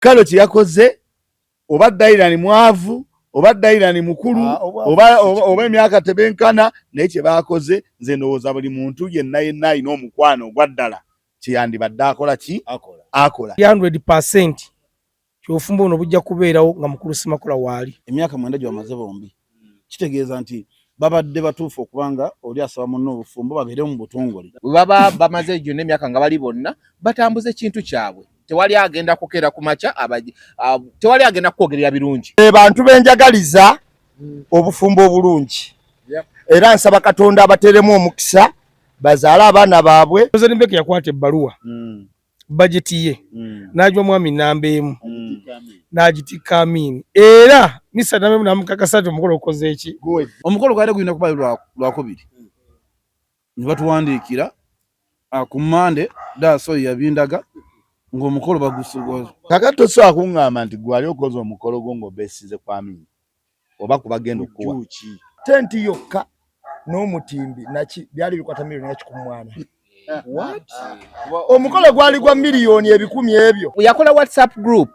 Kalo kye yakoze, oba Dayirani mwavu oba Dayirani mukulu, oba emyaka tebenkana, naye kye baakoze, nze ndowooza buli muntu yenna yenna alina omukwano ogwa ddala kyeyandibadde akola ki akola. 100% kyofumba buno bujja kubeerawo nga mukulu Simakola waali. Emyaka 9 gyebamaze bombi kitegeeza nti babadde batuufu okubanga oli asaba munne obufumbo babeere mu butongole. Bwe baba bamaze gyonna emyaka nga bali bonna batambuza ekintu kyabwe, tewali agenda kukeera ku makya, tewali agenda kukwogerera birungi. Bantu benjagaliza obufumbo obulungi, era nsaba Katonda abateremu omukisa bazaale abaana baabwe. President Mbeki yakwata ebbaluwa bajeti ye n'agiwa mwami namba emu n'agitikka Amini, era misa namba emu n'amukakasa nti omukolo okoze eki. Omukolo gwali gulina kuba Lwakubiri, ne batuwandiikira ku Mmande daaso yabindaga ng'omukolo bagusugoza. Kakati tosobola kuŋŋamba nti gwali okoze omukolo gwo ng'obeesize ku Amini oba kubagenda okukuwa tenti yokka n'omutimbi naki byali bikwata miliyoni 140. Omukolo gwali gwa miliyoni 100 ebyo. Yakola WhatsApp group,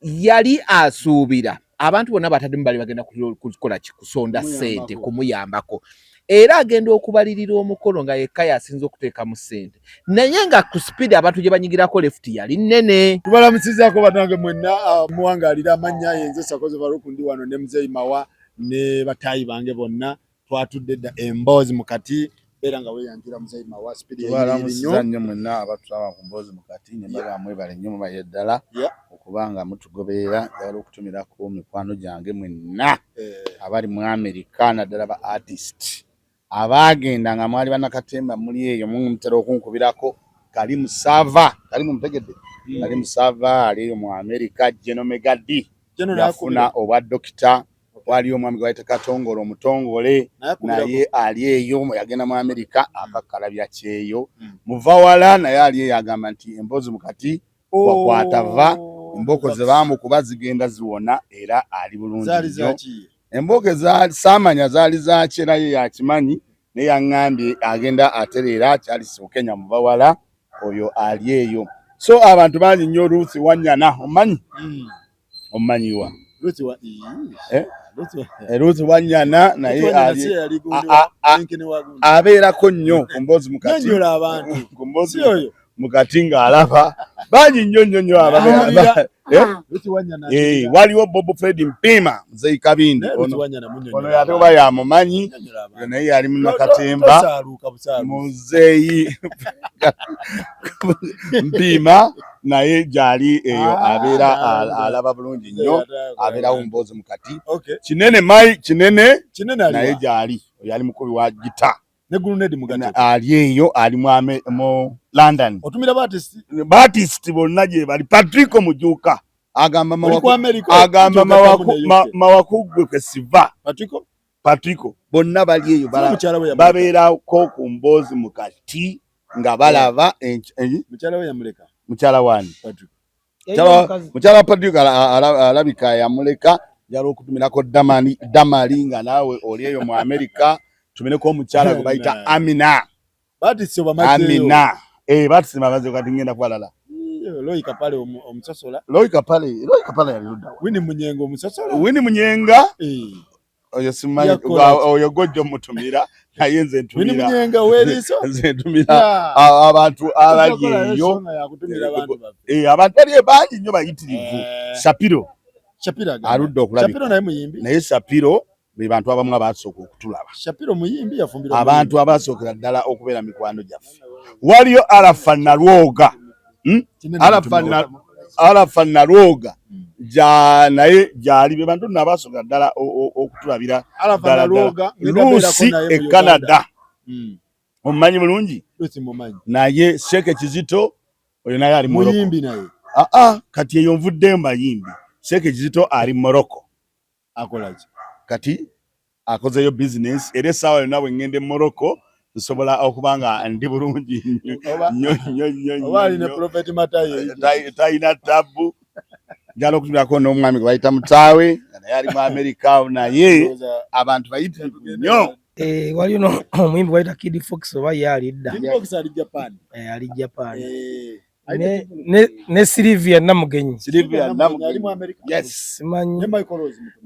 yali asuubira abantu bonna bataddemu bali bagenda kukola ki? Kusonda ssente kumuyambako, era agenda okubalirira omukolo nga yekka yasinza okuteekamu ssente, naye nga ku speed abantu gye banyigirako left yali nnene. Tubalamusizaako bannange mwenna muwangaalira amannya yenze Sakoze Baruku, ndi wano ne Muzeeyi Mawa ne bataayi bange bonna. Twatudde dda emboozi mukati, beera nga weeyanjula, Muzeeyi Mawa. Speed. Tubalamusiza nnyo mwenna abatulaba ku mboozi mukati, ne mbaga mwebale nnyo, mubaye ddala okuba nga mutugoberera. Njagala okutumirako mikwano gyange mwenna abali mu Amerika, naddala ba artist abaagenda nga mwali bannakatemba muli eyo, mutera okunkubirako. Kalimu Sava, Kalimu mutegedde, Kalimu Sava ali eyo mu Amerika. Geno Megadi yafuna obwa dokita. Waliyo omwami gwe bayita Katongole omutongole, naye ali eyo, yagenda mu Amerika akakkalabya kyeyo. Muvawala naye ali eyo, agamba nti emboozi mukati wakwata va embooko ze baamukuba zigenda ziwona era ali bulungi nnyo. Embooko saamanya zaali zaki, era ye yakimanyi, naye yaŋŋambye agenda atereera. Charles Bukenya Muvawala oyo ali eyo. So abantu bangi nnyo. Ruth Wanyana omanyi, omumanyiwa? Eh? Ruth Wanyana naye abeerako nnyo ku mboozi mukati, ku mboozi mukati ng'alaba bangi nnyo nnyo nnyo. Eh? Waliwo Bob Fred Mpima, Muzeyi Kabindi ono ate oba yamumanyi, naye yali munnakatemba. Muzeeyi Mpima naye gyali eyo, abeera alaba bulungi nnyo, abeerawo mboozi mukati. Kinene mai Kinene naye gyali, oyo ali mukubi wa gita, ali eyo, ali mu London. Ba artist bonna gye bali. Patrico Mujuuka agamba agamba Mawakuggwe kwe siva. Patrico bonna bali eyo, babeerako ku mboozi mukati nga balaba. Mukyala wani? Mukyala wa Patrico alabika yamuleka. Njala okutumirako Damali nga naawe oli eyo mu Amerika, tumireko omukyala gwe bayita Amina. Amina, batisi bamaze, kati ngenda kubalala. Loyi Kapale omusosola. Loyi Kapale, Loyi Kapale yali ludda? Wini Munyenga omusosola. Wini Munyenga oyo simanyi, oyo gojja omutumira, naye nze ntumira Munyenga weriso. Nze ntumira abantu abali eyo, abantu bali bangi nnyo, bayitirivu. Shapiro aludde okulabika, naye Shapiro be bantu abamu abasooka okutulaba. Shapiro muyimbi, yafumbira. Abantu abasookera ddala okubeera mikwano gyaffe. Waliyo Arafa Nalwoga, Arafa Nalwoga ja naye gyali, be bantu nno abasookera ddala okutulabira ddala ddala. Lusi e Canada omumanyi bulungi, naye Sheikh Kizito oyo naye ali Morocco. Muyimbi naye. Aa, kati eyo nvuddeyo mbayimbi. Sheikh Kizito ali Morocco. Akola ki? Kati akozeyo business, era essaawa yonna bwe ŋŋenda e Morocco nsobola okuba nga ndi bulungi nnyo nnyo nnyo nnyo. Oba alina Prophet Matayo. Talina tabu. Njala okutumirako n'omwami gwe bayita Mutaawe nga naye ali mu Amerika, naye abantu bayitirivu nnyo. Eh, waliyo no omuyimbi bayita Kid Fox, oba ye ali dda? Kid Fox ali Japan. Eh, ali Japan. Eh. Ne Sylvia Namugenyi. Sylvia Namugenyi. Yes. Simanyi.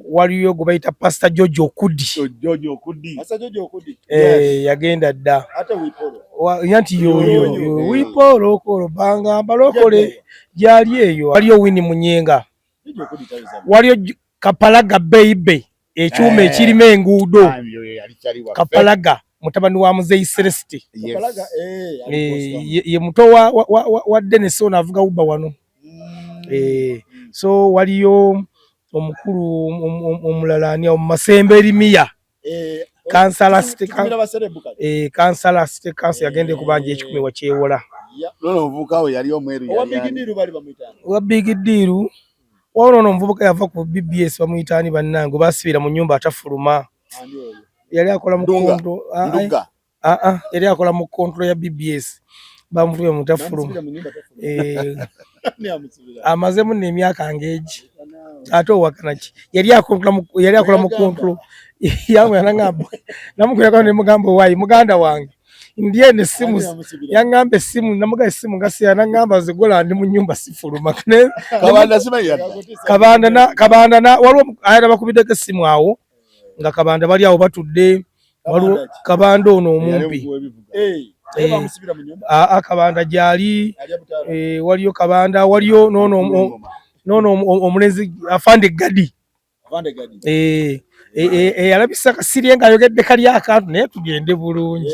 Waliyo gwe bayita Pastor George Okudi. George Okudi. Pastor George Okudi. Eh, yagenda dda. Ate Wipolo. Yanti yoyo Wipolo okolo banga balokole gyali eyo. Waliyo Winnie Munyenga. Waliyo Kapalaga Beibe ekyuma ekirima enguudo. Kapalaga mutabani wa Muzeeyi Celeste. Ye muto wa Dennis ono avuga Uber wano. So waliyo omukulu omulala ani awo Masembe Erimiya. Kansala City Kansala City Council yagenda okubanja 10 wakyewola. Lono omuvubuka we yali omweru owa Big Deal. Wabula ono omuvubuka yava ku BBS bamuyita ani bannange basibira mu nnyumba atafuluma. Yali akola mu control. Yali akola mu control ya BBS. Bamutwala mutafuluma. Amazemu n'emyaka ng'egi. Ate owakana ki? Yali akola mu control. Yamwe yanangamba. Namukwirako ne mugamba waayi muganda wange. Ndiye ne simu yangamba essimu namuga essimu ngasi yanangamba zigola ndi mu nyumba sifuluma. Kabanda simanyi yadda. Kabanda na waliwo ayala bakubiddeko essimu awo nga Kabanda bali awo batudde waliwo Kabanda ono omumpi. Kabanda gyali waliyo Kabanda waliyo nono omulenzi Afande Gadi. Yalabisa Kasirye ng'ayogedde kali akantu naye tugende bulungi.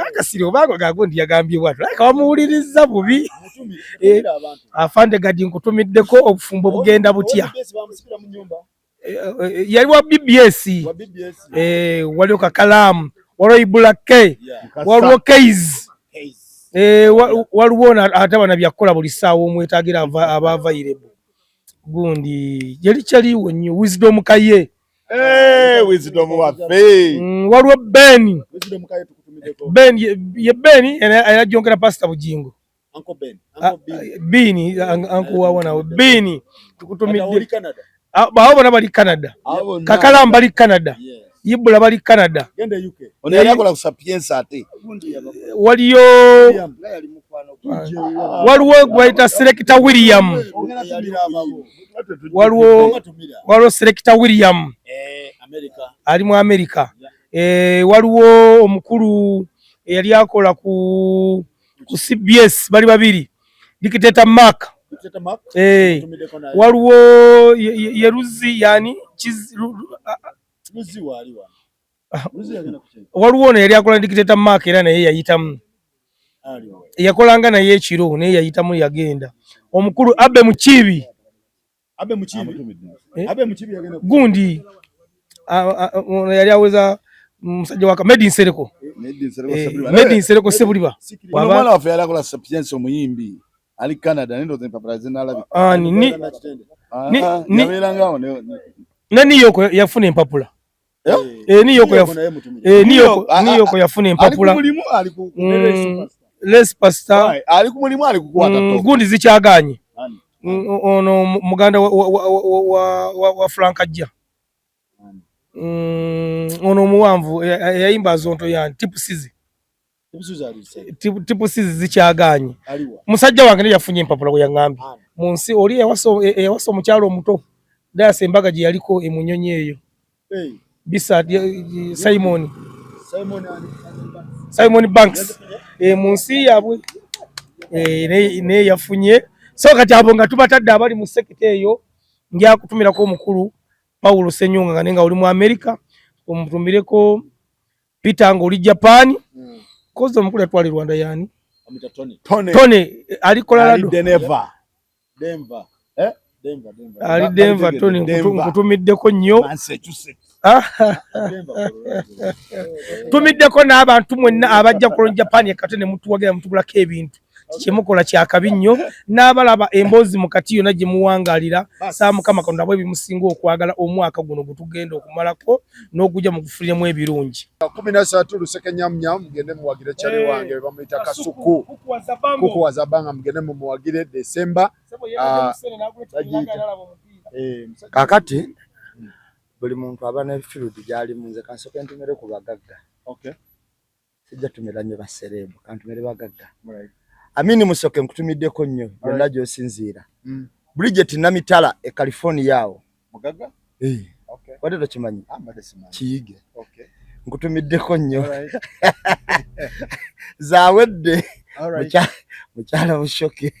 Akasirye obanga gagundi yagambye bw'atyo naye kabamuwulirizza bubi. Afande Gadi nkutumiddeko obufumbo bugenda butya? Yali wa BBS. Waliwo Kakalaamu, waliwo Ibula K, waliwo Keiz. Waliwo ate abana byakukola buli ssaawa omwetaagira aba available. Gundi yali kyaliwo nnyo Wisdom Kaye. Wisdom waffe. Waliwo Ben. Ben ye Ben era jonkera Pastor Bujingo. Uncle Ben. Bini uncle wawa nawe Bini tukutumidde. Abo bonna bali Canada. Kakalamba bali Canada. Ibula bali Canada. Genda UK. Ono yali akola ku Sapienza ate. Waliyo waliwo gwayita Selector William. Waliwo Selector William. Ali mu America. Waliwo omukulu eyali akola ku CBS bali babiri. Dictator Mark. Waliwo Yeruzi yani waliwo ono yali akola Dictator Mark era naye yayitamu. Yakolanga naye ekiro naye yayitamu yagenda. Omukulu Abe Mukibi. Gundi ono yali aweza musajja wa Medi Nsereko. Medi Nsereko Sebuliba. Omwana waffe yali akola Sapienza omuyimbi ali Canada nendo empapula zinalabika. Ne Niyoko yafuna empapula. Niyoko yafuna empapula. Les Pastor ali ku mulimu ali kukwata gundi zikyaganye. Ono muganda wa Frank Ajja. Ono omuwanvu yayimba zonto yani Tipusizi. Tipusizi zikyaganye. Musajja wange naye yafunye empapula bwe yangambye. Mu nsi oli eyawasa omukyalo omuto. Dayasi embaga gye yaliko emunyonyi eyo. Bisa Simon Banks mu nsi yaabwe naye yafunye. So kati abo nga tubatadde abali mu sekita eyo nja kutumirako omukulu Paulo Senyonga nga nenga oli mu America, omutumireko Peter nga oli Japan. Kozi omukulu yatwala e Rwanda yani Tony ali Colorado. Denver. Ali Denver. Tony nkutumiddeko nnyo. Tumiddeko n'abantu mwenna abajja ku Japan ekate ne mutuwagira mutugulako ebintu. Kyemukola kyakabi nnyo n'abalaba emboozi mu kati yonna gye muwangaalira. Saa Mukama Katonda bwe bimusinga okwagala omwaka guno gwe tugenda okumalako n'ogujja mu gufuliremu ebirungi. 13 Luseke Nyamnyamu mugende muwagire Charlie wange bamuyita Kasuku. Kuku wa Zabanga mugende mumuwagire December. Kakati buli muntu aba ne field gy'alimu nze kansooke ntumire ku bagagga. Sijja tumira nnyo basereebu, kantumire bagagga. Amini Musoke nkutumiddeko nnyo yonna gy'osinziira. Bridget Namitala e California awo. Mugagga? Eh. Okay. Wadde tokimanyi? Ah, mbadde simanyi. Kiyige. Okay. Nkutumiddeko nnyo. Alright. Zawedde Alright. Mukyala Bushoke.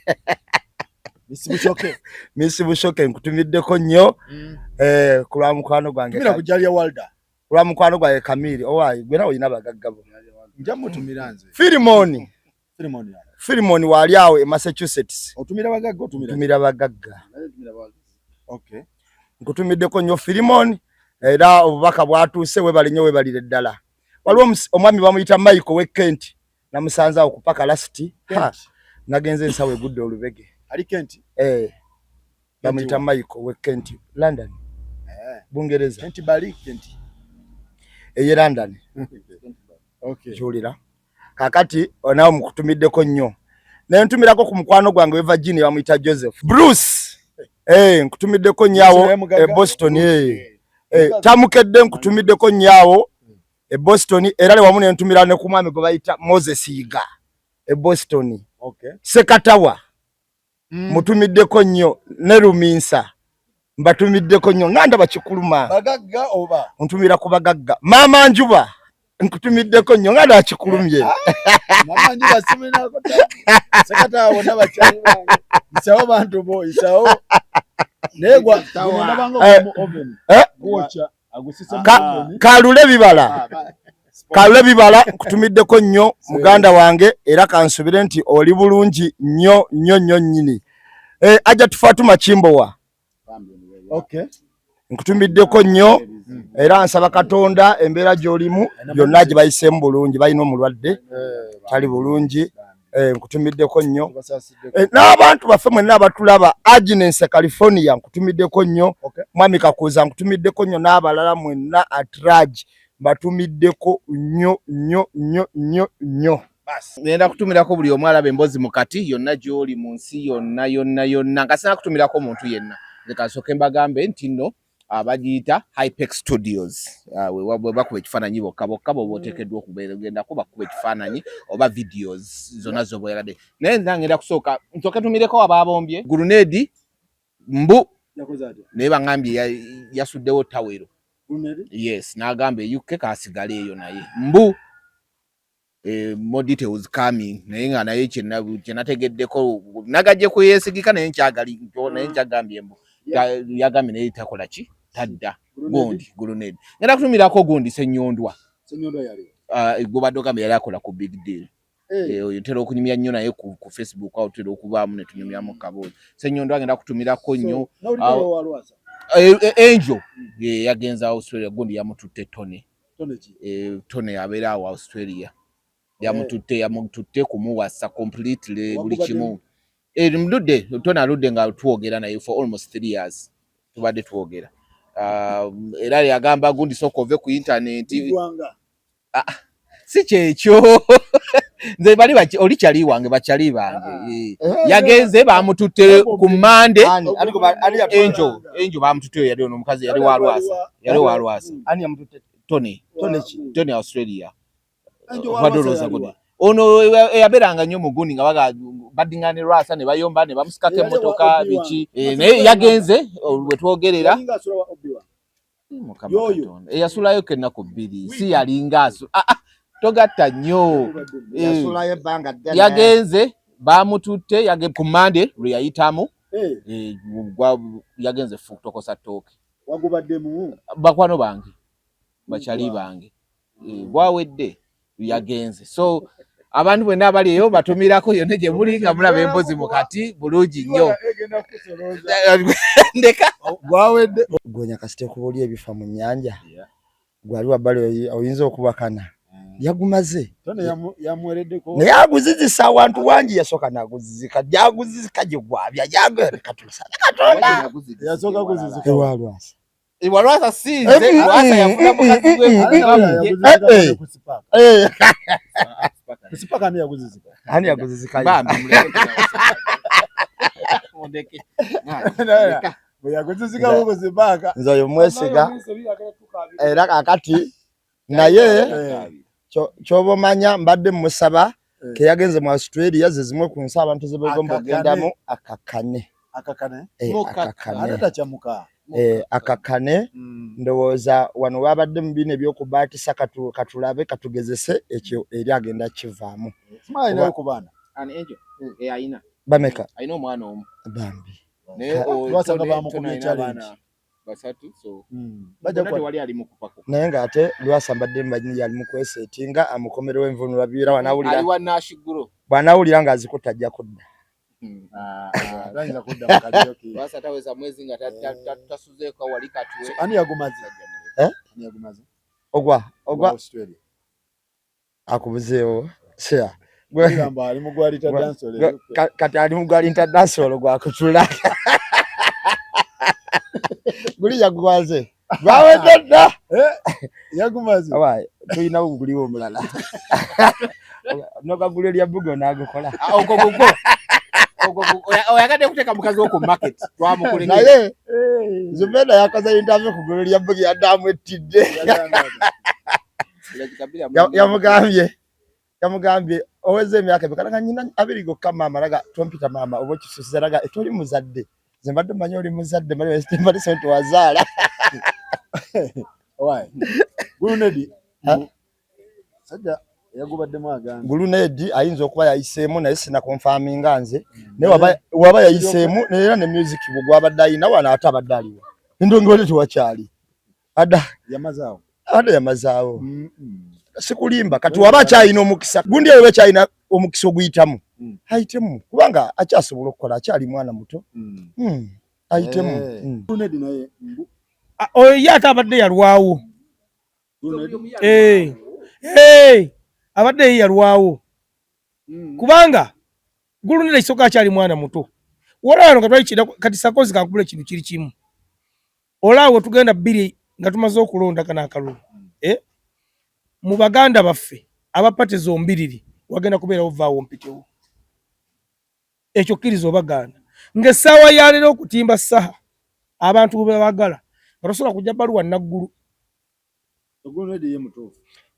Miss Bushoke. Miss Bushoke nkutumiddeko nnyo. Eh, ku lwa mukwano gwange. Tumira ku Jalia Walda. Ku lwa mukwano gwange Kamiri. Owaayi gwe nawe olina abagagga bo. Nja mutumira nze. Filimoni. Filimoni. Filimoni waali awo e Massachusetts. Otumira bagagga otumira. Otumira bagagga. Okay. Nkutumiddeko nnyo Filimoni era obubaka bwatuuse webale nnyo webalire ddala. Waliwo omwami bamuyita Michael w'e Kent namusanze awo ku paka lasiti. Nagenze ensawo egudde olubege. Ali Kent? Eh. Bamuyita Michael w'e Kent, London. Eh. Bungereza. Kent bali Kent. Eye London. Okay. Kiwulira. Kakati onawo mukutumiddeko nnyo. Ne ntumirako ku mukwano gwange we Virginia bamuyita Joseph. Bruce. Eh, nkutumiddeko nnyo awo e Boston. Eh. Eh, tamukedde nkutumiddeko nnyo awo e Boston era le wamu ne ntumira ne ku mwami gwe bayita Moses Yiga e Boston. Okay. Sekatawa. Mutumiddeko nnyo ne Luminsa. Mbatumiddeko nnyo nga ndaba kikuluma. Bagagga oba? Ntumira ku bagagga. Maama Njuba nkutumiddeko nnyo nga ndaba kikulumye. Maama Njuba siminako Sekatawa bonna bakyali bange. Isawo bantu bo, isawo. Naye gwa ndabanga mu oven. Gwokya agusise mu oven. Kalule bibala. Kalule bibala nkutumiddeko nnyo muganda wange era kansubire nti oli bulungi nnyo nnyo nnyo nnyini. Ajja Fatuma Kimbowa. Okay. Nkutumiddeko nnyo era nsaba Katonda embeera gy'olimu yonna gye bayiseemu bulungi, balina omulwadde tali bulungi. Nkutumiddeko nnyo n'abantu baffe mwenna abatulaba Agnes California nkutumiddeko nnyo. Mwami Kakuza nkutumiddeko nnyo n'abalala mwenna at large mbatumiddeko nnyo nnyo nnyo nnyo nnyo. Ngenda kutumirako buli omu alaba emboozi mukati yonna gy'oli mu nsi yonna yonna yonna nga sina kutumirako omuntu yenna. Nze kasooke mbagambe nti nno abagiyita Hypex Studios bwe bakuba ekifaananyi bokka bokka bw'oba oteekeddwa okugendako bakuba ekifaananyi oba videos zonna z'oba oyagadde. Naye nze ngenda kusooka nsooke ntumireko abaabombye Grenade mbu naye bangambye yasuddewo tawero. Yes, n'agamba e UK kaasigale eyo naye mbu more details coming naye nga naye kye nategeddeko nagajje kuyeesigika naye nkyagali naye nkyagambye mbu yagambye naye takola ki tadda gundi Grenade. Ngenda kutumirako gundi Ssennyondwa. Ssennyondwa yali gwe ogambye yali akola ku big deal. Oyo ntera okunyumya nnyo naye ku Facebook awo tutera okubaamu ne tunyumyamu kaboozi. Ssennyondwa agenda kutumirako nnyo. Angel yagenze Australia gundi yamututte Tony. Tony abeera awo Australia. Yamututte kumuwasa completely buli kimu. Ndudde Tony aludde nga twogera naye for almost 3 years tubadde twogera. Era yagamba gundi sooka ove ku internet. Si kyekyo. Nze bali oli kyali wange bakyali bange. Yagenze bamututte ku Mande. Angel bamututte yali ono omukazi yali wa Lwasa. Yali wa Lwasa. Ani yamututte? Tony. Tony Australia. Ono yabeeranga nnyo mu gundi nga baddingana ne Lwasa ne bayomba ne bamusikako emmotoka biki. Naye yagenze we twogerera. Eyasulayo ennaku 2 si yalinga togatta nnyo. Yagenze bamututte ku Mande lwe yayitamu. Yagenze fukutokosa ttooke. Bakwano bange bakyali bange bwawedde yagenze. So abantu bwenna abali eyo batumirako yonna gye muli nga mulaba emboozi mukati bulungi nnyo. Ndeka gwawedde gonya kasite kubuli ebifa mu nnyanja. Gwali wabbali oyinza okubakana. Yagumaze. Naye aguzizisa awantu wangi yasooka n'aguzizika. Gyaguzizika gye gwabya Katonda. Yasooka kuzizika. Ewa Lwasa. Ewa Lwasa si nze, Lwasa yafuna mukazi we. Kusipaka ani yaguzizika? Ani yaguzizika? Bambi muleke. Bwe yaguzizika kusipaka. Nze oyo mwesiga era kakati naye kyoba omanya mbadde mmusaba Keyagenze mu Australia, ze zimu ku nsi abantu ze beegomba okugendamu. Akakane, akakane. Ndowooza wano wabadde mu bino ebyokubaatisa, katulabe, katugezese ekyo eri agenda kivaamu. Bameka bambi? Naye ng'ate Lwasa mbadde mmanyi yali mu kwesetinga amukomerewo envunula biira, bw'anaawulira ng'azikutte ajja kudda. Ogwa ogwa akubuzeewo kati ali mugwalinta dansolo gwakutula guli yagwaze gwawedde dda. Tulinawo guliwo omulala nogagula erya bugo nagukola. Oyagadde kuteeka mukazi wo ku market. Naye Zubeda yakoze interview ku gulu lya bugi, yadde amwettidde. Yamugambye oweza emyaka emeka? Naga nyina 20 gokka maama. Naga tompita maama oba okisusiza. Naga toli muzadde, nze mbadde mmanyi oli muzadde, mbadde nti wazaala. Gulunedi sajja yagubaddemu agamba Gulunedi ayinza okuba yayiseemu, naye sina confirminga nze. Naye waba yayiseemu era ne music bwe gwabadde ayina wano, ate abadde aliwo endongole tewakyali ada. Yamazaawo. Abadde yamazaawo, sikulimba. Kati waba akyalina omukisa gundi eyo, akyalina omukisa oguyitamu, ayitemu, kubanga akyasobola okukola, akyali mwana muto, ayitemu. Oyo ye ate abadde yalwawo, abadde ye yalwawo, kubanga Gulunira ekisooka akyali mwana muto. Wolaba nga twali kati sakozi kankubula ekintu kiri kimu. Olaawo tugenda bbiri nga tumaze okulonda kano akalulu, mu baganda baffe aba party zombiriri wagenda kubeerawo vaawo mpitewo. Ekyo kkiriza obagaana ng'essaawa ya leero okutimba saha abantu bwe baagala nga tosobola kujja bbaluwa naggulu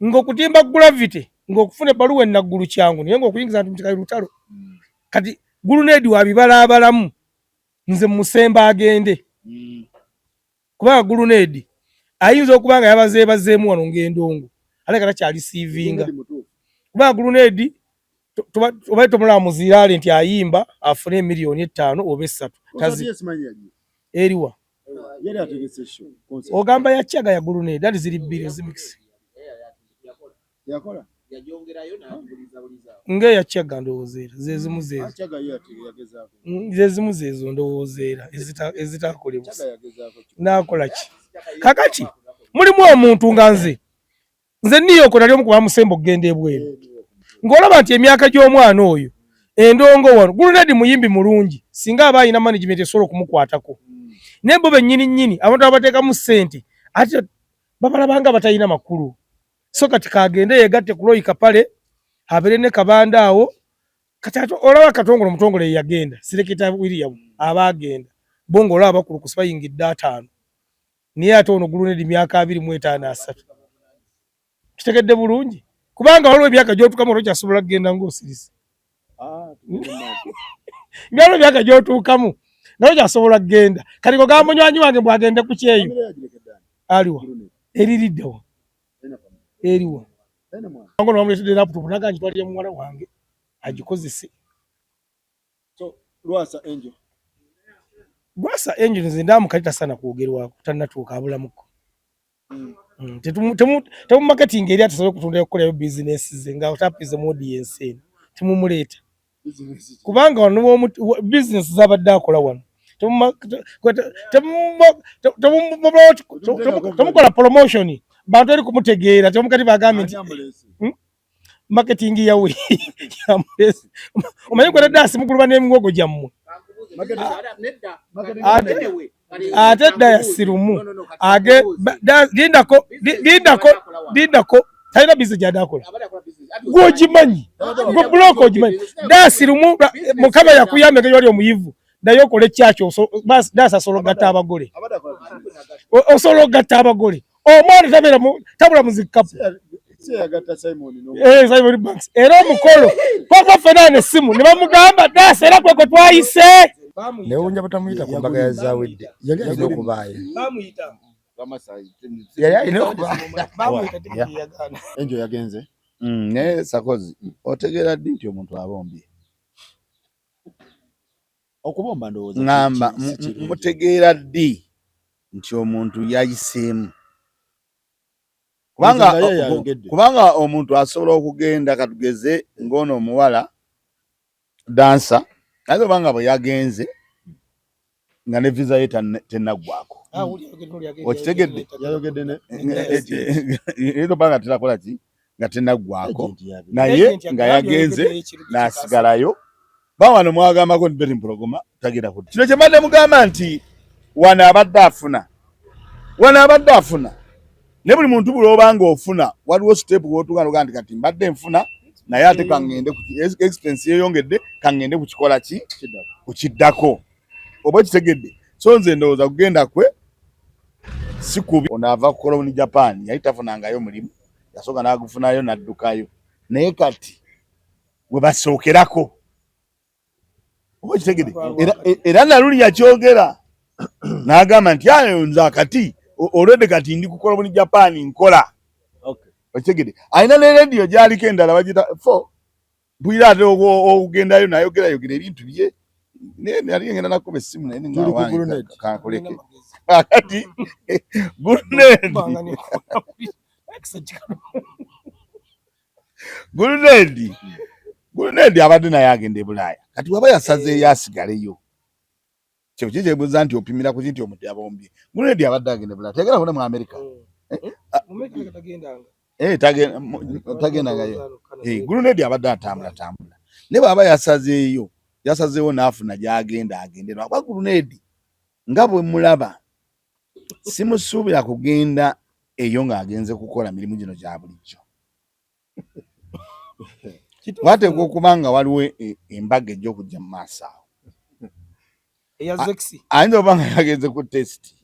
ng'okutimba Gravity, ng'okufuna ebbaluwa enaggulu kyangu, naye ng'okuyingiza nti mukikali lutalo. Kati Gulunedi wabibalaabalamu, nze musemba agende, kubanga Gulunedi ayinza okuba nga yabazeebazeemu wano ng'endongo aleka takyalisiivinga, kubanga Gulunedi oba tomulaba muziraale nti ayimba afune 5 millioni oba 3 eriwa. Ogamba yakyaga ya Gulunedi ati ziri bbiri ezimikisi ng'eyakyaga, ndowooza era zezimu zezo, zezimu zezo ndowooza era ezitakolebwa nakola ki. Kakati mulimu omuntu nga nze niyoko nali omu ku bamusemba okugenda ebweru, ng'olaba nti emyaka gy'omwana oyo endongo wano. Gulunedi muyimbi mulungi singa aba alina management esobola okumukwatako, naye bo bennyini nnyini abantu abateekamu ssente ate babalabanga batalina makulu. So kati kagende yegatte ku Roy Kapale, abeere ne Kabanda awo. Kati ate olaba Katongole omutongole yeyagenda, Sereketa William aba agenda, bo ng'olaba bakulukusa bayingidde 50, naye ate ono Gulunedi myaka 25, 30. Kitegedde bulungi, kubanga waliwo emyaka gy'otuukamu olwokyasobola kugenda ng'osirise. Byaliwo emyaka gy'otuukamu naye okyasobola kugenda. Kati kogamba munywanyi wange bwagende ku kyeyo aliwa eririddewa eriwa ngono bamuleetedde laptop naga ngitwalire muwala wange agikozese. Lwasa Angel. Lwasa Angel nze ndamukali tasaana kwogerwako, tannatuuka, abulamuko. Temumarketing eri atasobola okutunda okukolayo bizinesi ze nga otapize mu audience eno. Temumuleeta, kubanga wano bizinesi zabadde akola wano temukola promotion, bantu eri kumutegeera. Temukati bagambye nti marketing yawe yamulese. Omanyi kwera dasi muguluba n'emiwogo gyammwe ate dda yasirumu age lindako, lindako, lindako, talina bizinesi gyadde akola. Gwogimanyi gwe bulooka ogimanyi dasirumu. Mukama yakuyamba engeri wali omuyivu, naye okola ekyakyo. Dasi asobola okugatta abagole, osobola okugatta abagole. Omwana tabeera tabula muzikapu. Eh, Simon Banks era omukolo kwako ffena nessimu ne bamugamba daasa era kwekwe twayise. Newuunya butamuyita ku mbaga ya Zawedde, yali alina okubaayo, yali alina okubaayo. Enjo yagenze. Naye Sakozi, otegeera ddi nti omuntu abombye? Okubomba ndowooza Ŋŋamba mutegeera ddi nti omuntu yayiseemu? Kubanga kubanga omuntu asobola okugenda, katugeze ng'ono omuwala dansa, ayinza oba nga bwe yagenze nga ne visa ye tennaggwako. Okitegedde? Eyinza okuba nga tenakola ki, nga tenaggwako, naye nga yagenze n'asigalayo. Ba wano mwagambako nti Betty Mpologoma tagenda kudda. Kino kye mbadde mugamba nti wano abadde afuna, wano abadde afuna, ne buli muntu buli oba nga ofuna waliwo step w'otuuka n'ogamba nti kati mbadde nfuna, naye ate kaŋŋende ku expense yeeyongedde, kaŋŋende ku kikola ki, kukiddako. Oba okitegedde? So nze ndowooza kugenda kwe si kubi. Ono ava kukola mu Japan, yali tafunangayo mulimu, yasooka n'agufunayo n'addukayo, naye kati we basookerako. Oba okitegedde? Era naluli yakyogera n'agamba nti ayo nze akati olwedde kati ndi kukola mu Japan nkola. Okitegedde? Alina ne rediyo gy'aliko endala bagiyita fo mpulira, ate okugendayo nayogerayogera ebintu bye. Naye nali ngenda nakuba essimu, naye kankuleke. Kati Gulunedi abadde naye agenda e Bulaaya. Kati waba yasazeeyo asigaleyo, kyo kikyebuuza nti opimira ku ki nti omuntu yabombye? Gulunedi abadde agenda e Bulaaya, teyagenda kuno mu Amerika. Eh, tagendangayo. Gulunedi abadde atambula tambula, naye bw'aba yasazeeyo, yasazeewo n'afuna gy'agenda agende. Lwakuba Gulunedi nga bwe mulaba, simusuubira kugenda eyo ng'agenze kukola mirimu gino gya bulijjo. Wateekwa okuba nga waliwo embaga ejja okujja mu maaso awo. Ayinza okuba nga yagenze ku test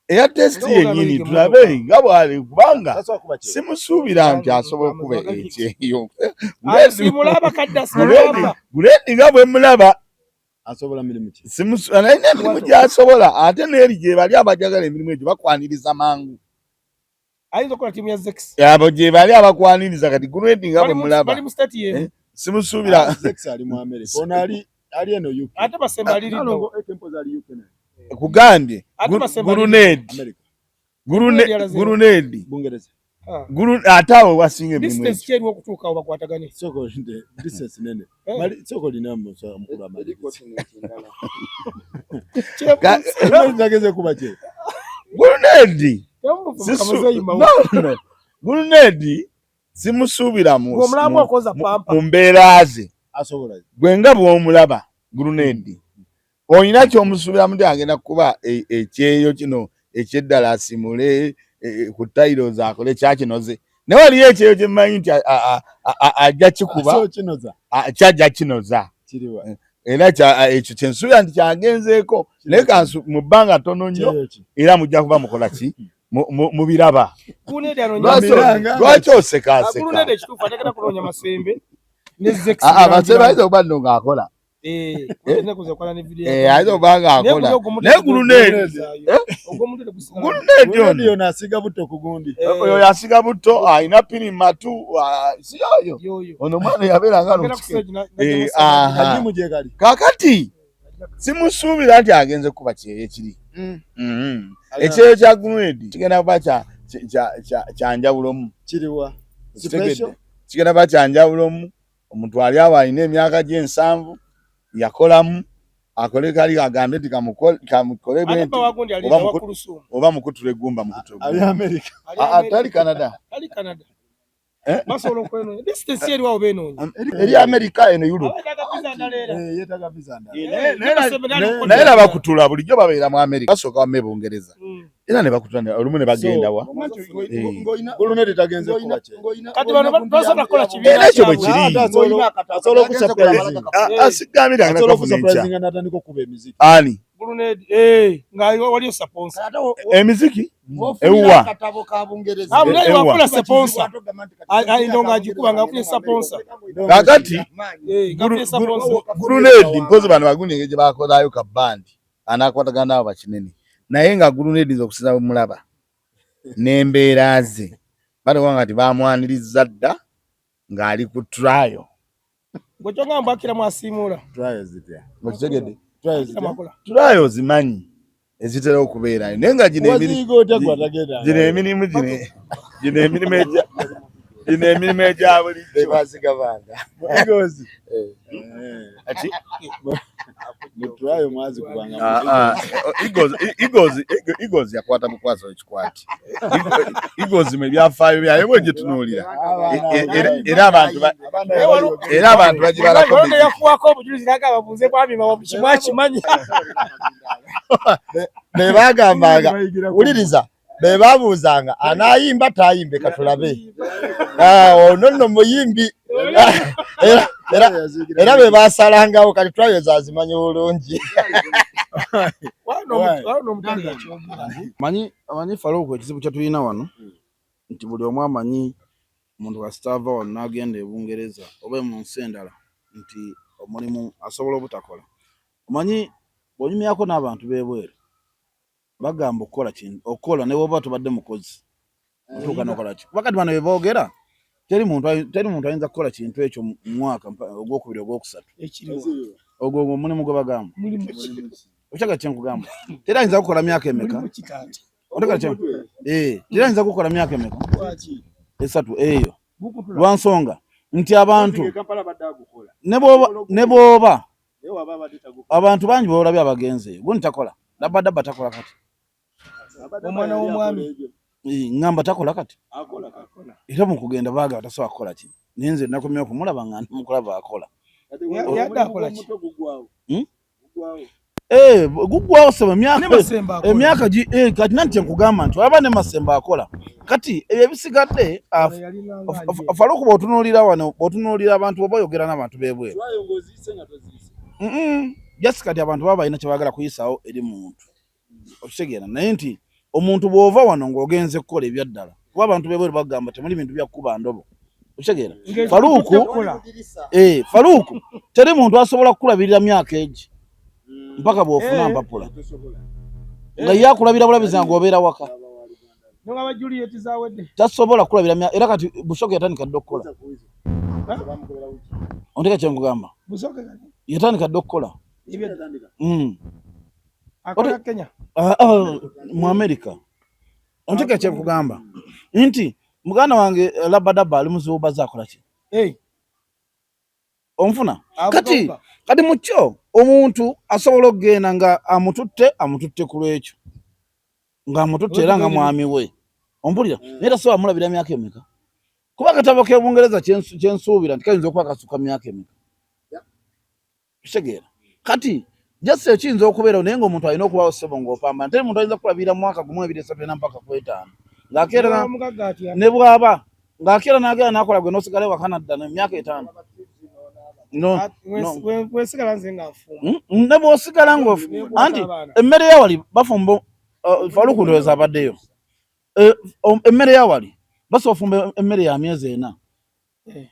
eya test yennyini, tulabe nga bwali, kubanga simusuubira nti asobola okuba ekyeyo. Guledi nga bwe mulaba, alina emirimu gy'asobola, ate n'eri gye bali abajagala emirimu egyo bakwaniriza mangu. Abo gye bali abakwaniriza. Kati Guledi nga bwe mulaba, simusuubira. Kugambye Gulunedi, Gulunedi ate awo wasinga emirimu. Ekyo okutuukawo bakwatagane. Sooka olina mukulu amaliriza. Kuba kye Gulunedi, no, Gulunedi simusuubira mu mbeera ze. Gwe nga bw'omulaba Gulunedi, olina kyomusuubiramu nti agenda kuba ekyeyo kino ekyeddala, asimule ku tiles, akole kyakinoze, naye waliyo ekyeyo kyemmanyi nti ajja kikuba, kyajja kinoza. Era ekyo kyensuubira nti kyagenzeeko, naye kansu mu bbanga ttono nnyo era mujja kuba mukola ki, mubiraba. Lwaki osekaaseka? Abasembe ayinza okuba nno ng'akola, ayinza okuba ng'akola, naye Gulunedi, Gulunedi ono asiga butto ku gundi. Oyo yasiga butto, alina pini matu, si oyo ono omwana yabeera nga kakati simusuubira nti agenze kuba kyeyo ekiri. Ekyeyo kya Gulunedi kigenda kuba kyanjawulomu. Kigenda kuba kyanjawulomu. Omuntu ali awo alina emyaka gy'ensanvu yakolamu, akole kali agambe nti kamukole oba mukutula eggumba, mukutula. Tali Canada. Eh? Eri Amerika, eno Europe, naye nabakutula bulijjo babeera mu Amerika, basooka wamma e Bungereza era ne bakutula olumu ne bagenda wa. Era ekyo bwe kiri, asigambira ani. Grenade eh nga waliyo sponsor. Emiziki ewuwa. Akatabo ka Bungereza. Ah, Grenade Ewa. wafuna sponsor. Ayi ndongo agikuba nga afunye sponsor. Kakati Eh, nga afunye sponsor. Grenade mpozi bano bagundi engeri gye bakolayo ka band anakwatagana nabo bakinene naye nga Grenade nze okusinza bwe mulaba n'embeera ze batoka nga tibamwaniriza dda ng'ali ku trial. Gwe kyongamba akira mwasiimula. Trials zitya? Okitegedde? Trials Akira zitya? mwakola. Trial zimanyi ezitera okubeerayo naye nga gino emirimu Waziyiga otya gwe atagenda? gino emirimu gino gino emirimu egya gino emirimu egya bulijjo Bazigabanga. Eagles. Eh. Ati? Mu trial mwazikubanga. Ah, ah, Eagles Eagles Eagles yakwata bukwaso ekikwati. Eagles mu ebyafaayo byayo bwe gitunuulira. Era abantu era abantu bagibalako Waliwo neyakuwako obujulizi n'agamba buuze mwami Mawa kimu akimanyi. Be bagambanga wuliriza be babuuzanga anaayimba taayimbe katulabe. Ah, ono nno muyimbi. Era era era be basalangawo kati twayoza azimanyi bulungi. Waliwo n'omutali yakyogera. Manyi amanyi Farouk ekizibu kye tulina wano nti buli omu amanyi omuntu kasita ava wano n'agenda e Bungereza oba mu nsi endala nti omulimu asobola obutakola. Omanyi bw'onyumyako n'abantu b'ebweru bagamba okukola kintu okukola ne bw'oba tobadde mukozi otuuka n'okola ki kuba kati bano bye boogera teri muntu ayinza kukola kintu ekyo mu mwaka ogwokubiri ogwokusatu Ekiriwa. ogwo ogwo omulimu gwe bagamba Mulimu ki? okyagala kye nkugamba teri ayinza kukola myaka emeka Mulimu ki taata? Otegera kye eh teri ayinza kukola myaka emeka Lwaki? esatu eyo Gukutula. lwa nsonga nti abantu Nzige Kampala abadde agukola. ne bw'oba Naye waba abadde tagukola. abantu bangi b'olabye abagenze eyo gundi takola dabadaba takola kati Abadde Omwana yali w'omwami. akola ebyo. Ŋŋamba takola kati Akola kati. era mu kugenda baagala tasobola kukola ki naye nze nakomye okumulaba nga ndi mukulaba akola Kati Yadde akola ki? omutwe gugwawo. Hmm? Gugwawo. Eh, gugwawo sebo Ne emyaka Masembe akola. emyaka kati nanti kyenkugamba nti olaba ne Masembe akola kati ebyo ebisigadde Yalina nga nje. Farouk bw'otunuulira wano bw'otunuulira abantu oba oyogera n'abantu b'ebweru Trial ng'oziise nga toziise. Just kati abantu baba balina kye baagala kuyisaawo eri muntu okitegeera naye nti omuntu bw'ova wano ng'ogenze kukola ebyaddala kuba abantu b'ebweru bagamba temuli bintu bya kkuba ndobo okitegeera Ng'ekyo Farouk kukola. Farouk teri muntu asobola kukulabirira myaka egi mpaka bw'ofuna Eh. mpapula Tosobola. nga ye akulabira bulabizi nga obeera waka N'ogamba Juliet zawedde. tasobola kulabira myaka era kati Busoke yatandika dda okukola onteka kye nkugamba Busoke kati. yatandika dda okukola Ebyo Mm. akola Kenya. Ah, ah, mu America onteka kye nkugamba nti muganda wange Labadaba ali muzibu akola ki Eh, onfuna avuga Kati- vuga. kati mu kyo omuntu asobola okugenda nga amututte ku lwekyo ng'amututte era nga mwami we ompulira naye tasobola mulabira myaka emeka kuba akatabo k'e Bungereza kyensuubira nti kayinza okuba kasuka myaka emeka kitegeera kati just ekiyinza okubeerawo naye ng'omuntu alina okubaawo ssebo ng'opambana teri muntu ayinza kulabirira mwaka gumu ebiri esatu ena mpaka ku etaano ng'akeera Omugagga atya? ne bw'aba ng'akeera n'agenda n'akola gwe n'osigala ewaka nadda emyaka etaano no no. Wensigala nze nga nfumba. Ne bw'osigala ng'ofu anti emmere yawali bafumba Farouk ndowooza abaddeyo emmere yawali basobola ofumba emmere ya myezi ena Eh.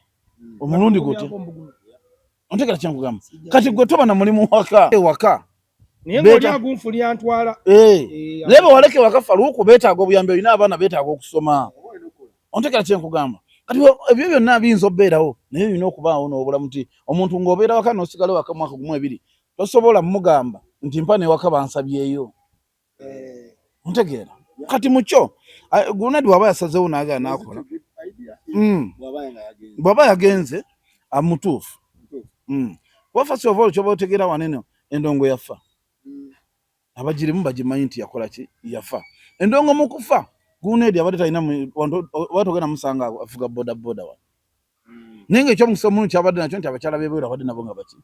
omulundi gutya ontegera kyenkugamba kati gwe toba na mulimu waka ewaka Naye ng'oli agunfulira ntwala. Eh, Eh, naye bwe waleka ewaka Farouk beetaaga obuyambi olina abaana beetaaga okusoma ontegera kyenkugamba kati ebyo byonna biyinza obbeerawo naye birina okubaawo n'obulamu nti omuntu ng'obeera waka n'osigala waka mwaka gumu ebiri tosobola mugamba nti mpa newaka bansabyeyo ontegeera kati mukyo Grenade bw'aba yasazeewo n'agala n'akola Bw'aba nga yagenze. Bw'aba yagenze amutuufu kuba first of all kyoba otegeera wanene endongo yafa abagirimu bagimanyi nti yakola ki yafa endongo mu kufa Grenade abadde talina oba togenda musanga avuga boda boda wano naye ng'ekyomukisa omulungi kyabadde nakyo nti abakyala b'ebweru abadde nabo nga baki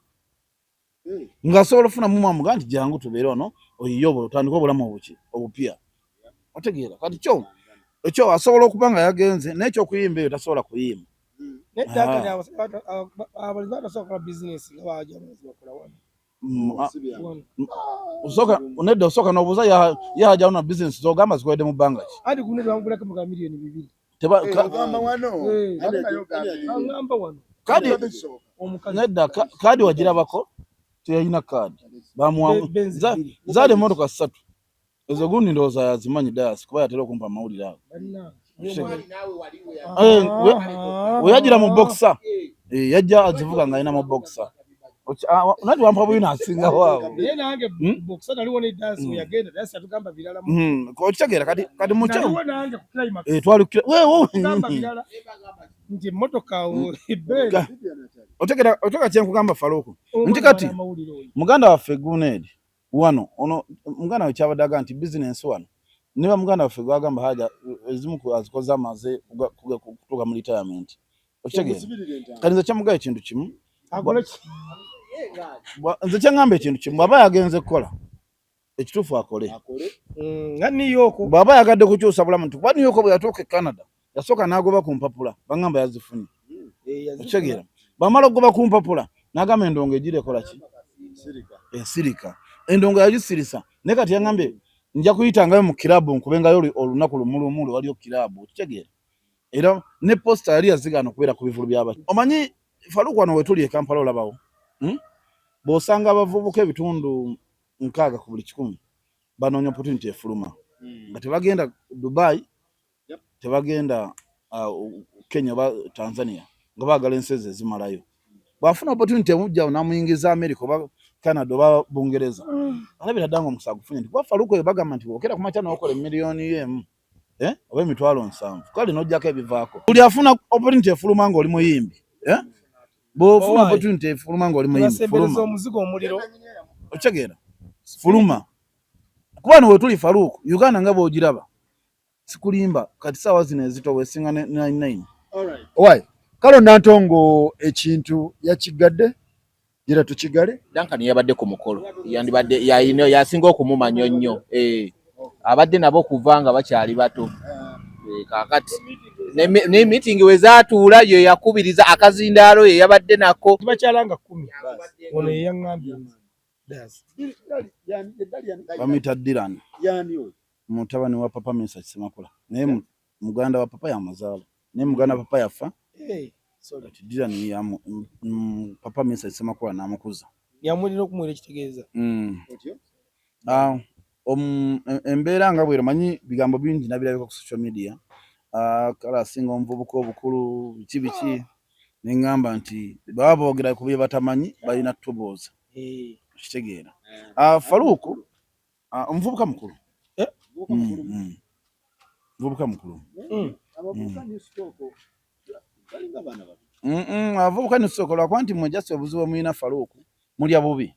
ng'asobola okufunamu mwamuga nti jangu tubeere wano oyiye obwo otandike obulamu obuki obupya otegeera kati kyo ekyo asobola okuba nga yagenze naye ekyokuyimba eyo tasobola kuyimba Naye ddala kati abalenzi batasobola kukola bizinesi nga baja abalenzi bakola wano. Osooka nedda, osooka n'obuuza yahajawo na bizinesi z'ogamba zikoledde mu bbanga ki? Anti guno bamugulako mu ga 2,000,000. Ogamba wano. Agamba wano. Kadi nedda, kaadi wagirabako teyalina kaadi. Bamuwa zaali emmotoka 3. Ezo gundi ndowooza yazimanyi Dayasi kuba yatera okumpa amawulire ago. We yagira mu boxer. Yajja azivuga ng'alina mu boxer. Nati wampa bwino asingawo awo. Naye nange boxer naliwo ne Dayasi we yagenda, Dayasi yatugamba birala. Okitegeera kati kati mu kyo. Naliwo nange ku climax. Twali wewe. Tugamba birala. Nti emmotoka ebbeere. Otegeera otegeera kye nkugamba Faruku. Nti kati muganda waffe Guneedi wano ono muganda we kyabadde agamba nti bizinensi wano niba muganda waffe gwagamba haja ezimu azikoze amaze kutuuka mu retirement. Okitegeera? Kati nze kyemugayo ekintu kimu. Nze kyeŋŋamba ekintu kimu, bw'aba yagenze kukola ekituufu akole. Nga New York. Bw'aba yagadde kukyusa bulamu nti kuba New York bwe yatuuka e Canada yasooka n'agoba ku mpapula baŋŋamba yazifunye. Okitegeera? Bw'amala okugoba ku mpapula n'agamba endongo egira ekola ki? Esirika. Endongo yagisirisa naye kati yaŋŋambye nja kuyitangayo mu kiraabu nkubengayo olunaku lumu lumu lwe waliyo kiraabu. Okitegeera? Era ne posita yali yazigaana okubeera ku bivulu by'abaki. Omanyi Faruku wano we tuli e Kampala olabawo. Bw'osanga abavubuka ebitundu 60 ku buli 100 banoonya opportunity efuluma. Nga tebagenda Dubai, tebagenda Kenya oba Tanzania, nga baagala ensi ezo ezimalayo. Bw'afuna opportunity emujja n'amuyingiza America oba Canada oba Bungereza, alabira ddala ng'omukisa agufunye nti kuba Faruku oyo bagamba nti bw'okeera ku makya n'okola emiliyoni yo emu oba 70,000 kale n'oggyako ebivaako. Buli afuna opportunity efuluma ng'oli muyimbi, bw'ofuna opportunity efuluma ng'oli muyimbi, fuluma. Okitegeera? Fuluma. Kuba wano we tuli Faruku, Uganda nga bw'ogiraba, sikulimba kati saawa zino ezitowa esinga ne 99. Owaaye, Kalo Nantongo ekintu yakigadde gira tukigale. Duncan yabadde ku mukolo, yandibadde yasinga okumumanya nnyo. Abadde nabo kuva nga bakyali bato. Kaakati ne meeting we zaatuula ye yakubiriza akazindaalo ye yabadde nako. Bakyala nga 10. Ono ye yaŋŋambye. Bamuyita Dylan. Mutabani wa Papa Mesach Ssemakula. Naye muganda wa Papa yamuzaala. Naye muganda wa Papa yafa. Kati Dylan Papa Mesach Ssemakula n'amukuza. Yamulira okumuwera ekitegeeza. Embeera nga bwero manyi bigambo bingi nabirabika ku social media. Kale asinga omuvubuka obukulu biki biki. Ne ŋŋamba nti baba boogera ku bye batamanyi balina tubuuza. Okitegeera. Faruku omuvubuka mukulu. Muvubuka mukulu. Abavubuka ni soko lwakuba nti mmwe just obuzibu mulina Faruku mulya bubi.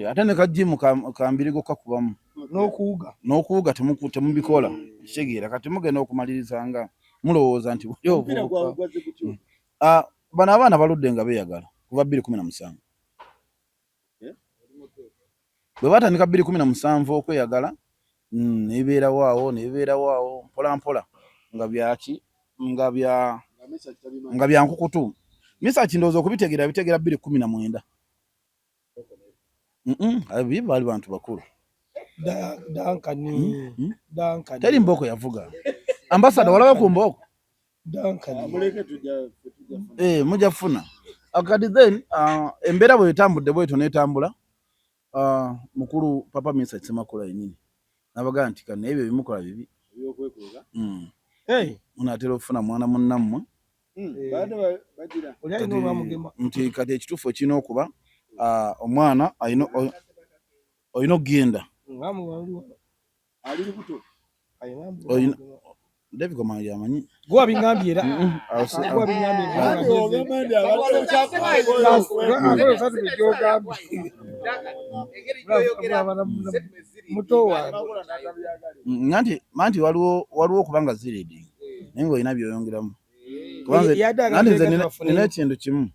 Ate ne kajimu kambirigo kakubamu. N'okuwuga. N'okuwuga temubikola. Kitegeera kati mugenda okumaliriza nga mulowooza nti buli obuvubuka. Bano abaana baludde nga beeyagala kuva 2017. Bwe batandika 2017 okweyagala, nebibeerawo awo, nebibeerawo awo mpola mpola nga byaki, nga bya nkukutu. Mesach ndowooza okubitegeera bitegeera 2019. Baali bantu bakulu. Duncan. Teri mbooko yavuga. Ambassador walaba ku mbooko? Duncan. Mujja kufuna. Kati then embeera bw'etambudde bw'etyo n'etambula, mukulu Papa Mesach Ssemakula yennyini n'abagamba nti kano ebyo bimukola bibi. Munaatera okufuna mwana munnammwe. Nti kati ekituufu ekirina okuba omwana olina okugenda. David Komanyi yamanyi. Gwa bingambye era. Gwa bingambye era. Nanti waliwo okubanga ziridi. Naye ng'olina by'oyongeramu. Nanti nze nina ekintu kimu.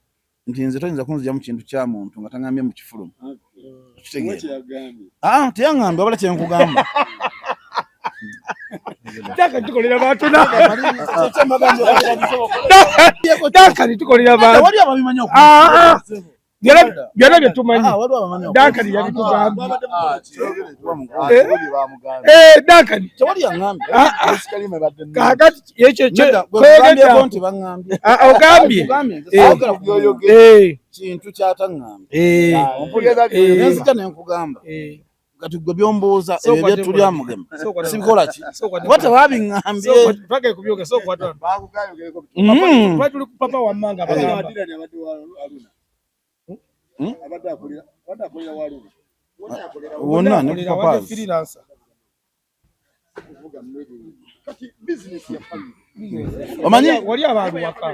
Nti nze toyinza kunzigya mu kintu kya muntu nga tangambye mu kifuluma. Okitegeera? Teyangambye wabula kye nkugamba. Duncan tukolera bantu na. Duncan tukolera bantu. Wali ababimanyi okukola. Byonna bye tumanyi. Duncan yabitugambye. Duncan. Tewali yaŋŋambye. Kaakati ekyo kyogeddeko nti baŋŋambye. Ogambye. Kintu kyataŋŋambye. Nenzija ne nkugamba. Kati gwe byombuuza ebyo byetulya mugema sibikola ki kuba tebabiŋŋambye. Tuli ku papa wammanga bagamba. Wonna ne ku papazi. Omanyi wali abantu waka.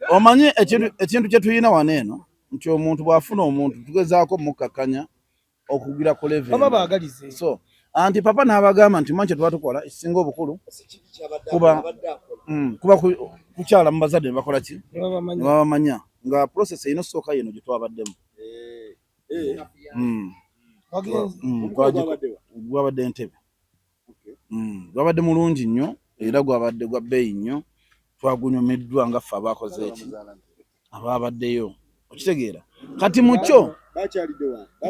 Omanyi ekintu kye tulina wano eno nti omuntu bw'afuna omuntu tugezaako mukkakkanya okugira ku level. Baba baagalize. So anti papa n'abagamba nti manyi kye tuba tukola ekisinga obukulu kuba kuba kukyala mu bazadde ne bakola ki? Ne babamanya. Ne babamanya nga process erina osooka yeno gye twabaddemu. Gwabadde Entebbe. Gwabadde mulungi nnyo era gwabadde gwa bbeeyi nnyo, twagunyumiddwa nga ffe abaakoze eki abaabaddeyo, okitegeera. Kati mu kyo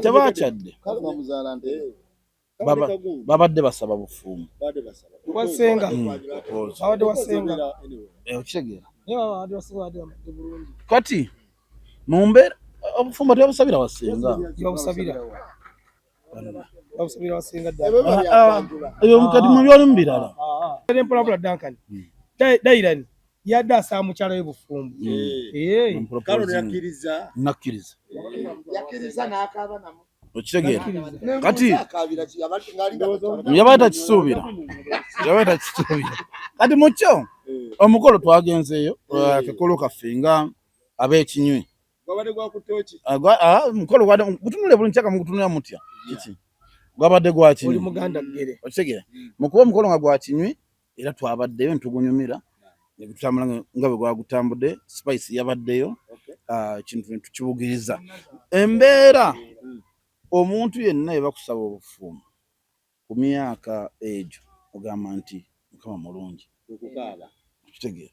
tebakyadde, babadde basaba bufumbo. Wasenga. Babadde wasenga. Okitegeera. Naye babadde wasenga, babadde bamadde bulungi. Kati mu mbeera obufumbo tebabusabira wasenga. Babusabira. Babusabira wasenga ddala. Ebyo kati mu byolimu birala. Mpola Duncan. Dairan yadde asaba mukyala we bufumbo. Kalo yakkiriza. Nakkiriza. Yakkiriza n'akaaba namu. Okitegeera. Kati yabadde takisuubira. Yabadde takisuubira. Kati mu kyo omukolo twagenzeeyo akakolo kaffe nga ab'ekinywi. Gwabadde gwa kutoki. Omukolo gutunule bulungi kyaka mugutunula mutya. Kiki? Gwabadde gwa kinywi. Oli muganda ggere. Okitegeera. Mu kuba omukolo nga gwa kinywi era twabaddeyo ne tugunyumira. Ne gutambula nga bwe gwagutambudde, Spice yabaddeyo, ekintu ne tukibugiriza. Embeera omuntu yenna yebakusaba obufumbo ku myaka egyo ogamba nti Mukama mulungi. Okitegeera.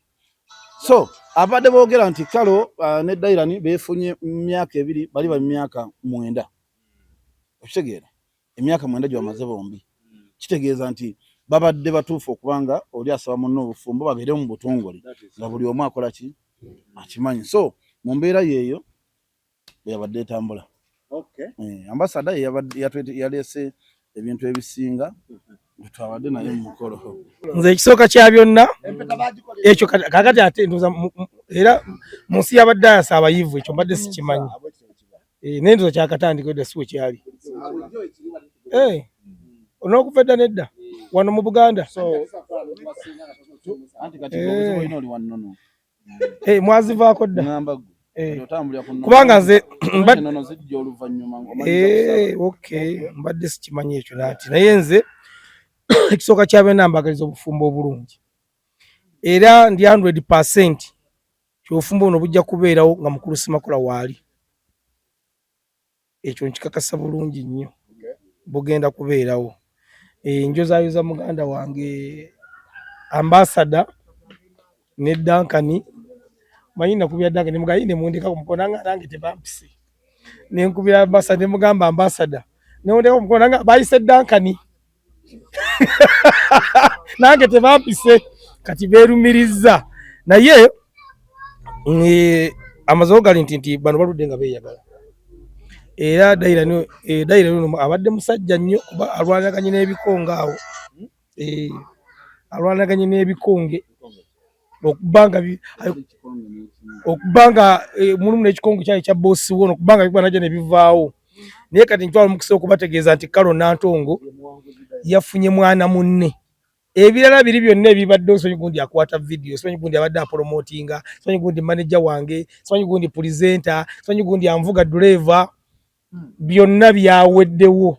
So abadde boogera nti Kalo ne Dairan beefunye myaka 2, bali bali myaka 9. Okitegeera. Emyaka 9 gye bamaze bombi. Kitegeeza nti babadde batuufu okubanga oli asaba munne obufumbo babeere mu butongole nga buli omu akola ki akimanyi. So mu mbeera yeeyo bwe yabadde etambula. Ambasada yaleese ebintu ebisinga twabadde naye mu mukolo. Nze ekisooka kya byonna ekyo kaakati ate ndowooza era mu nsi y'abadde ayasa abayivu ekyo mbadde sikimanyi. Naye ndowooza kyakatandika edda si we kyali. N'okuva edda nedda wano mu Buganda. Mwazivaako dda. Kubanga nze mbadde sikimanyi ekyo nati, naye nze ekisooka kya byonna mbagaliza obufumbo obulungi era ndi 100% obufumbo buno bujja kubeerawo nga mukulu Simakola waali. Ekyo nkikakasa bulungi nnyo, bugenda kubeerawo. Njozaayoza muganda wange ambasada ne Duncan. Manyi nakubira Duncan ne mugamba ne mundeka ku mukono nga nange tebampise. Ne nkubira ambasada ne mugamba ambasada ne mundeka ku mukono nga bayise Duncan. Nange tebampise kati beerumirizza. Naye amazima gali nti bano baludde nga beeyagala. Era Dairan ono abadde musajja nnyo kuba alwanaganye n'ebikonge awo. Alwanaganye n'ebikonge okubanga mulimu n'ekikonge kyali kya boosi wo okubanga bikuba najja ne bivaawo. Naye kati ntwala omukisa okubategeeza nti Kalo Nantongo yafunye mwana munne. Ebirala biri byonna ebibadde simanyi gundi akwata vidiyo, simanyi gundi abadde apromotinga, simanyi gundi manager wange, simanyi gundi presenter, simanyi gundi anvuga driver, byonna byaweddewo.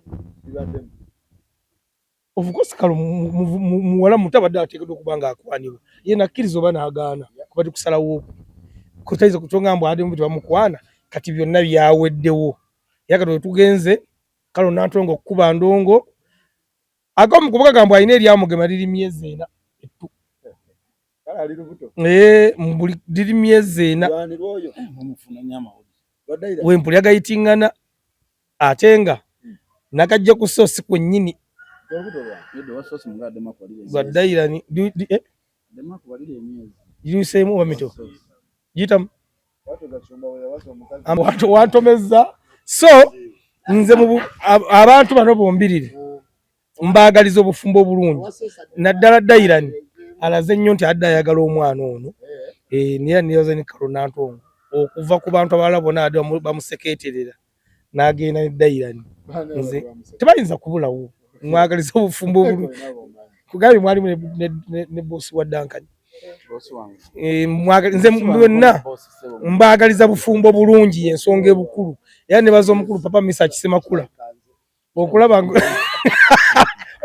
Of course Kalo muwala muto abadde ateekeddwa okuba nga akwanibwa, ye nakkiriza oba n'agaana kuba tekusalawo okwo. Kutayinza kutonga mbu ate tebamukwana, kati byonna byaweddewo. Era kati wetugenze Kalo Nantongo okukuba ndongo, agamu ku bagamba alina eryamugema liri myezi 4 ettu. Liri myezi 4. Wempulira gayitingana ate nga nakajja ku sosi kwennyini lwa Dayirani eh? Giruseemu oba mito giyitamu wantomezza so nze abantu bano bombirire mbaagaliza obufumbo obulungi naddala Dayirani alaze nnyo nti adde ayagala omwana ono eh, nera nebaza ne Kalo Nantongo okuva ku bantu abalala bonna adde bamuseketerera n'agenda ne Dayirani nze tebayinza kubulawo mwagaliza obufumbo obulungi kugambye mwalimu ne boosi wa Duncan eh, nze byonna mbaagaliza bufumbo bulungi ensonga ebukulu era nebaza omukulu Papa Misa Kisemakula okulaba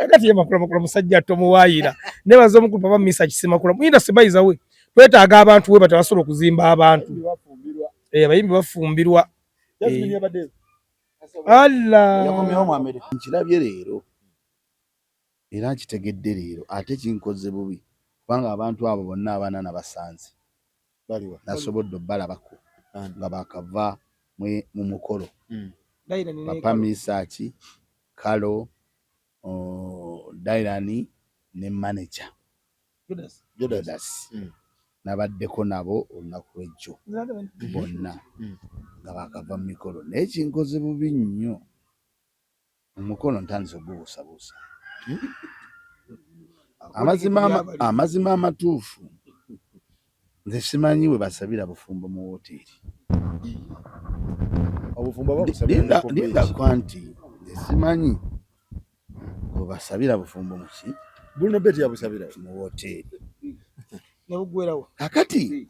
kati ye makula makula musajja tomuwaayira nebaza omukulu Papa Misa Kisemakula muyinda sebayiza we twetaaga abantu we batabasobola okuzimba abantu eh, abayimbi bafumbirwa eh. Allah nkirabye leero era nkitegedde leero ate kinkoze bubi kubanga abantu abo bonna abaana nabasanze nasobodde obalabako nga bakava mu mukolo hmm. Papa Misaki Kalo Dairani ne manager Judas hmm. Nabaddeko nabo olunaku lwejjo bonna hmm. nga bakava mu mikolo naye kinkoze bubi nnyo omukono ntandise okugubuusabuusa amazima amazima amatuufu nze simanyi we basabira bufumbo mu woteeri linda kwa nti nze simanyi we basabira bufumbo muki mu woteeri kakati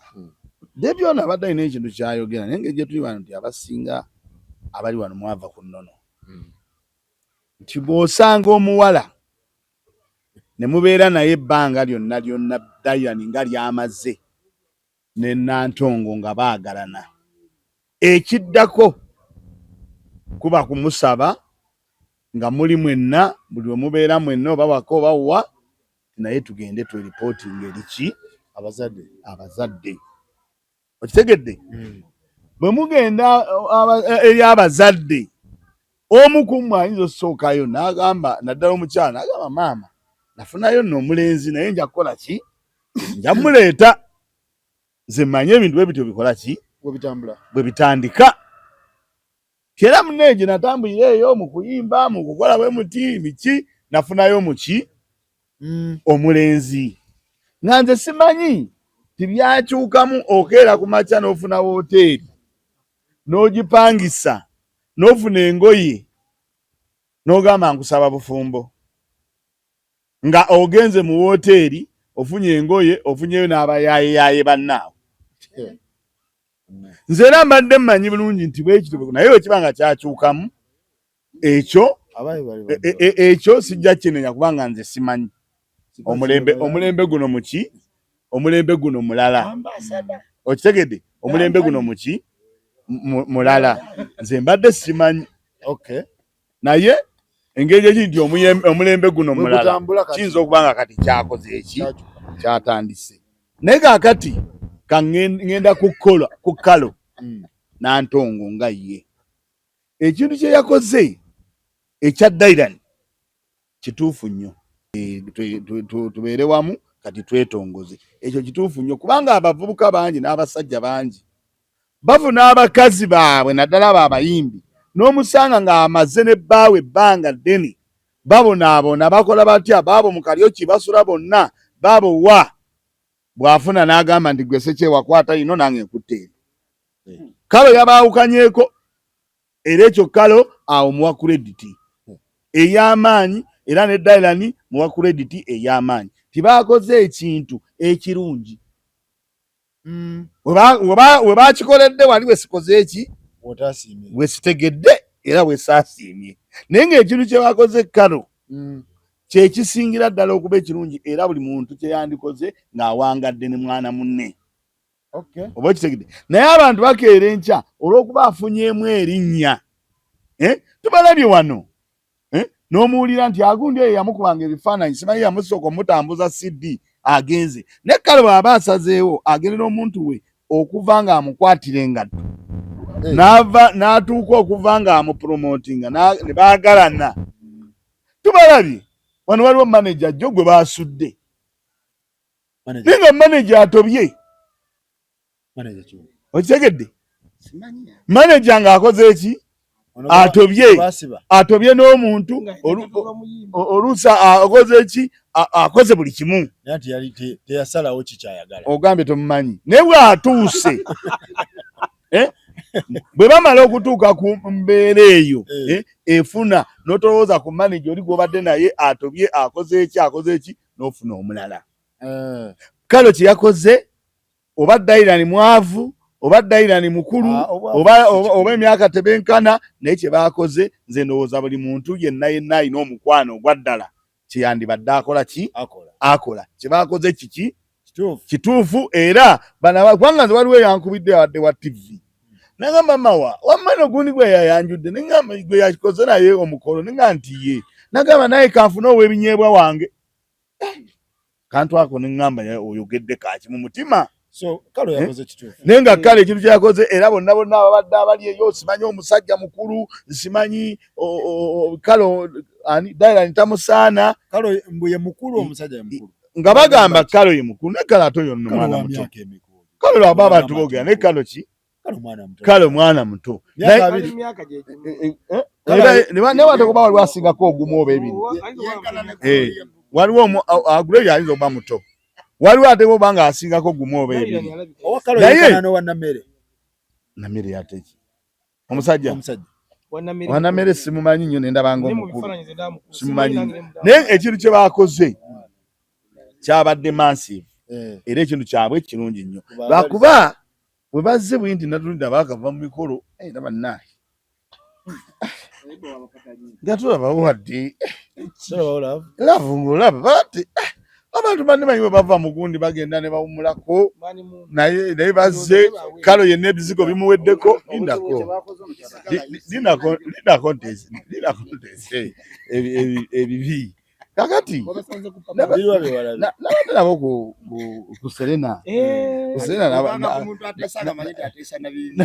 Debbie ono abadde alina ekintu kyayogera naye engeri gyetuli wano nti abasinga abali wano mwava ku nnono hmm. nti bw'osanga omuwala ne mubeera naye ebbanga lyonna lyonna Dayani nga lyamaze ne Nantongo nga baagalana ekiddako kuba kumusaba nga muli mwenna buli lwe mubeera mwenna oba waka oba wa naye tugende tweripootinga eriki abazadde abazadde okitegedde hmm. bwe mugenda eri abazadde omu ku mmwe ayinza okusookayo n'agamba naddala omukyala n'agamba maama nafunayo nno omulenzi naye nja kukola ki nja muleeta nze mmanyi ebintu bwe bityo bikola ki bwe bitandika Era munne gye natambulira eyo mu kuyimba mu kukola bwe muti biki nafunayo muki mm. omulenzi nga nze simanyi tibyakyukamu okeera ku makya n'ofuna woteeri n'ogipangisa n'ofuna engoye n'ogamba nkusaba bufumbo nga ogenze mu woteeri ofunye engoye ofunyeyo n'abayaayeyaye bannaawe nze era mbadde mmanyi bulungi nti bwekityo naye wekiba nga kyakyukamu ekyo e, e, e, ekyo sijja kinenya kubanga nze simanyi omulembe omulembe guno muki omulembe guno mulala okitegedde omulembe guno muki mulala nze mbadde simanyi okay naye engeri ekiri nti omulembe guno mulala kiyinza okuba nga kati kyakoze eki kyatandise naye kakati kangenda kukola ku kalo hmm. nantongo nga ye ekintu kye yakoze ekya dairan kituufu nnyo eh, tubeere wamu kati twetongoze ekyo kituufu nnyo kubanga abavubuka bangi n'abasajja bangi bavuna abakazi baabwe naddala abo abayimbi n'omusanga ng'amaze ne bbaawe ebbanga ddene babonaabona bakola batya baabo mu kalyoki basula bonna baabo wa bw'afuna n'agamba nti gwe sekyewakwata ino nange nkutte eno hmm. kalo yabaawukanyeko era ekyo kalo awo muwa kurediti ey'amaanyi era ne dailani muwa kurediti ey'amaanyi tibaakoze ekintu ekirungi mm. we bakikoledde wali wesikoze eki wesitegedde era wesaasiimye naye ng'ekintu kye bakoze kano mm. kyekisingira ddala okuba ekirungi era buli muntu kyeyandikoze ng'awangadde ne mwana munne oba okitegedde naye abantu bakeera enkya olw'okuba afunyeemu erinnya eh? tubalabye wano eh? n'omuwulira nti agundi eyo yamukubanga ebifaananyi simanyi yamusooka omutambuza cd agenze naye kale bw'aba asazeewo agende n'omuntu we okuva ng'amukwatira engatto Eh. N'ava n'atuuka okuva nga amupromotinga ne baagalana. Tubalabye wano waliwo manager jjo gwe baasudde. Naye nga manager atobye. Okitegedde? Manager ng'akoze eki? Atobye. Atobye n'omuntu oluusi akoze eki? Akoze buli kimu. Teyasalawo kikyayagala. Ogambye tomumanyi. Naye bw'atuuse eh? bwe bamala okutuuka ku mbeera eyo eh. Eh, efuna n'otolowooza ku manager oli gw'obadde naye atobye akoze eki akoze eki n'ofuna omulala. Kale kye yakoze oba Dayirani mwavu oba Dayirani mukulu ah, oba emyaka tebenkana naye kye baakoze nze ndowooza buli muntu yenna yenna alina omukwano ogwa ddala kye yandibadde akola ki akola kye baakoze kiki kituufu era bana kubanga nze waliwo eyankubidde abadde wa ttivi nagamba mawa wamma no gundi gwe yayanjudde nengamba gwe yakikoze naye omukolo nenga nti ye nagamba naye kanfune ow'ebinyeebwa wange kantu ako neŋŋamba oyogedde kaki mu mutima so kalo eh? yakoze kituufu naye nga kale ekintu kyeyakoze era bonna bonna ababadde abali eyo simanyi omusajja mukulu simanyi kalo ani dairani tamusaana kalo mbu ye mukulu omusajja ye mukulu nga bagamba kalo ye mukulu naye kalo ate oyo nno mwana muto kalo lwaba abantu boogera naye kalo ki kale mwana muto naye watakuba waliwo asingako ogumu oba ebiri eh, waliwo aguleyo ayinza okuba muto waliwo ate oba nga asingako gumu oba ebiri naye namere yateki omusajja wanamere simumanyi nnyo nendabanga omukulu simumanyi nnyo naye ekintu kye bakoze kyabadde massive eh. era ekintu kyabwe kirungi nnyo lwakuba bwe bazze bwe nti natulidde baakava mu mikolo era eh, bannaaye nga tulabawo wadde laavu ng'olaba bati eh, abantu banne manyi bwe bava mu gundi bagenda ne bawumulako naye naye bazze kalo yenna ebizigo bimuweddeko lindako lindako lindako ntese lindako ntese ebibi kakati nabadde nabo ku Serena eh. ku Serena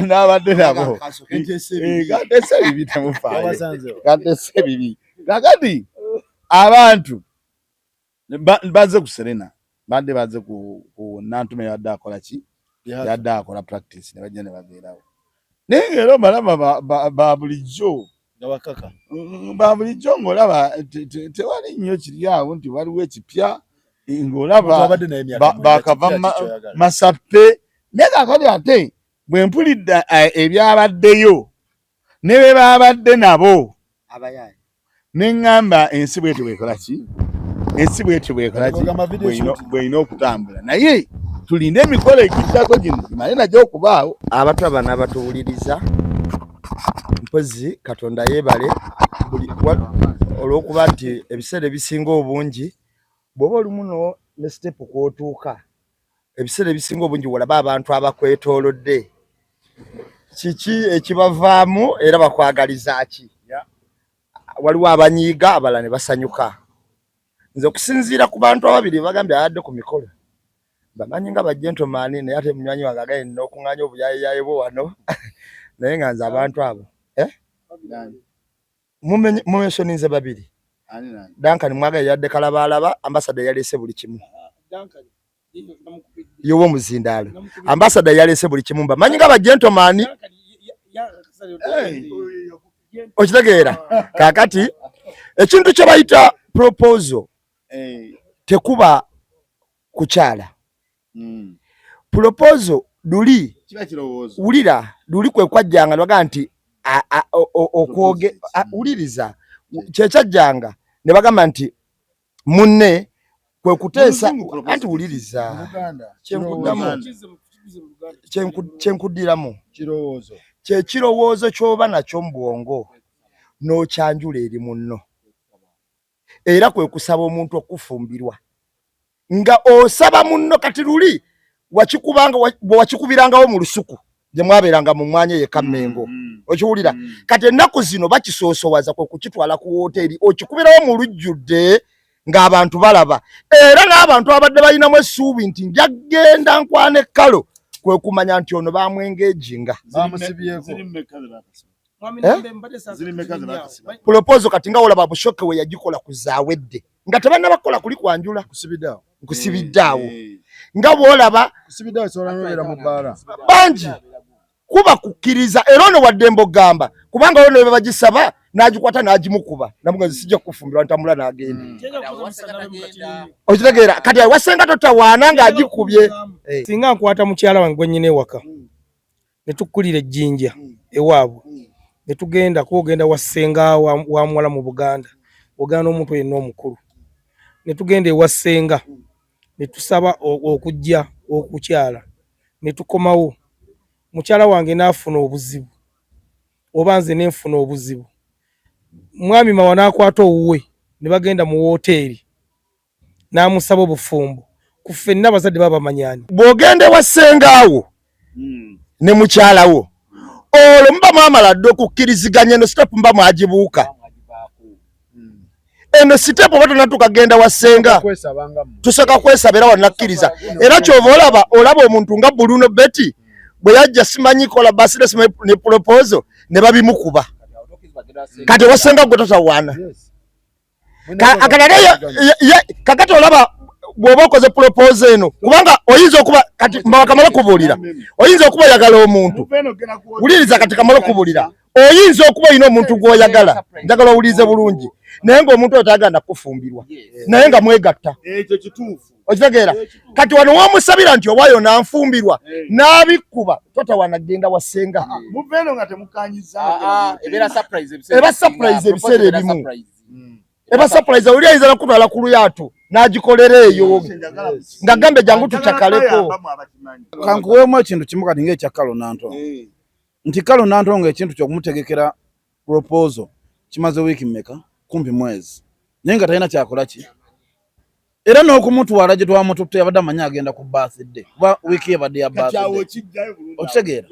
nabadde nabo kantese ebibi temufaayo kantese ebibi kakati abantu bazze ku Serena badde bazze ku Nantume yadde akola ki yadde akola practice ne bajja ne babeerawo naye ng'era obalaba ba bulijjo mm, ba bulijjo ng'olaba tewali nnyo kiri awo nti waliwo ekipya ng'olaba bakava masappe naye kakati ate bwe mpulidde eh, ebyabaddeyo ne be baabadde nabo ne ŋŋamba ensi bwetyo bwekola ki ensi bwetyo bwekola ki bw'erina okutambula naye tulinde emikolo egiddako gino gimale nagyo okubaawo. Abatulaba n'abatuwuliriza mpozzi Katonda yeebale olw'okuba nti ebiseera ebisinga obungi bw'oba oli muno ne siteepu kw'otuuka ebiseera ebisinga obungi wolaba abantu abakwetoolodde kiki ekibavaamu era bakwagaliza ki waliwo abanyiiga abalala ne basanyuka nze okusinziira ku bantu ababiri bagambye abadde ku mikolo bamanyi nga ba gentleman naye ate munywanyi wange agaye nina okunganya obuyayeyaye bwo wano naye nga nze abantu abo eh? Mumensioninze babiri Duncan Mwaga yadde kalabalaba ambassador yalese buli kimu yowo omuzindaalo ambassador yalese buli kimu mbamanyi nga ba gentleman okitegeera kakati ekintu kye bayita proposal tekuba kukyala mm. Proposal luli wulira luli kwe kwajjanga nebagaa nti okwoge wuliriza kyekyajjanga ne bagamba nti munne kwe kuteesa anti wuliriza kyenkuddiramu kyekirowoozo kyoba nakyo mu bwongo n'okyanjula eri munno era kwe kusaba omuntu okufumbirwa nga osaba munno kati luli wakikubanga bwe wakikubirangawo mu lusuku gye mwabeeranga mu mwanya eyo Kammengo mm, mm. okiwulira mm. Kati ennaku zino bakisoosowaza kwe kukitwala ku wooteeri okikubirawo mu lujjudde ng'abantu balaba era n'abantu abadde balinamu essuubi nti nja kugenda nkwana ekkalo Kwe kumanya nti ono bamwengejinga. Eh? Proposal kati nga olaba Bushoke we yagikola ku zaawedde nga tebannabakola kuli kwanjula, nkusibidde awo eh. Nga bw'olaba bangi kuba kukkiriza era ono waddembe okugamba kubanga ono bebagisaba n'agikwata n'agimukuba namugazi sijja kukufumbirwa ntambula n'agenda hmm. Okitegeera kati awasenga totawaana ng'agikubye eh. Singa nkwata mukyala wange gwe nnyina ewaka hmm. Ne tukkulira ejjinja hmm. ewaabwe ne tugenda kuba ogenda wa ssenga wa muwala mu Buganda ogenda n'omuntu yenna omukulu ne tugenda ewa ssenga ne tusaba okujja okukyala ne tukomawo mukyala wange n'afuna obuzibu oba nze ne nfuna obuzibu mwami Mawa n'akwata owuwe ne bagenda mu wooteeri n'amusaba obufumbo ku ffenna abazadde baba bamanyani. Bw'ogenda ewa ssengaawo hmm. ne mukyala wo olwo muba mwamala dda okukkiriziganya eno sitepu muba mwagibuuka eno sitepu oba tonatuuka genda wa ssenga tusooka kwesaba era wanakkiriza era kyova olaba olaba omuntu nga Bruno Betty bwe yajja simanyi kola basire simanyi ne proposal ne babimukuba kati owasenga gwe totawaana kakati olaba bw'oba okoze propose eno kubanga oyinza okuba kati mbawa kamala okubuulira oyinza okuba oyagala omuntu wuliriza kati kamala okubuulira oyinza okuba olina omuntu gw'oyagala njagala owulirize bulungi naye ng'omuntu oyo tayagala nakufumbirwa naye nga mwegatta okitegeera kati wano womusabira nti owayo nanfumbirwa n'abikkuba totawana genda wa ssenga ah, ah, eba surprise ebiseera ebimu eba surprise oli ayinza nakutwala ku luyatu n'agikolera eyo nga gambe jangu tucakaleko kankuweemu ekintu kimu kati ng'ekya Kalo Nantongo eh. Nti Kalo Nantongo ekintu ky'okumutegekera proposal kimaze wiiki mmeka kumpi mwezi naye nga talina kyakola ki era n'okumutwala gye twamututte yabadde amanyi agenda ku birthday kuba wiiki ebadde ya birthday okitegeera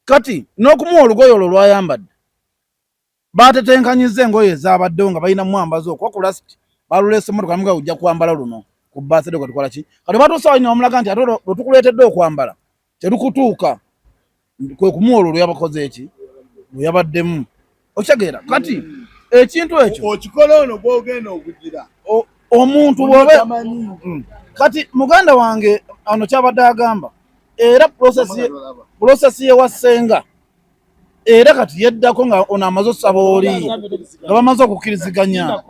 kati n'okumuwa olugoye olwo lwayambadde baatetenkanyizza engoye ezaabaddewo nga balina mwambaza okuba ku last baluleese motoka namuga ojja kwambala luno ku birthday kwe tukola ki kati batuuse awo ne nti ate lwe tukuleetedde okwambala terukutuuka kwe kumuwa olwo lwe yabakoze eki lwe yabaddemu okitegeera kati ekintu ekyo okikola ono gwogenda okugira omuntu bwoba mm. Kati muganda wange ano kyabadde agamba era process ye wa ssenga era kati yeddako nga ono amaze osaba oli nga bamaze okukkiriziganya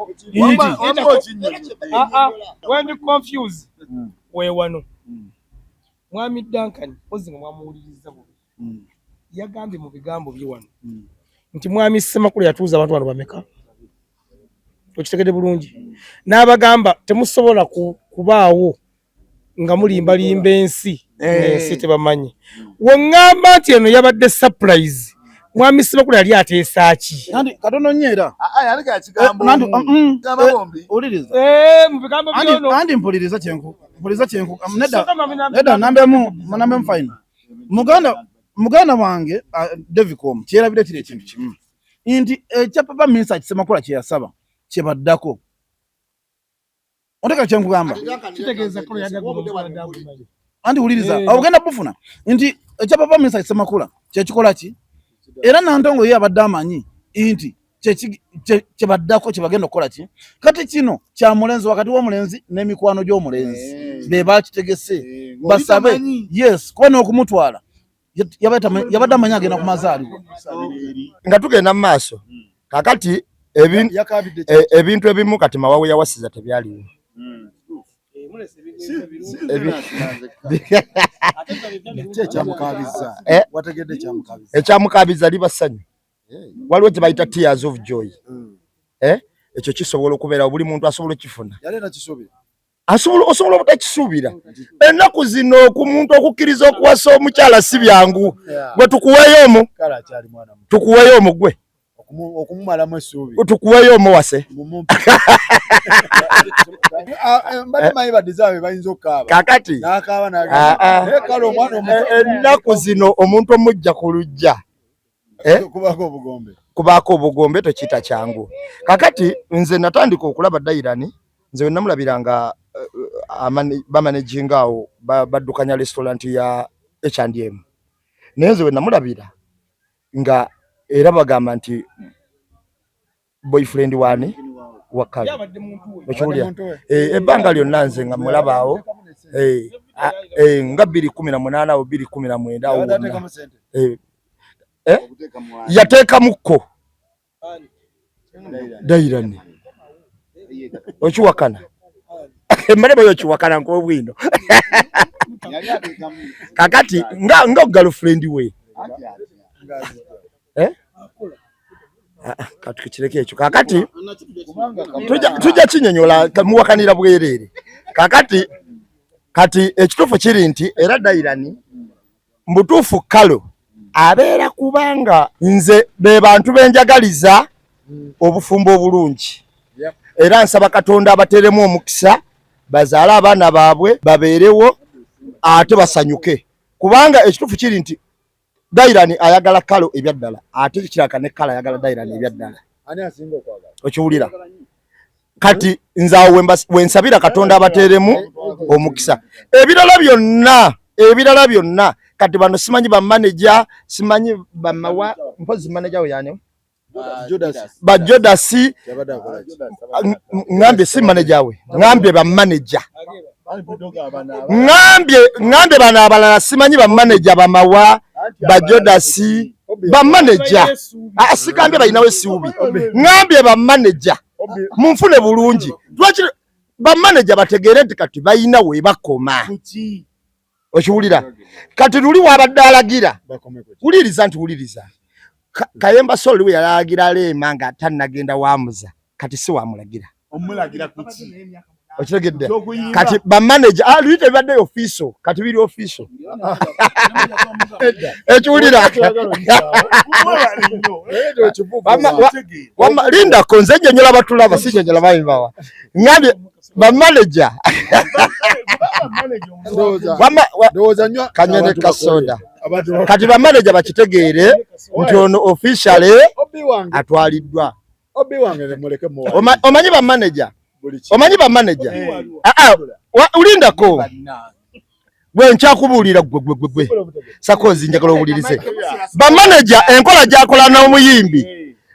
ah, ah, hmm. Wewano hmm. Mwami Duncan ozi nga mwamuwuliriza bubi hmm. Yagambye mu bigambo bye wano nti mwami Ssemakula yatuuza abantu bano bameka okitegedde bulungi n'abagamba temusobola kubaawo nga mulimbalimba ensi eh. Ensi tebamanyi weŋŋamba nti eno yabadde surprise mwami Ssemakula yali ateesa ki katono nnyo era ah, ah, eh, mu bigambo byono andi mpuliriza kyenku mpuliriza kyenku nedda nedda nambemu nambemu fine muganda muganda wange uh, Devicom kyerabire kiri ekintu kimu nti ekya papa Minsa Ssemakula kye yasaba kyebaddako oteka kyenkugamba anti wuliriza eh. Ogenda bufuna nti ekya papa Minsa Ssemakula kyekikola ki era Nantongo ye abadde amanyi nti kyebaddako kyebagenda okukola ki kati kino kya mulenzi wakati w'omulenzi n'emikwano gy'omulenzi eh. Be bakitegese eh. Basabe yes kuba n'okumutwala yabadde amanyi agenda ku mazaalibwa nga tugenda mu maaso kakati ebintu ebimu kati Mawawe yawasiza tebyaliwo hmm. Ekyamukabiza liba ssanyu waliwo kye bayita tears of joy hmm. Eh? Ekyo kisobola okubeerawo buli muntu asobola okukifuna osobola obutakisuubira ennaku zino ku muntu okukkiriza okuwasa omukyala si byangu gwe tukuweeyo omu tukuweeyo omu gwe okumumalamu essuubi tukuweeyo omu wase kakati ah, ah. Ennaku zino omuntu omujja ku lujja eh? Kubaako obugombe tokiyita kyangu kakati nze natandika okulaba Dayirani nze we namulabira nga eh, bamanaginga awo baddukanya restaurant ya H&M naye nze we namulabira nga era bagamba nti boyfriend wani wakali okiwulira eh, ebbanga lyonna nze nga mulabaawo eh, eh, nga 2018 awo 2019 awo wonna yateekamukko Dairani okiwakana emmere bayo okiwakana nk'obwino kakati nga nga girlfriend we eh? Ah, ah, kati kireke ekyo kakati tujja kinyonyola muwakanira bwereere kakati kati ekituufu kiri nti era Dairani mbutuufu kalo abeera kubanga nze be bantu benjagaliza obufumbo obulungi era nsaba Katonda abateremu omukisa bazaale abaana baabwe babeerewo ate basanyuke kubanga ekituufu kiri nti Dairani ayagala Kalo ebyaddala ate kiraka ne Kalo ayagala Dairani ebyaddala okiwulira kati nze awo wensabira Katonda abateeremu omukisa ebirala byonna ebirala byonna kati bano simanyi ba manager simanyi bamawa mpozi manager we yani ba Judas ngambye si manager we ngambye ba manager ngambye bano abalala simanyi ba manager bamawa ba Judas ba manager ah, sigambye balinawo essuubi ngambye ba manager munfune bulungi lwaki ba manager bategeere nti kati balina we bakoma okiwulira kati luli wabadde alagira wuliriza nti wuliriza Kayemba Sol we yalagira Leema nga tannagenda wamuza kati si wamulagira okitegedde kati ba manager ah luli tebibadde offiso kati biri offiso ekiwulira lindako nze nnyonnyola batulaba si nnyonnyola babibawa ngambye ba manager kanywe ne kasoda kati ba manager bakitegeere nti ono officially atwaliddwa omanyi ba manager omanyi ba manager ah, ah, ulindako gwe nkyakubuulira gwe gwe gwe sakozi njagala owulirize ba manager enkola gyakola n'omuyimbi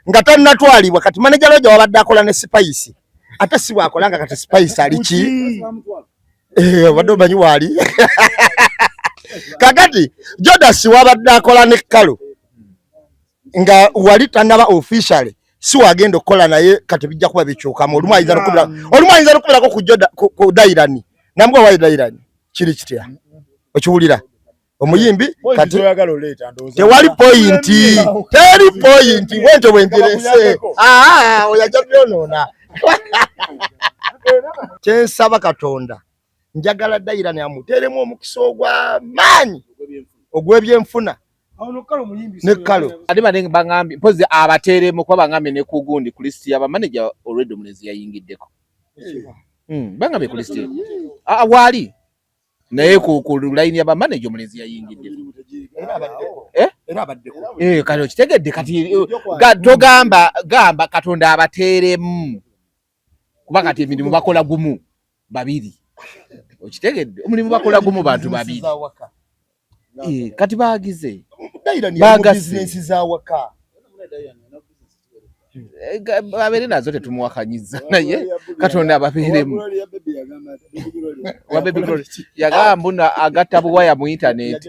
nga tannatwalibwa kati manager Roger wabadde akola ne Spice ate si bwakola nga kati Spice ali ki eh, obadde omanyi waali kakati Jodas wabadde akola ne Kalo nga wali tannaba officially si wagenda okukola naye kati bijja kuba bikyukamu olumu ayinza nokubirako ku Dairani namugwa wayi Dairani kiri kitya okiwulira omuyimbi kati tewali pointi teri pointi bwentyo bwenjirese ah, oyo ajja byonoona kyensaba Katonda njagala Dairani amuteeremu omukisa ogw'amaanyi ogw'ebyenfuna ne Kalo ate bane bangambye mpozi abateeremu kuba bangambye ne ku gundi ku list ya bamaneja already omulenzi yayingiddeko bangambye ku list ah, waali naye ku line ya bamaneja omulenzi yayingiddeko eh? Eh, kati okitegedde kati togamba gamba Katonda abateeremu kuba kati emirimu bakola gumu babiri okitegedde omulimu bakola gumu bantu babiri eh, kati bagize eh, babeere nazo tetumuwakanyiza naye Katonda ababeeremu yagamba mbu agatta buwaya mu intaneti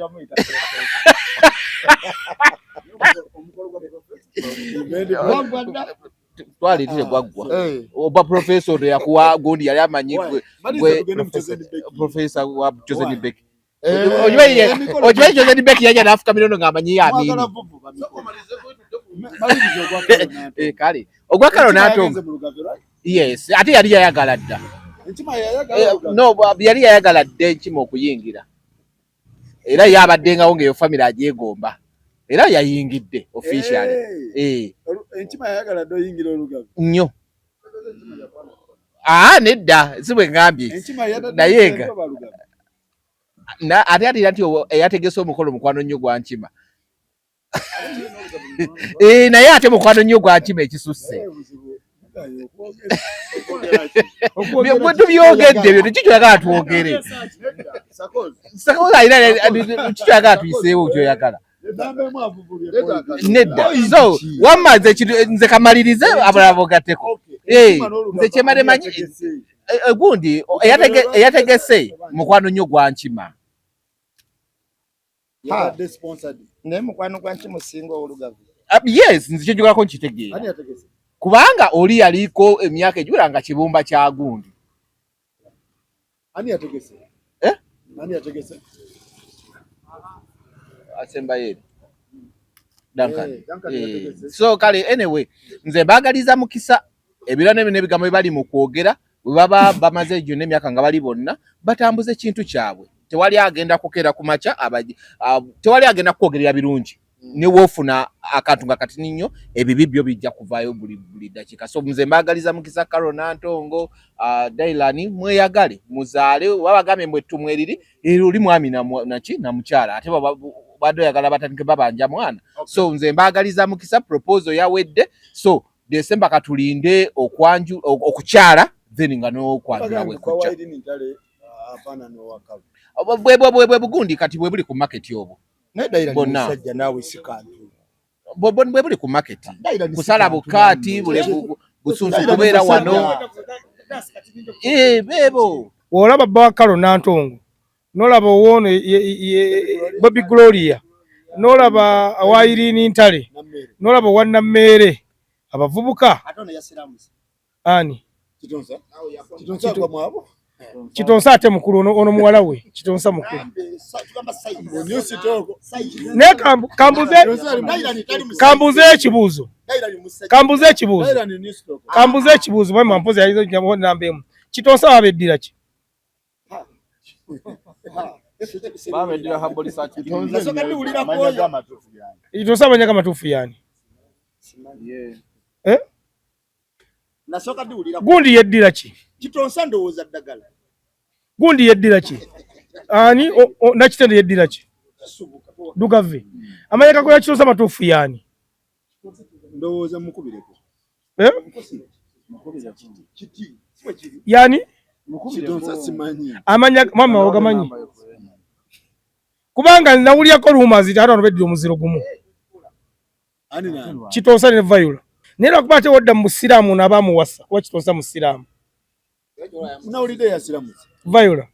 twaleetire gwaggwa eh. oba profesa ono yakuwa gundi yali amanyi gwe profesa wa Chosen Becky eh. okimanyi Chosen Becky yajja n'afukamira ono ng'amanyi amini eh, kale ogwa kalo n'atonga yes ate yali yayagala dda no yali yayagala dda enkima okuyingira era ye abaddengawo ng'eyo famire agyegomba era yayingidde officially eh. Enkima yayagala dda oyingira olugave nnyo aa nedda si bwe ngambye naye nga ate atira nti eyategese omukolo mukwano nnyo gwa nkima eh, naye ate mukwano nnyo gwa nkima ekisusse bwe tubyogedde byo tekikyoyagala twogere. Sakozi alina kikyoyagala tuyiseewo kyoyagala nedda. So wamma nze nze kamalirize abalala bogatteko. Eh, nze kyemale manyi gundi eyategese mukwano nnyo gwa Nkima. Naye mukwano gwa Nkima osinga owolugavu. Ah, yes, nze kyenjogerako nkitegeera kubanga oli yaliko emyaka egiwera nga kibumba kya gundi. Ani yategese? Eh? Ani yategese? Asembayo eri Duncan. Eh, Duncan Eh, yategese. So kale anyway nze mbaagaliza mukisa ebira n'ebigambo bye bali mu kwogera bwe baba bamaze gyonna emyaka nga bali bonna batambuze ekintu kyabwe. Tewali agenda kukeera ku makya tewali agenda kukwogerera birungi ne woofuna akantu nga katini nnyo ebibi byo bijja kuvaayo buli ddakiika. So nze mbaagaliza mukisa Carol Nantongo, Dylan, mweyagale muzaale oba bagambye mbu ettumu eriri eryo oli mwami naki na mukyala ate badde oyagala batandike babanja mwana. So nze mbaagaliza mukisa, proposal yawedde, so December katulinde okukyala then nga n'okwanjula bwe kujja. Bwe bugundi kati bwe buli ku market obwo. Naye Dayira ni Bonna. musajja naawe si kantu. Bwe buli ku market. Dayira ni si Kusala kantu bukaati naawe. bule busunsu Dayira ni kubeera musajja. wano. Beebo. Bw'olaba bba wa Carol Nantongo, n'olaba owoono Bobby Gloria, n'olaba owa Irene Ntale, n'olaba owa Nammeere, abavubuka. Ani? Kitonsa? Kitonsa agwa mwabo? Kitonsa ate mukulu ono muwala we, Kitonsa mukulu. Naye kambuze ekibuuzo. Kambuze ekibuuzo. Kambuze ekibuuzo, mwami Wampozi yayinza okujja namba emu. Kitonsa babeddira ki? Kitonsa amannya g'amatuufu y'ani? Eh? Gundi yeddira ki? Kitonsa ndowooza ddagala. Gundi yeddira ki? Ani? Nakitende yeddira ki? Lugave. Amannya ga Kitonsa amatuufu y'ani? Ndowooza mukubireko. Eh? Yani? Kitonsa simanyi. Amannya mama ogamanyi. Kubanga nawulyako rumors nti ate beddira omuziro gumu. Ani nani? Kitonsa ne Viola. Naye lwakuba ate wodda mu Busiraamu n'abamuwasa kuba Kitonsa Musiraamu. Nawulidde yasiramuse. Viola.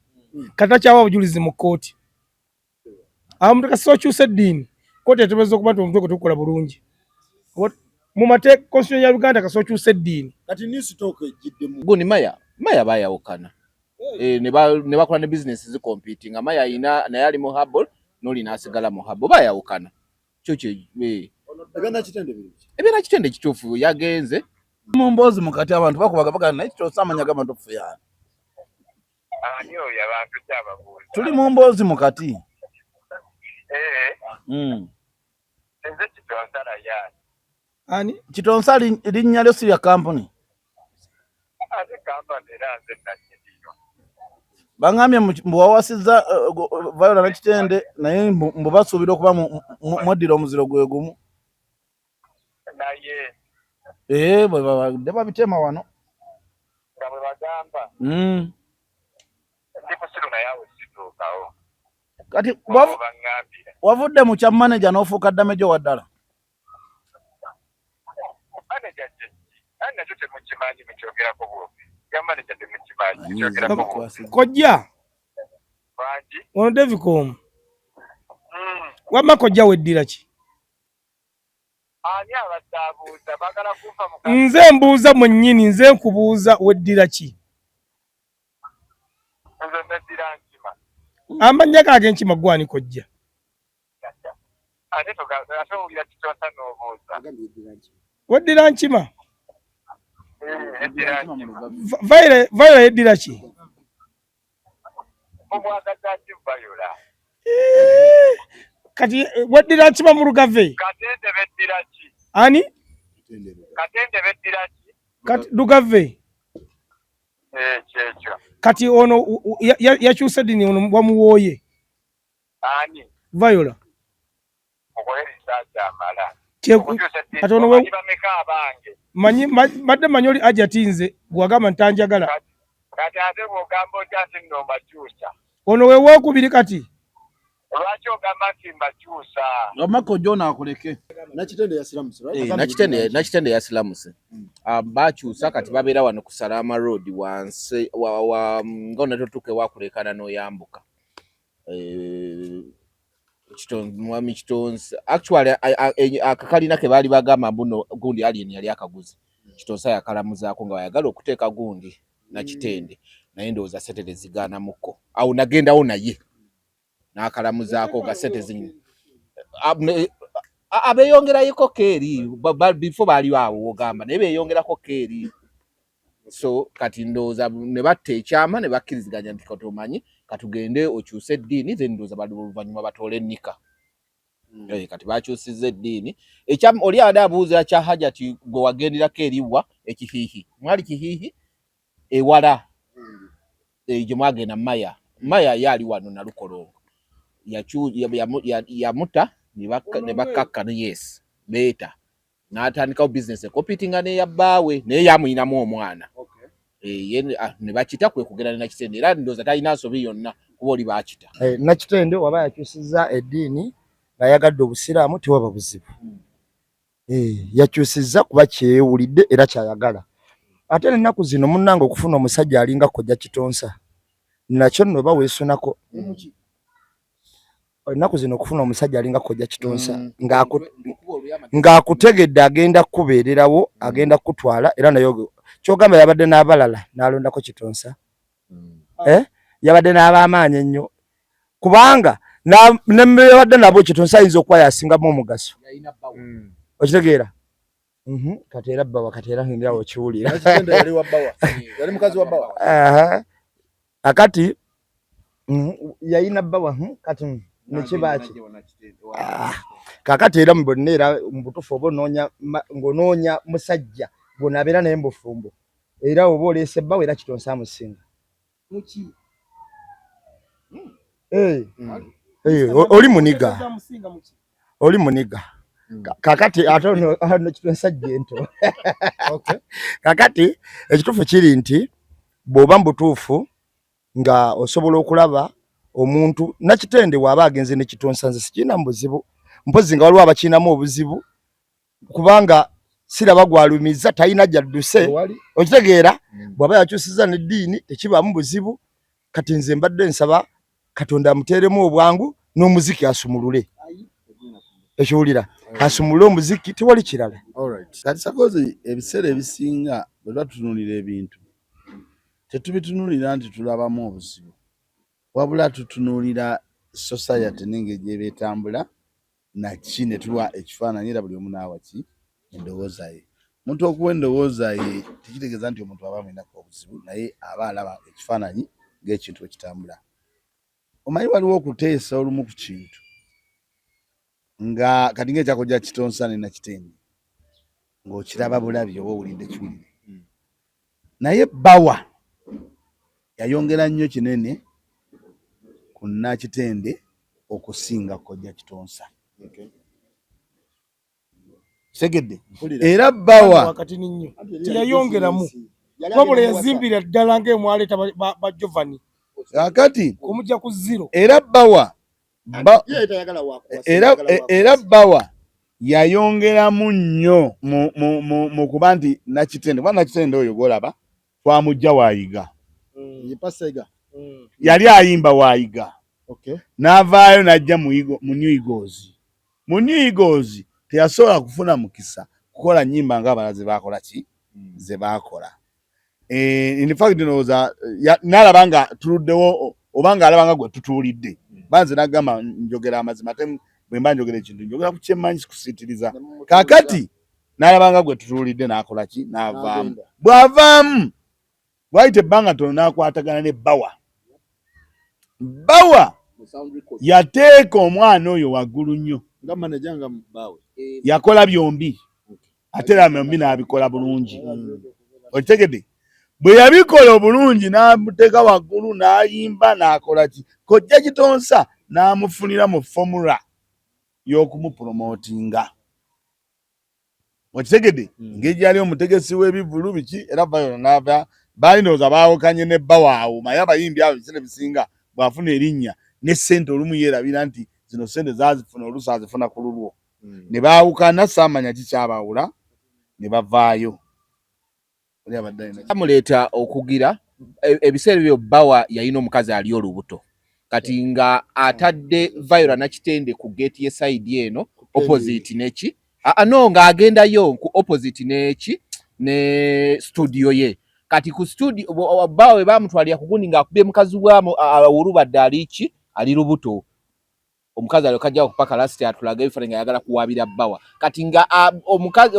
Kati takyawa bujulizi mu kkooti. Omuntu kasita okyusa eddiini, kkooti eteebereza okuba nti omutwe gwe tegukola bulungi. Mu mateeka constitution ya Uganda kasita okyusa eddiini. Kati new stock ejjiddemu. Gundi Maya baayawukana. Ne bakola ne business zicompeting. Maya ayina naye ali mu Hubble n'oli n'asigala mu Hubble baayawukana. Kyo kye Ebyanakitende biri biki? Ebyanakitende kituufu yagenze. Mu mboozi mukati abantu bakubaga bagamba naye Kitonsa amannya g'amatuufu y'ani? Ani oyo abantu kyababuuza? Tuli mu mboozi mukati. Nze Kitonsa Rayani. Ani? Kitonsa linnya lyo si lya kampuni? Ate kampuni era nze nannyiniyo. Bangambye mbu wawasizza Viola Nakitende naye mbu basuubira okuba mweddira omuziro gwe gumu. Naye. Bwe babadde babitema wano. Nga bwe bagamba. Ndi musiru naye awo situukawo. Kati wavudde mu kya manager n'ofuuka damage wa ddala. Manager kye ki? Ani nakyo temukimanyi mukyogerako bw'obi. Ya manager temukimanyi mukyogerako bw'obi. Kojja. Bangi. Ono Davicom. Wamma kojja weddira ki? Ani abadde abuuza? Baagala kunfa mu Nze mbuuza mwennyini, nze nkubuuza weddira ki? Nze neddira Nkima. Amannya ge ag'Enkima gwani kojja? Ate ate owulira Kitonsa n'obuuza. Weddira Nkima? Neddira Nkima. Viola yeddira ki? Mumwagaza ki Viola? Kati weddira Nkima mu Lugave? Katende beddira ki? Ani? Katende beddira ki? Kati Lugave. Kyekyo. Kati ono yakyusa eddiini ono wamuwooye. Ani? Viola. Mukole research amala. Kati ono Manyi bameka abange? Manyi badde manyi oli aja tinze gwagamba ntanjagala. Kati ate bw'ogamba otya nti nno mbakyusa? Ono we wokubiri kati. Lwaki ogamba nti mbakyusa? Wamma John akuleke. Nakitende yasiramuse, right? Eh, Nakitende yasiramuse. Bakyusa kati babeera wano ku Salama Road wansi wa nga onatutuuka ewakulekana n'oyambuka. Eh, Mwami Kitonsa actually akakalina ke baali bagamba mbuno gundi alien yali akaguze. Kitonsa yakalamuzaako nga bayagala okuteeka gundi Nakitende, naye ndowooza ssente tezigaanamuko. Awo nagendawo naye n'akalamuzaako nga ssente abeeyongerayoko keeri before baali awo wogamba naye beeyongerako keeri. So kati ndowooza ne batta ekyama ne bakkiriziganya nti kati omanyi katugende okyuse eddiini, then ndowooza bali oluvannyuma batoole ennika. Kati bakyusizza eddiini. Oli abadde abuuza kya Hajati gwe wagenderako eriwa ekihiihi, mwali kihiihi ewala gye mwagenda Maya. Maya ye ali wano Nalukolongo, yamuta ne bakkakkana, yes beeta n'atandikawo bizinesi ecompetinga n'eya bbaawe, naye yamuyinamu omwana. Ne bakita kwe kugenda ne Nakitende, era ndowooza talina nsobi yonna kuba oli baakita. Nakitende waba yakyusizza eddiini ng'ayagadde obusiraamu tewaba buzibu. Yakyusizza kuba kyewulidde era kyayagala. Ate n'ennaku zino munnange okufuna omusajja alinga Kojja Kitonsa nakyo nno oba weesunako. Ennaku zino okufuna omusajja alinga Kojja Kitonsa ng'akutegedde agenda kukubeererawo, agenda kukutwala, era naye ky'ogamba yabadde n'abalala n'alondako Kitonsa. Yabadde n'ab'amaanyi ennyo kubanga ne yabadde nabo Kitonsa ayinza okuba yasingamu omugaso. Okitegeera? Kati era bbawa, kati era ndira okiwulira. Nakitende yali wa bbawa. Yali mukazi wa bbawa. Akati yalina bbawa, kati nekiba ki? Kakati era mu bonna era mu butuufu oba onoonya ng'onoonya musajja gw'onaabeera naye mu bufumbo, era oba oleese bbawa era Kitonsa amusinga. Oli muniga. Oli muniga. Kakati ate ono Kitonsa jento. Kakati ekituufu kiri nti bw'oba mu butuufu nga osobola okulaba omuntu Nakitende bw'aba agenze ne Kitonsa nze sikirinamu buzibu, mpozzi nga waliwo abakirinamu obuzibu kubanga siraba gwalumizza talina gy'adduse. Okitegeera? Bw'aba yakyusizza n'eddiini tekibaamu buzibu. Kati nze mbadde nsaba Katonda amuteeremu obwangu n'omuziki asumulule. Ekiwulira? Asumulule omuziki tewali kirala. Kati Sakozi ebiseera ebisinga bwe tuba tutunuulira ebintu tetubitunulira nti tulabamu obuzibu, wabula tutunuulira society n'engeri gy'eba etambula naki ne tuwa ekifaananyi era buli omu n'awa ki endowooza ye. Omuntu okuwa endowooza ye tekitegeeza nti omuntu aba amulinako obuzibu, naye aba alaba ekifaananyi ng'ekintu bwe kitambula. Omanyi waliwo okuteesa olumu ku kintu nga kati ng'ekya Kojja Kitonsa ne Nakitende ng'okiraba bulabi oba owulidde kiwulire, naye bbawa yayongera nnyo kinene ku Nakitende okusinga Kojja Kitonsa. Kitegedde? Era bbawa wakati nnyo teyayongeramu, wabula yazimbira ddala ng'emwaleeta ba Giovanni kakati kumujja ku zero. Era bbawa era bbawa yayongeramu nnyo mu kuba nti Nakitende, kuba Nakitende oyo gw'olaba twamujja waayiga. Yali ayimba waayiga, n'avaayo n'ajja mu New Eagles. Mu New Eagles teyasobola kufuna mukisa kukola nnyimba ng'abalala ze baakola ki ze baakola. In fact ndowooza n'alaba nga tuluddewo oba ng'alaba nga gwe tutuulidde. Banze n'agamba njogera amazima, ate bwe mba njogera ekintu njogera ku kyemmanyi sikusiitiriza. Kaakati n'alaba nga gwe tutuulidde n'akola ki n'avaamu. Bw'avaamu bw'ayita ebbanga ntono n'akwatagana ne bbawa. Bbawa yateeka omwana oyo waggulu nnyo, yakola byombi ate era byombi n'abikola bulungi. Okitegedde? Bwe yabikola obulungi n'amuteeka waggulu n'ayimba n'akola ki, Kojja Kitonsa n'amufunira mu formula y'okumupromotinga. Okitegedde? Engeri gyali omutegesi w'ebivvulu biki, era vayo n'ava baali ndowooza baawukanye ne bba waawo, naye abayimbi abo ebiseera ebisinga Bw'afuna erinnya ne ssente, olumu yeerabira nti zino ssente zaazifuna, oluusi azifuna ku lulwo. Ne baawukana, saamanya kikyabawula ne bavaayo. Oli abadde alina Amuleeta okugira ebiseera ebyo Bawa yalina omukazi ali olubuto, kati nga atadde Viola Nakitende ku gate ye side eno opposite neki, ah, no, ng'agendayo ku opposite neki ne studio ye. Kati ku studio Bawa we bamutwalira ku gundi ng'akubye mukazi we awulubadde ali ki, ali lubuto. Omukazi alyoka ajja okupaka lasiti atulaga ebifaananyi nga ayagala kuwaabira Bawa. Kati nga omukazi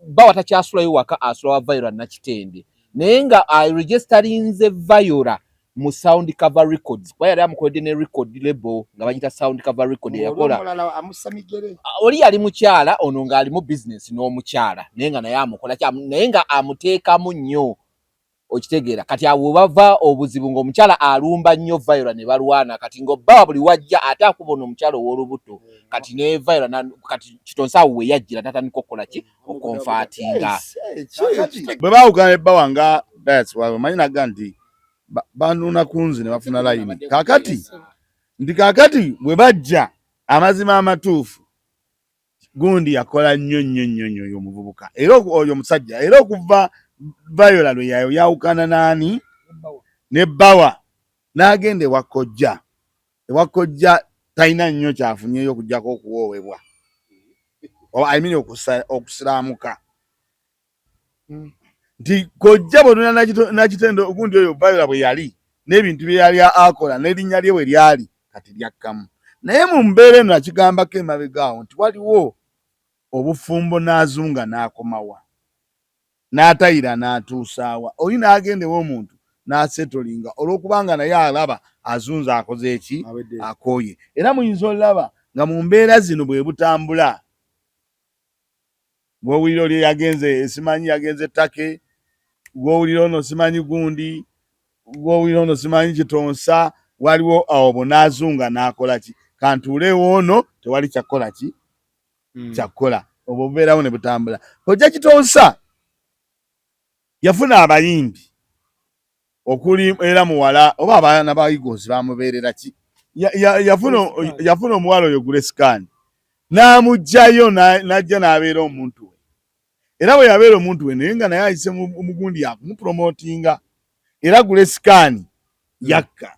Bawa takyasulayo waka, asula wa Viola Nakitende, naye nga aregisterinze Viola mu Sound Cover Records, kuba yali amukoledde ne record label nga bagita Sound Cover Record eyakola. Omulala amussa migere. Oli yali mukyala ono ng'ali mu business n'omukyala, naye nga naye amukola naye nga amuteekamu nnyo, okitegeera? Kati awo bava obuzibu ng'omukyala alumba nnyo Viola ne balwana. Kati ng'obbawa buli wajja ate akuba ono omukyala ow'olubuto. Kati ne Viola kati Kitonsa awo we yajjira tatandika okukola ki, okonfaatinga. Bwe baawukana ebbawa nga Dias waabwe manyi naga nti banuuna ku nze ne bafuna layini. Kaakati nti kaakati bwe bajja, amazima amatuufu, gundi yakola nnyo nnyo nnyo nnyo oyo omuvubuka era oyo omusajja, era okuva Viola lwe yayo yawukana naani ne Bawa n'agenda ewa kojja. Ewa kojja talina nnyo kyafunyeyo okuggyako okuwoowebwa oba, I mean, okusiraamuka nti kojja bw'otunula Nakitende ogundi oyo Viola bwe yali n'ebintu bye yali akola n'erinnya lye bwe lyali kati lyakkamu. Naye mu mbeera eno nakigambako emabega awo nti waliwo obufumbo n'azunga n'akomawa n'atayira n'atuusaawa oli n'agenda ew'omuntu n'asetolinga olw'okubanga naye alaba azunze akoze eki, akooye. Era muyinza olaba nga mu mbeera zino bwe butambula, gw'owulira oli yagenze simanyi yagenze ttake, gw'owulira ono simanyi gundi, gw'owulira ono simanyi Kitonsa, waliwo awo bonaazunga n'akola ki, kantuuleewo ono tewali kyakkola ki, kyakkola obwo bubeerawo ne butambula. Kojja Kitonsa yafuna abayimbi okuli era muwala oba abaana ba Eagles bamubeerera ki, yafuna omuwala oyo Grace Khan n'amuggyayo n'ajja n'abeera omuntu we. Era bwe yabeera omuntu we naye nga naye ayise mugundi yakumupromotinga, era Grace Khan yakka.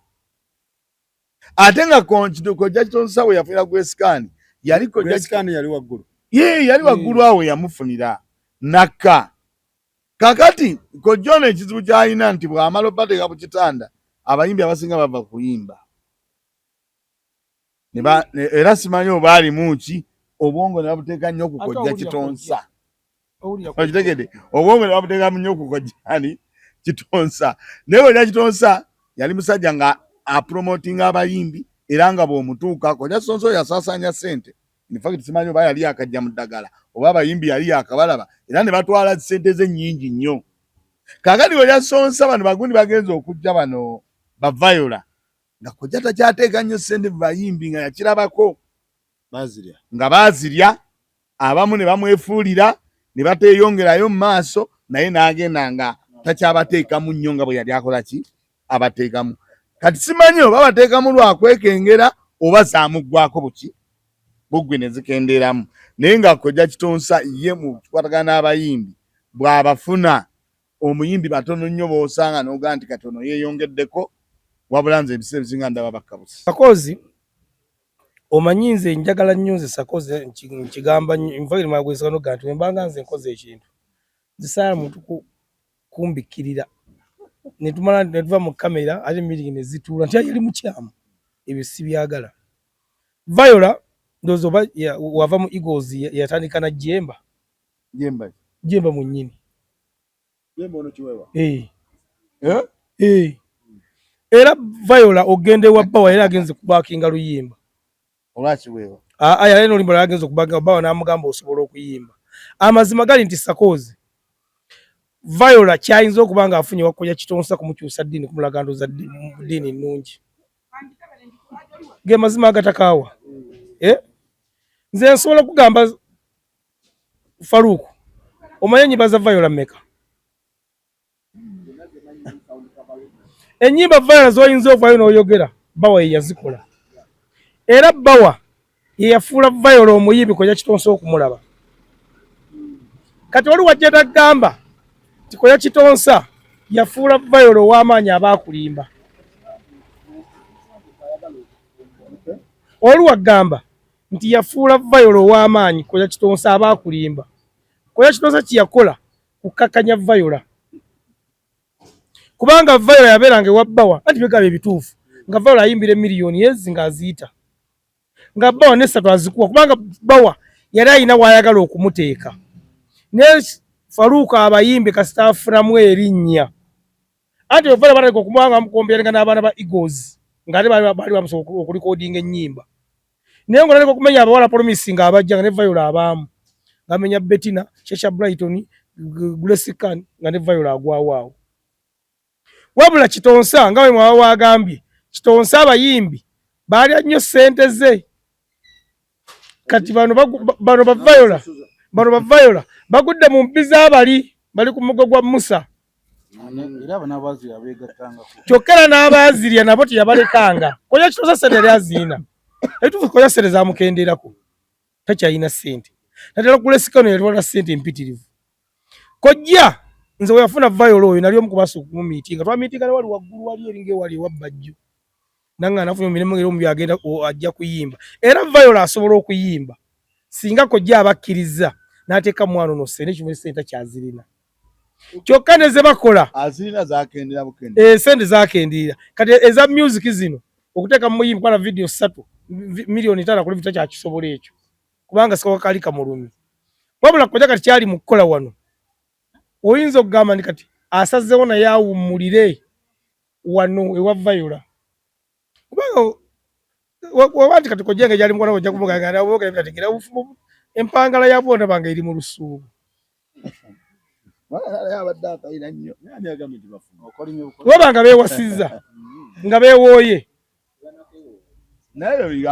Ate nga kojja Kitonsa we yafunira Grace Khan yali kojja yali waggulu. Ye yali waggulu awo yamufunira nakka. Kakati kojja ono ekizibu ky'alina nti bw'amala obateeka ku kitanda, abayimbi abasinga bava kuyimba era simanyi oba alimu ki, obwongo ne babuteeka nnyo ku kojja Kitonsa, okitegedde? Obwongo ne babuteeka nnyo ku kojjani Kitonsa. Naye kojja Kitonsa yali musajja nga apromotinga abayimbi, era nga bw'omutuuka kojja Kitonsa oyo yasaasaanya ssente. In fact simanyi oba yali akajja mu ddagala oba abayimbi yali yakabalaba, era ne batwala ssente ze nnyingi nnyo. Kaakati kojja Kitonsa bano bagundi bagenza okujja bano ba Viola nga kojja takyateeka nnyo ssente mu bayimbi, nga yakirabako nga baazirya abamu ne bamwefuulira ne bateeyongerayo mu maaso, naye n'agenda nga takyabateekamu nnyo nga bwe yali akola ki, abateekamu. Kati simanyi oba bateekamu lwakwekengera oba zaamuggwako buki buggwe ne zikendeeramu. Naye nga kojja Kitonsa ye mu kikwatagana n'abayimbi, bw'abafuna omuyimbi batono nnyo b'osanga n'ogaa nti kati ono yeeyongeddeko, wabula nze ebiseera ebisinga ndaba bakkabusi. Sakozi, omanyi nze njagala nnyo, nze Sakozi nkigamba nnyo nva nti wembanga nze nkoze ekintu zisaala muntu kumbikkirira netumala netuva mu kamera ate meeting nezituula nti yali mukyamu. Ebyo sibyagala. Viola ndowooza oba wava mu Eagles yatandika na Jemba. Jemba. Jemba munnyini. Jemba ono kiwewa. Eh. Eh? Eh. Era Viola ogende wa Bawa era agenze kubakinga luyimba. Olwakiweewa. Aa yali n'oluyimba lwagenze okubakinga, Bawa n'amugamba osobola okuyimba. Amazima gali nti Sakozi Viola kyayinza okuba ng'afunye wakoya Kitonsa kumukyusa ddiini, kumulaga ndowooza ddiini nnungi. Ge mazima agatakaawa. Eh? Nze nsobola okugamba Faruku, omanyi ennyimba za Viola mmeka? Ennyimba Viola z'oyinza okuvaayo n'oyogera. Bawa ye yazikola era Bawa ye yafuula Viola omuyimbi Koja Kitonsa okumulaba. Kati oli wajja tagamba nti Koja Kitonsa yafuula Viola ow'amaanyi aba akulimba. Oli wagamba nti yafuula Viola ow'amaanyi Koja Kitonsa aba akulimba. Koja Kitonsa kye yakola kukkakanya Viola kubanga Viola yabeeranga ewa Bawa anti byegaba ebituufu nga Viola ayimbira emiliyoni ezi ng'aziyita nga Bawa n'essatu azikuwa kubanga Bawa yali alina w'ayagala okumuteeka naye Faruuka abayimbi kasita afunamu erinnya anti Viola batandika okumuwa nga bamukompeyaringa n'abaana ba Eagles ng'ate baali bamusobola okulikodinga ennyimba naye ng'otandika okumenya abawala Promise nga abajja nga ne Viola abaamu ngamenya Bettina Shesha Brighton Grace Khan nga ne Viola agwawo awo wabula Kitonsa nga bwe mwaba wagambye Kitonsa abayimbi baalya nnyo ssente ze kati bano bano ba Viola bano ba Viola bagudde mu mpi z'abali bali ku mugo gwa Musa kyokka era n'abaazirya nabo teyabalekanga Koja Kitonsa ssente yali aziina ebituufu Koja ssente zamukendeerako takyalina ssente naddala Grace Khan yalitwala ssente empitirivu Kojja nze weyafuna Viola oyo nali omu kubasa okumumiitinga twamiitinga ne wali waggulu wali eringa ewali ewa Bajjo nanga nafunye emirimu era omubi agenda ajja kuyimba era Viola asobola okuyimba singa Kojja abakkiriza n'ateeka mwana ono ssente kimu ssente takyazirina kyokka ne ze bakola azirina zakendera bukendera eh, sente zakendeera kati eza music zino okuteeka mu muyimbi kwala video ssatu 5 million kuli takyakisobola ekyo kubanga sikawa kali kamulumi wabula Kojja kati kyali mu kukola wano oyinza okugamba nti kati asazeewo naye awummulire wano ewa Viola kubanga waba nti kati Kojja nga gyali mukola ojja kumugamba empangala ya bwona bange eri mu lusuubo abadde akayira nnyo waba nga beewasizza nga beewooye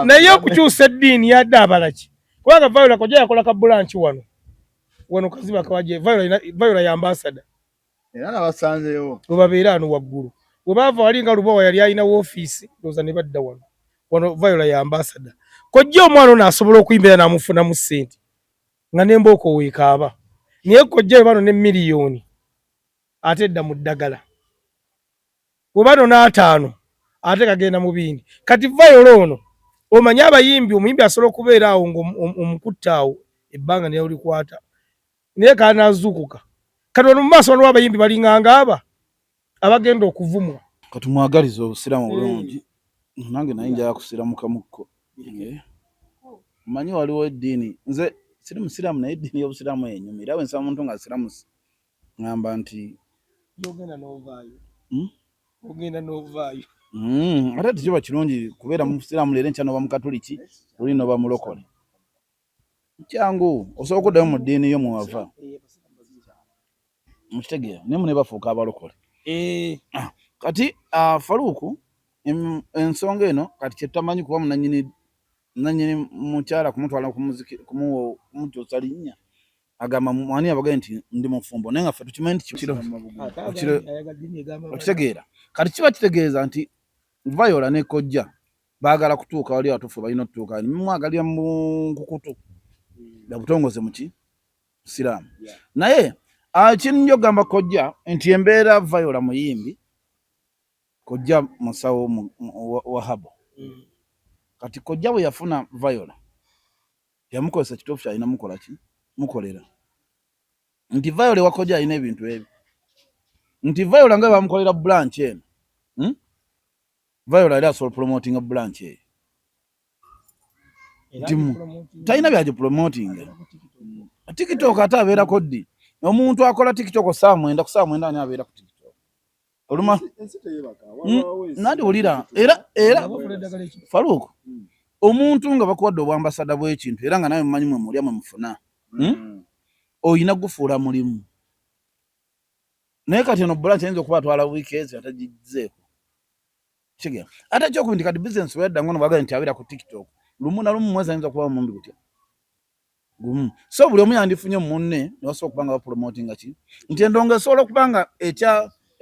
naye okukyusa eddiini yadde abalaki kubanga Viola Kojja yakola ka branch wano wano kaziba kawaje Viola Viola ya ambassador era nabasanzeewo we babeera wano waggulu we baava wali nga Lubowa yali alina woofiisi ndowooza ne badda wano wano Viola ya ambassador Kojja omwana ono asobola okuyimbira n'amufunamu ssente nga n'embooko weekaaba naye Kojja we bano ne miliyoni ate edda mu ddagala we bano n'ataano ate kagenda mu bindi kati Viola ono omanyi abayimbi omuyimbi asobola okubeera awo ng'omukutte awo ebbanga naye olikwata naye kanaazuukuka kati wano mu maaso waliwo abayimbi balinganga aba abagenda okuvumwa katumwagaliza obusiraamu obulungi nange naye njala kusiramukamukko eh. Manyi waliwo eddiini nze siri musiraamu naye eddiini y'obusiraamu enyuma era wensaba muntu nga asiramusi ŋŋamba nti ogenda n'ovaayo hmm? ogenda n'ovaayo Ate tekiba kirungi kubeera mu busiraamu leero enkya n'oba mukatuliki luli n'oba mulokole kyangu osobola okuddayo mu ddiini yo mwewava mukitegeera naye mune bafuuka abalokole eh. Ah, kati ah, Faruku ensonga eno kati kyetutamanyi kuba munanyini nanyini mukyala kumutwala kumukyusa linnya agamba mwani abagaye nti ndi mufumbo naye nga ffe tukimanyi nti okitegeera kati kiba kitegeeza nti Viola ne Kojja baagala kutuuka wali watuufu balina otutuuka mwagalira mu nkukutu na butongoze muki siraamu naye kinja okugamba Kojja nti embeera Viola muyimbi Kojja musawo wa herbal kati Kojja bwe yafuna Viola yamukozesa kituufu kyalina mukola ki mukolera nti Viola ewa Kojja alina ebintu ebyo nti Viola nga bamukolera branch eno Viola yali asobola promotinga branch eyo nti talina byagipromotinga TikTok ate abeerako ddi omuntu akola TikTok saa 9 ku saa 9 ani abeera ku TikTok oluma nandi wulira era era Farouk omuntu nga bakuwadde obwambasada bw'ekintu era nga nawe mumanyi mwe mulya mwe mufuna hmm? Oyina gufuula mulimu naye kati eno branch ayinza okuba atwala wiiki ezi atagizeeko kitegeera ate ekyokubi nti kati bizinesi weyadda ngono bwagala nti abeera ku TikTok lumu na lumu mwezi ayinza okuba mumbi gutya gumu so buli omu yandifunye munne nebasobola okuba nga bapromotinga ki nti endongo esobola okuba nga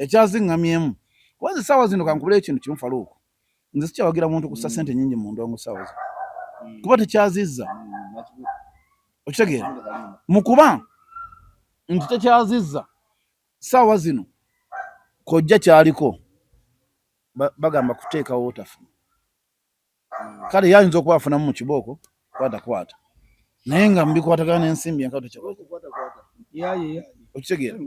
ekyaziŋŋamyemu kubanza essaawa zino kankubula ekintu kimu Faluuku. Nze sikyawagira muntu kussa sente nyingi mu ndongo sawa zo, kuba tekyazizza. Okitegeera? Mu kuba nti tekyazizza saawa zino, kojja kyaliko bagamba kuteekawo otafuna. Kale yayinza okuba afunamu mu kibooko kwata kwata, naye nga mubikwatagana n'ensimbi enkalu tekyakola. Okitegeera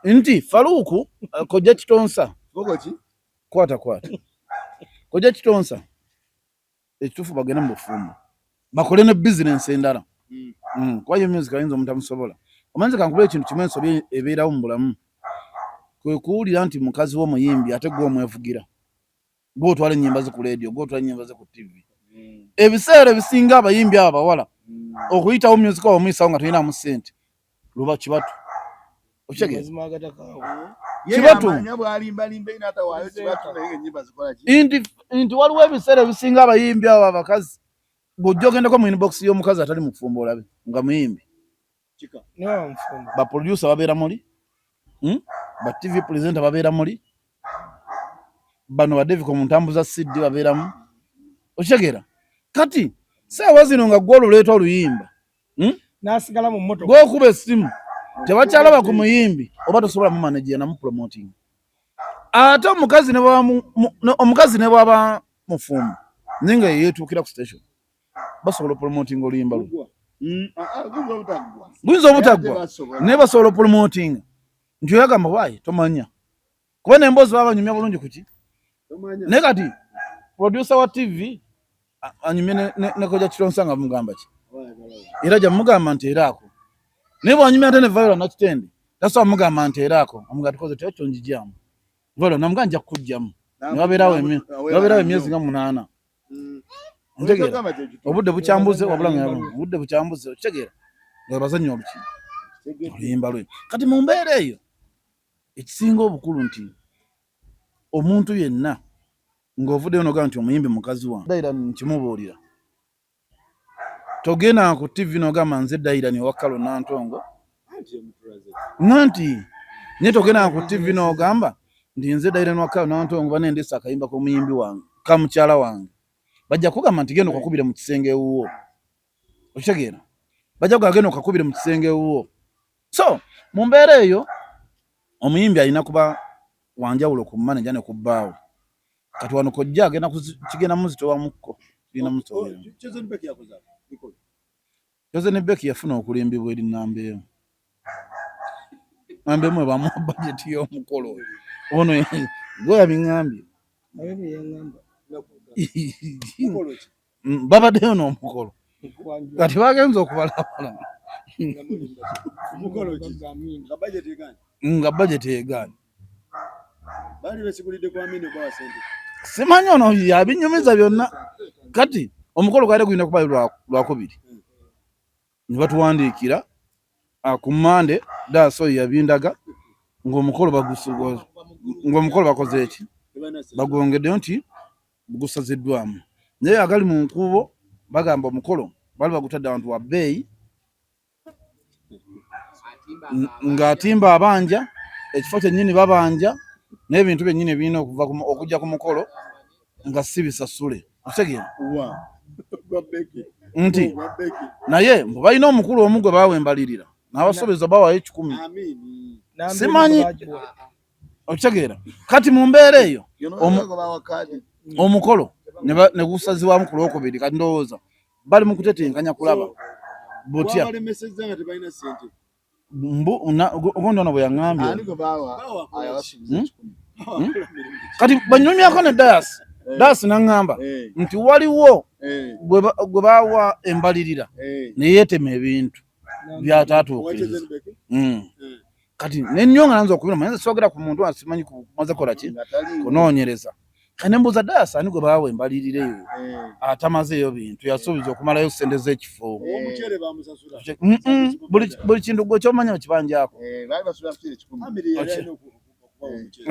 nti Faluuku kojja Kitonsa kwata kwata, kojja Kitonsa ekituufu bagende mu bufumbo bakole ne bizinensi endala. Kuba ye music ayinza omuntu amusobola. Omanyi kankuba ekintu kimu, ensobi ebeerawo mu bulamu kwe kuwulira nti mukazi w'omuyimbi ate gwe omwevugira, gwe otwala ennyimba ze ku leediyo, gwe otwala ennyimba ze ku TV. Ebiseera ebisinga abayimbi abo abawala okuyitawo music waabwe omuyisawo nga tolinamu ssente, luba kibatu. Okitegeera? Kibatu nti waliwo ebiseera ebisinga abayimbi abo abakazi bw'ojja ogendako mu inbox y'omukazi atali mu kufumba olabe nga muyimbi, ba producer babeera muli, Ba TV presenter babeera muli, bano ba Davico mu ntambuza CD babeeramu. Okitegeera? Kati saawa zino nga gwe oluleeta oluyimba, Nasigala mu mmotoka. Gw'okuba essimu tebakyalaba ku muyimbi oba tosobola mumanagira namu promoting. Ate omukazi ne bw'aba omukazi ne bw'aba mufumbo naye nga yeyetuukira ku station, basobola opromotinga oluyimba lwe. Guyinza obutaggwa, naye basobola opromotinga nti oyagamba waayi tomanya kuba nemboozi baba banyumya bulungi kuki. Naye kati producer wa TV anyumye ne koja Kitonsa nga mugamba ki, era jamugamba nti era ako. Naye bwanyumya ate ne Viola Nakitende, tasobola mugamba nti era ako, amuga tukoze tekyo njijjamu Viola namuga nja kukujjamu ne wabeerawo emyezi nga 8. Ntegeera obudde bukyambuze, wabula nga obudde bukyambuze. Okitegeera nga bazannya oluki oluyimba lwe. Kati mu mbeera eyo, ekisinga obukulu nti omuntu yenna ng'ovuddeyo n'ogamba nti omuyimbi mukazi wange, Dayira nkimubuulira, togenda ku TV n'ogamba nze Dayira ni Wakalo Nantongo nanti, naye togenda ku TV n'ogamba nti nze Dayira ni Wakalo Nantongo banendesa akayimba k'omuyimbi wange, ka mukyala wange. Bajja kugamba nti genda okakubire mu kisenge ewuwo. Okitegeera? Bajja kugamba genda okakubire mu kisenge ewuwo. So mu mbeera eyo omuyimbi alina kuba wanjawulo ku manager ne ku bbaawe. Kati wano kojja agenda kigenda muzitowamukko, kigenda muzitowera. Chosen Becky yafuna okulimbibwa eri namba emu, namba emu ebamuwa bajeti y'omukolo ono gwe yabiŋŋambye. Babaddeyo n'omukolo, kati bagenza okubalabala nga bajeti egaanye. Simanyi ono yabinyumiza byonna. Kati omukolo gwali gulina kuba lwakubiri, ne batuwandiikira ku Mande. Daaso oyo yabindaga ng'omukolo ng'omukolo bakoze eki, bagwongeddeyo nti gusaziddwamu, naye agali mu nkuubo bagamba omukolo bali bagutadde abantu wa bbeeyi ng'atimba abanja ekifo kyennyini, babanja n'ebintu byennyini ebirina okuva okujja ku mukolo nga si bisasule. Okitegeera nti naye mbu balina omukulu omu gwe baawa embalirira n'abasuubiza bawayo 100, simanyi. Okitegeera? Kati mu mbeera eyo omukolo ne gusazibwamu ku Lwokubiri. Kati ndowooza bali mu kutetenkanya kulaba butya mbu ogundi ono bwe yaŋŋambye. Kati banyumyako ne Dayasi, Dayasi naŋŋamba nti waliwo gwe baawa embalirira ne yeetema ebintu byataatuukiriza. Kati nennyo nga nanza okubira manyi soogera ku muntu nga simanyi kumaze kola ki kunoonyereza. Kati ne mbuuza Dayasi, ani gwe baawa embalirira eyo atamazeeyo bintu yasuubiza okumalayo ssente z'ekifo? Buli kintu gwe kyomanya okibanjaako.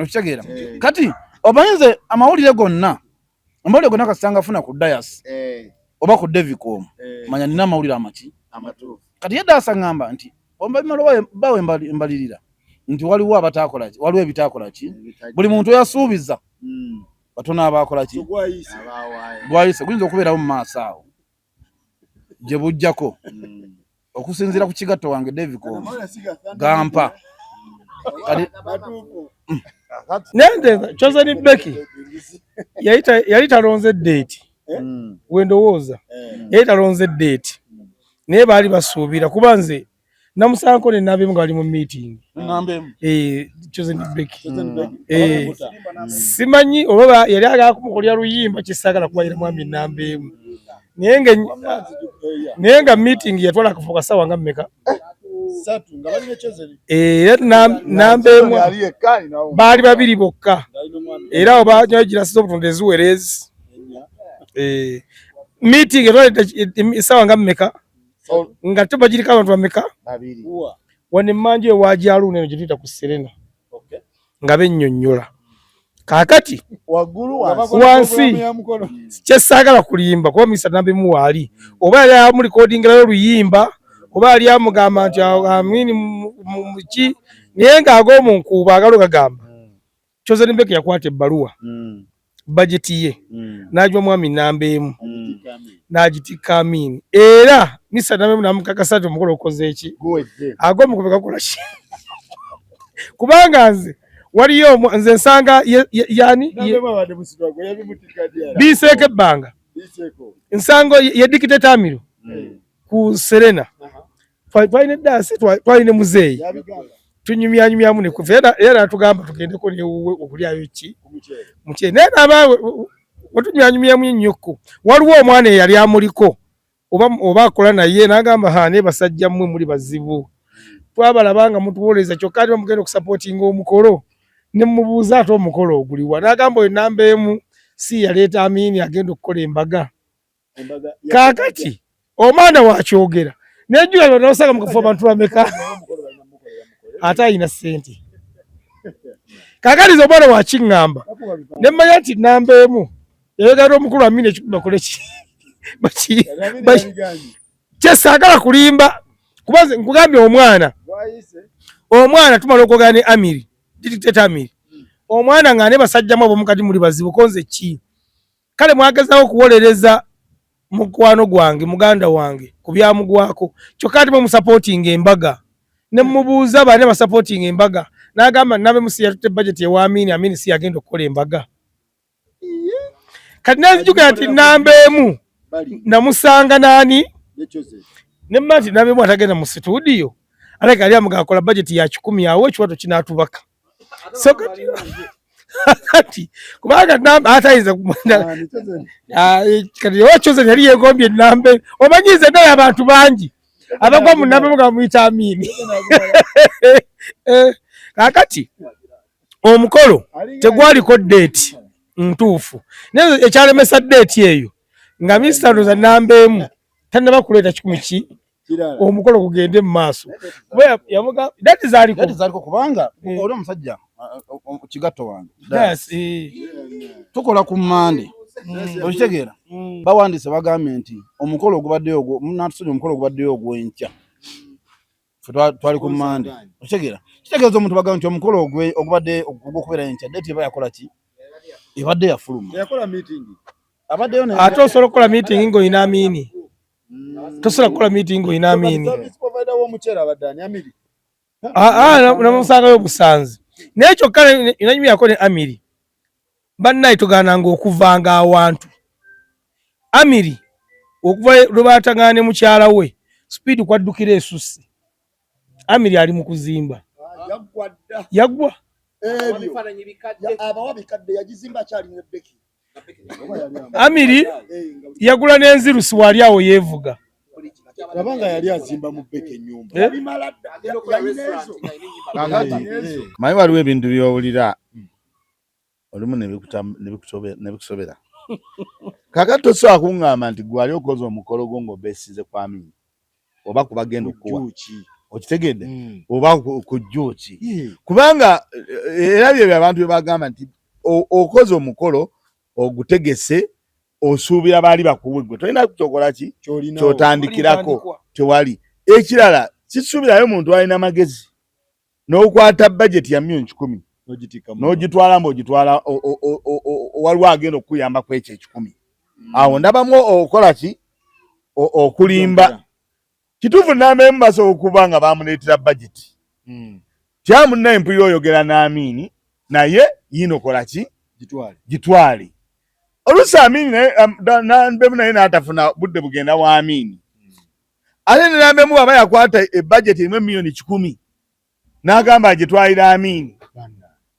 Okitegeera? Kati omanyize amawulire gonna, amawulire gonna kasitanga afuna ku Dayasi oba ku Devicom, manya nina amawulire amaki. Kati ye Dayasi aŋŋamba nti bamala bawa embalirira nti waliwo abataakola ki, waliwo ebitaakola ki, buli muntu yasuubiza. Batono abakola ki? Gwayise guyinza okubeerawo mu maaso awo gye bujjako okusinziira ku kigatto wange David Kongo gampa kati Nende Chosen Becky yali talonze date wendowooza yali talonze date naye baali basuubira kuba nze namusanko ne nabemu nga bali mu meeting Chosen Becky simanyi oba yali agala kumukolera luyimba kisaagala kubayira mwami namba emu naye nga meeting yatwala akafo kasawa nga mmeka era namba emu baali babiri bokka era awo banywa obutonde eziwera ezi meeting etwala essaawa nga mmeka nga te bagiriko abantu bameka wano emmanju ewa Jaluuna eno gye tuyita ku Serena nga bennyonnyola kaakati wansi kyesaagala kulimba kuba misa namba emu waali oba yali amulikodingirayo oluyimba oba yali amugamba nti amini muki naye ng'ag'omu nkuubo agalo gagamba Chosen Becky yakwata ebbaluwa bajeti ye n'agiwa mwami namba emu n'agitikka Amini era misa namba emu n'amukakasa nti omukolo okoze eki ag'omukubi gakola ki kubanga nze waliyo nze nsanga yani biiseeko ebbanga nsango ye dikiteta Amiro ku Serena twalina eddaasi twalina muzeeyi tunyumyanyumyamu ne kufa era natugamba tugendeko newuwe okulyayo ki mukyere naye nabaawe wetunyumyanyumyamu nnyokko waliwo omwana eyali amuliko oba akola naye n'agamba ha naye basajja mmwe muli bazibu twabalaba nga mutuwooleza kyokka ate mugenda okusapootinga omukolo ne mubuuza ate omukolo oguliwa n'agamba oyo namba emu si yaleeta Amini agenda okukola embaga kaakati omwana wakyogera nejjula nosanga mukafo abantu bameka ate alina ssente kaakati nze omwana wakiŋŋamba ne mmanya nti namba emu yayogera omukulu Amini ekikumi bakole ki kyesaagala kulimba kuba nze nkugambye omwana tumala okwogera ne Amiri dictator Amiri omwana nga ne basajjamu ab'omukati muli bazibu ko nze ki kale mwagezaako okuwolereza mukwano gwange muganda wange ku byamugwako kyokka ate mwemusapootinga embaga ne mubuuza bane basapootinga embaga n'agamba nabe musi yatutte bajeti ewa Amini Amini si yagenda okukola embaga kati nenzijukira nti namba emu namusanga nani ne mma nti namba emu atagenda mu situdiyo aleka yali amugamba akola bajeti ya 10 awo ekiwato kinaatubaka so kati kubanga namba atayinza kati owa Chosen yali yeegombye ennamba omanyi nze naye abantu bangi abagwa mu namba nga bamuyita Amini kaakati omukolo tegwaliko deeti ntuufu naye ekyalemesa deeti eyo nga Mr. Ndoza namba emu tannaba kuleeta 10 ki omukolo gugende mu maaso kuba yamuga dati zaaliko kubanga oli omusajja kigatto wange tukola ku Mmande okitegeera bawandiise bagambye nti omukolo ogubaddeyo munatusonyi omukolo ogubaddeyo ogw'enkya twali ku Mmande okitegeera kitegeeza omuntu bagamba nti omukolo ogubadde ogw'okubeera enkya date eba yakola ki ebadde yafuluma abaddeyo ate osobola okukola meeting ng'olina Amini tosobola kukola meeting ng'olina Amini namusangayo obusanzi naye kyokka nanyumyako ne Amiri bannaye tugaananga okuvanga awantu Amiri okuva lwe baatagaana ne mukyala we speed kwaddukira esusse Amiri ali mu kuzimba yaggwa Amiri yagula n'enzirusi wali awo yeevuga abanga yali azimba mu Becky ennyumba manyi waliwo ebintu by'owulira olumu ne bikusobera kakati tosobola kuŋŋamba nti gwali okoze omukolo gwo ng'obeesize ku Amini oba kubagenda okukuwa okitegedde oba ku jjuuki kubanga era byebyo abantu bye bagamba nti okoze omukolo ogutegese osuubira baali bakuwe gwe tolina kyokola ki kyotandikirako tewali ekirala kisuubirayo muntu alina magezi n'okwata bajeti ya 1,000,000 N'ogitwala mbu ogitwala waliwo agenda okukuyamba ku ekyo ekikumi. Awo ndabamu okola ki okulimba. Kituufu namba emu basobola okuba nga bamuleetera bajeti. Kyamunnaye mpulira oyogera n'Amiini naye yiino kola ki gitwale. Oluusi Amiini naye nambemu naye n'atafuna budde bugenda wa Amiini. Ate ne nambemu bw'aba yakwata ebajeti erimu emiliyoni 100 n'agamba agitwalira Amiini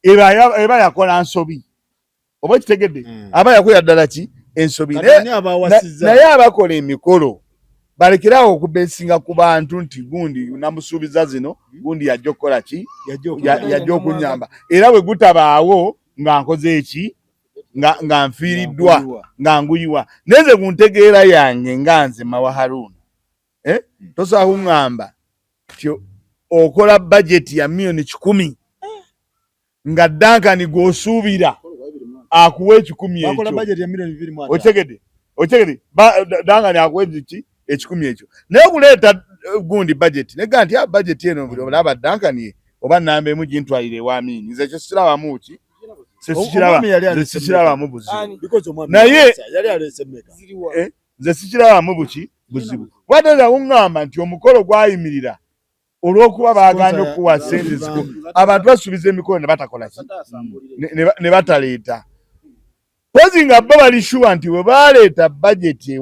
eba yakola nsobi. Oba okitegedde? Aba yakolera ddala ki ensobi. Naye abakola emikolo balekere awo okubesinga ku bantu nti gundi namusuubiza zino, gundi yajja okukola ki, yajja okunyamba, era bwe gutabaawo nga nkoze eki, nga nfiiriddwa, nga nguyiwa. Naye nze ku ntegeera yange nga nze Mawa Haruna, tosobola kuŋŋamba nti okola bajeti ya miliyoni 100 nga Duncan gw'osuubira akuwa ekikumi ekyo. Okitegedde? Okitegedde? Duncan akuwa ki ekikumi ekyo. Naye okuleeta gundi bajeti nega nti bajeti eno olaba Duncan oba namba emu gintwalire ewa Amiini. Nze ekyo sikirabamu ki? Nze sikirabamu buzibu. Naye nze sikirabamu buki buzibu. Wadde nze kuŋŋamba nti omukolo gwayimirira olw'okuba baagaanye okuwa ssente ziko abantu basuubiza emikolo ne batakola ki ne bataleeta. Pozi nga bo bali shuwa nti bwe baleeta bajeti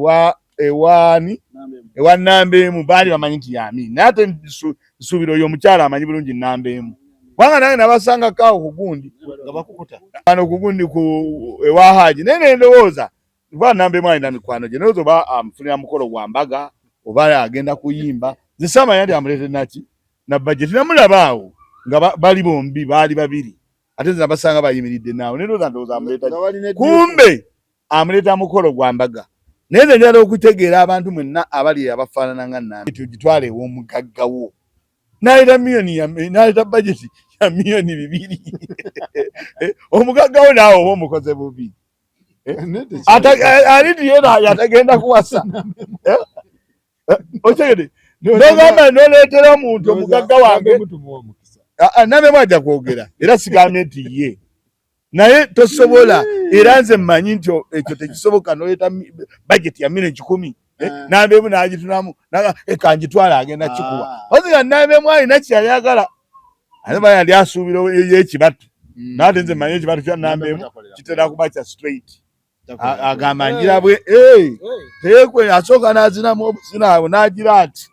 ewaani ewa namba emu baali bamanyi nti ya Amiini. Naye ate nsuubira oyo omukyala amanyi bulungi namba emu. Kubanga nange nabasangako awo ku gundi wano ku gundi ku ewa Haji naye ne ndowooza kuba namba emu alina mikwano gye ndowooza oba amufunira mukolo gwa mbaga oba agenda kuyimba. Nze saamanya nti amuleete naki na bajeti. Namulaba awo nga bali bombi baali babiri ate nze nabasanga bayimiridde naawe ne ndowooza amuleeta kumbe amuleeta mukolo gwa mbaga. Naye nze njagala okutegeera abantu mwenna abali abafaanana nga Nambi ogitwale ew'omugagga wo n'aleeta miliyoni n'aleeta bajeti ya miliyoni 2 omugagga wo naawe oba omukoze bubi. Ali nti yena yatagenda kuwasa. Okitegedde? N'ogamba n'oleetera omuntu omugagga wange Nambemu ajja kwogera era sigambye nti ye naye tosobola era nze mmanyi nti ekyo tekisoboka n'oleeta bajeti ya miliyoni 100 Nambemu n'agitunamu ekangitwala agenda kikuwa. Ozi nga Nambemu alina kye yali ayagala ate ba yali asuubira ey'ekibatu. Naye ate nze mmanyi ekibatu kya Nambemu kitera kuba kya straight. Agamba ngira bwe teekwe asooka n'azinamu obuzina awo n'agira ati.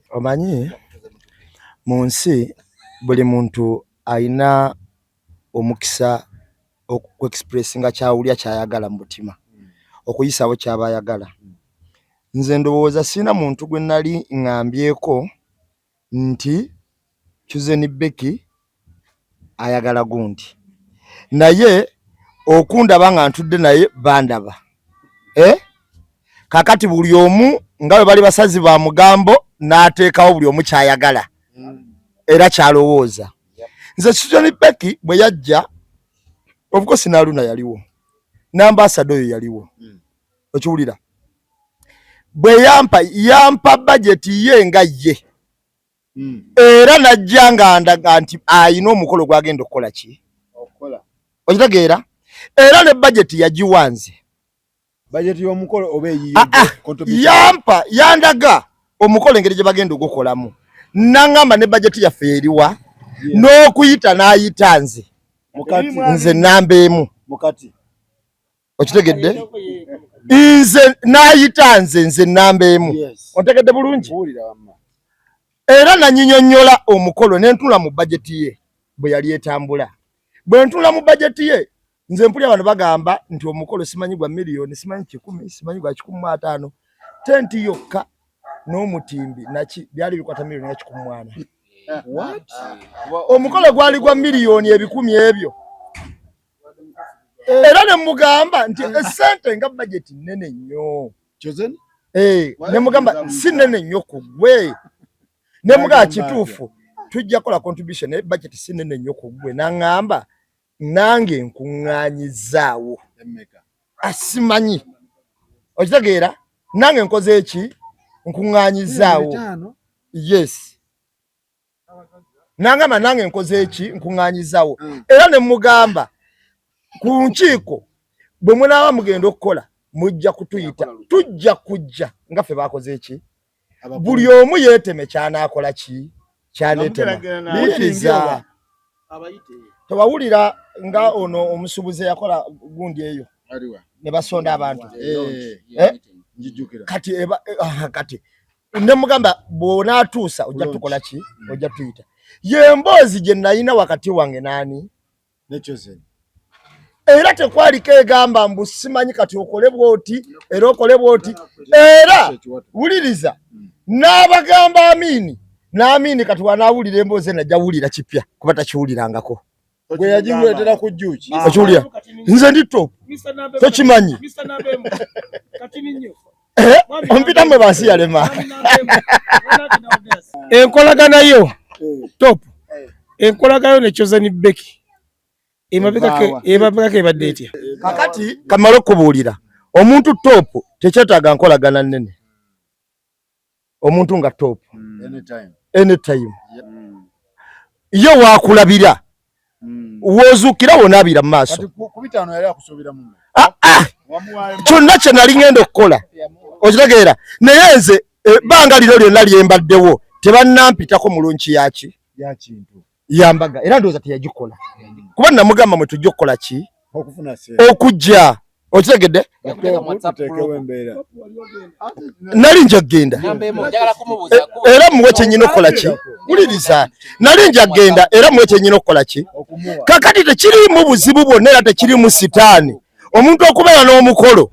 Omanyi mu nsi buli muntu alina omukisa okuexpressinga kyawulya kyayagala mu mutima okuyisawo kyaba ayagala. Nze ndowooza sirina muntu gwe nali ŋŋambyeko nti Chosen Becky ayagala gundi, naye okundaba nga ntudde naye bandaba. Kakati buli omu nga bwe bali basazi ba mugambo n'ateekawo buli omu kyayagala era kyalowooza. Nze Chosen Becky bwe yajja, of course Naluna yaliwo, n'ambassador oyo yaliwo. Okiwulira? Bwe yampa bajeti ye nga ye. Era najja nga ndaga nti ayina omukolo gw'agenda okukola ki? Okitegeera? Era ne bajeti yagiwa nze. Bajeti y'omukolo oba eyiye? Yampa, yandaga omukolo engeri gye bagenda ogukolamu. Nangamba ne bajeti yaffe eriwa n'okuyita n'ayita nze. Nze namba emu. Okitegedde? Nze n'ayita nze namba emu. Ontegedde bulungi? Era nanyinyonnyola omukolo ne ntunula mu bajeti ye bwe yali etambula. Bwe ntunula mu bajeti ye nze mpulira bano bagamba nti omukolo simanyi gwa miliyoni simanyi 100 simanyi gwa 150 tenti yokka n'omutimbi naki byali bikwata miliyoni nga 140. Omukolo gwali gwa miliyoni ebikumi ebyo. Era ne mugamba nti essente nga bajeti nnene nnyo. Ne mugamba si nnene nnyo ku ggwe. Ne mugamba kituufu tujja kukola contribution naye bajeti si nnene nnyo ku ggwe. N'aŋŋamba nange nkuŋŋaanyizaawo. Asimanyi. Okitegeera? Nange nkoze eki? Nkuŋŋaanyizaawo. Yes. Nangamba nange nkoze eki nkuŋŋaanyizawo mm. Era ne mugamba ku nkiiko bwe munaaba mugenda okukola mujja kutuyita, tujja kujja nga ffe bakoze eki, buli omu yeeteme kyanaakola ki kyaneetema. Wuliriza, tewawulira nga ono omusuubuzi eyakola gundi eyo ne basonda abantu eh, eh? Kati eh, kati ne mugamba bw'onaatuusa ojja tukola ki, ojja tuyita. Ye mboozi gye nalina wakati wange naani era tekwaliko egamba mbu simanyi kati okole bwoti era okole bwoti era wuliriza n'abagamba amiini n'amiini kati wanaawulira emboozi eno ajja wulira kipya kuba takiwulirangako. Gwe yagiwetera ku juki. Okiwulira nze ndi top tokimanyi eh, ompita mwe bansi yalema enkolagana yo top enkolagana ne Chosen Becky emabegako ebadde etya? Kakati kamale okubuulira omuntu top tekyetaaga nkolagana nnene, omuntu nga top anytime ye wakulabira wozuukira wonaabira mu maaso ah, ah! Kyonna kye nali ngenda okukola okitegeera, naye nze ebbanga lino lyonna lyembaddewo tebannampitako mulungi yaki yambaga, era ndowooza teyagikola kuba namugamba mwe tujja okukola ki okujja okitegedde, nali nja kugenda era muwe kyenyina okukola ki, wuliriza, nali nja kugenda era muwe kyenyina okukola ki. Kakati tekiriimu buzibu bwonna era tekiriimu sitaani omuntu okubeera n'omukolo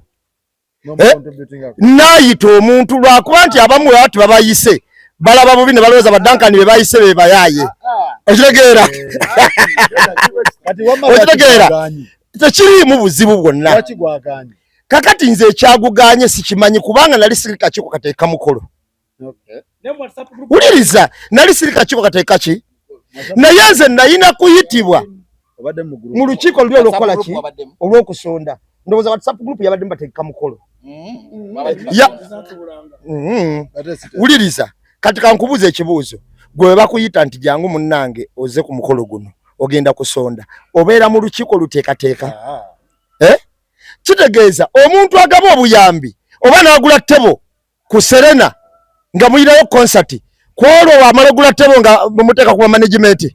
naayita omuntu lwakuba nti abamu baba tebabayise balaba bubi ne balowooza badankani be bayise be bayaaye. Okitegeera, okitegeera, tekiriimu buzibu bwonna. Kakati nze ekyaguganye sikimanyi kubanga nali siri kakiiko kateeka mukolo. Wuliriza, nali siri kakiiko kateeka ki, naye nze nalina kuyitibwa mu lukiiko luli olwokukola ki olw'okusonda. Ndowooza WhatsApp group yabaddemu bateeka mukolo. Wuliriza, kati kankubuuza ekibuuzo. Gwe bakuyita nti jangu munnange oze ku mukolo guno ogenda kusonda, obeera mu lukiiko luteekateeka? Eh? Kitegeeza omuntu agaba obuyambi oba n'agula ttebo ku Serena nga muyinayo konsati, ku olwo wamala ogula ttebo nga mumuteeka ku management.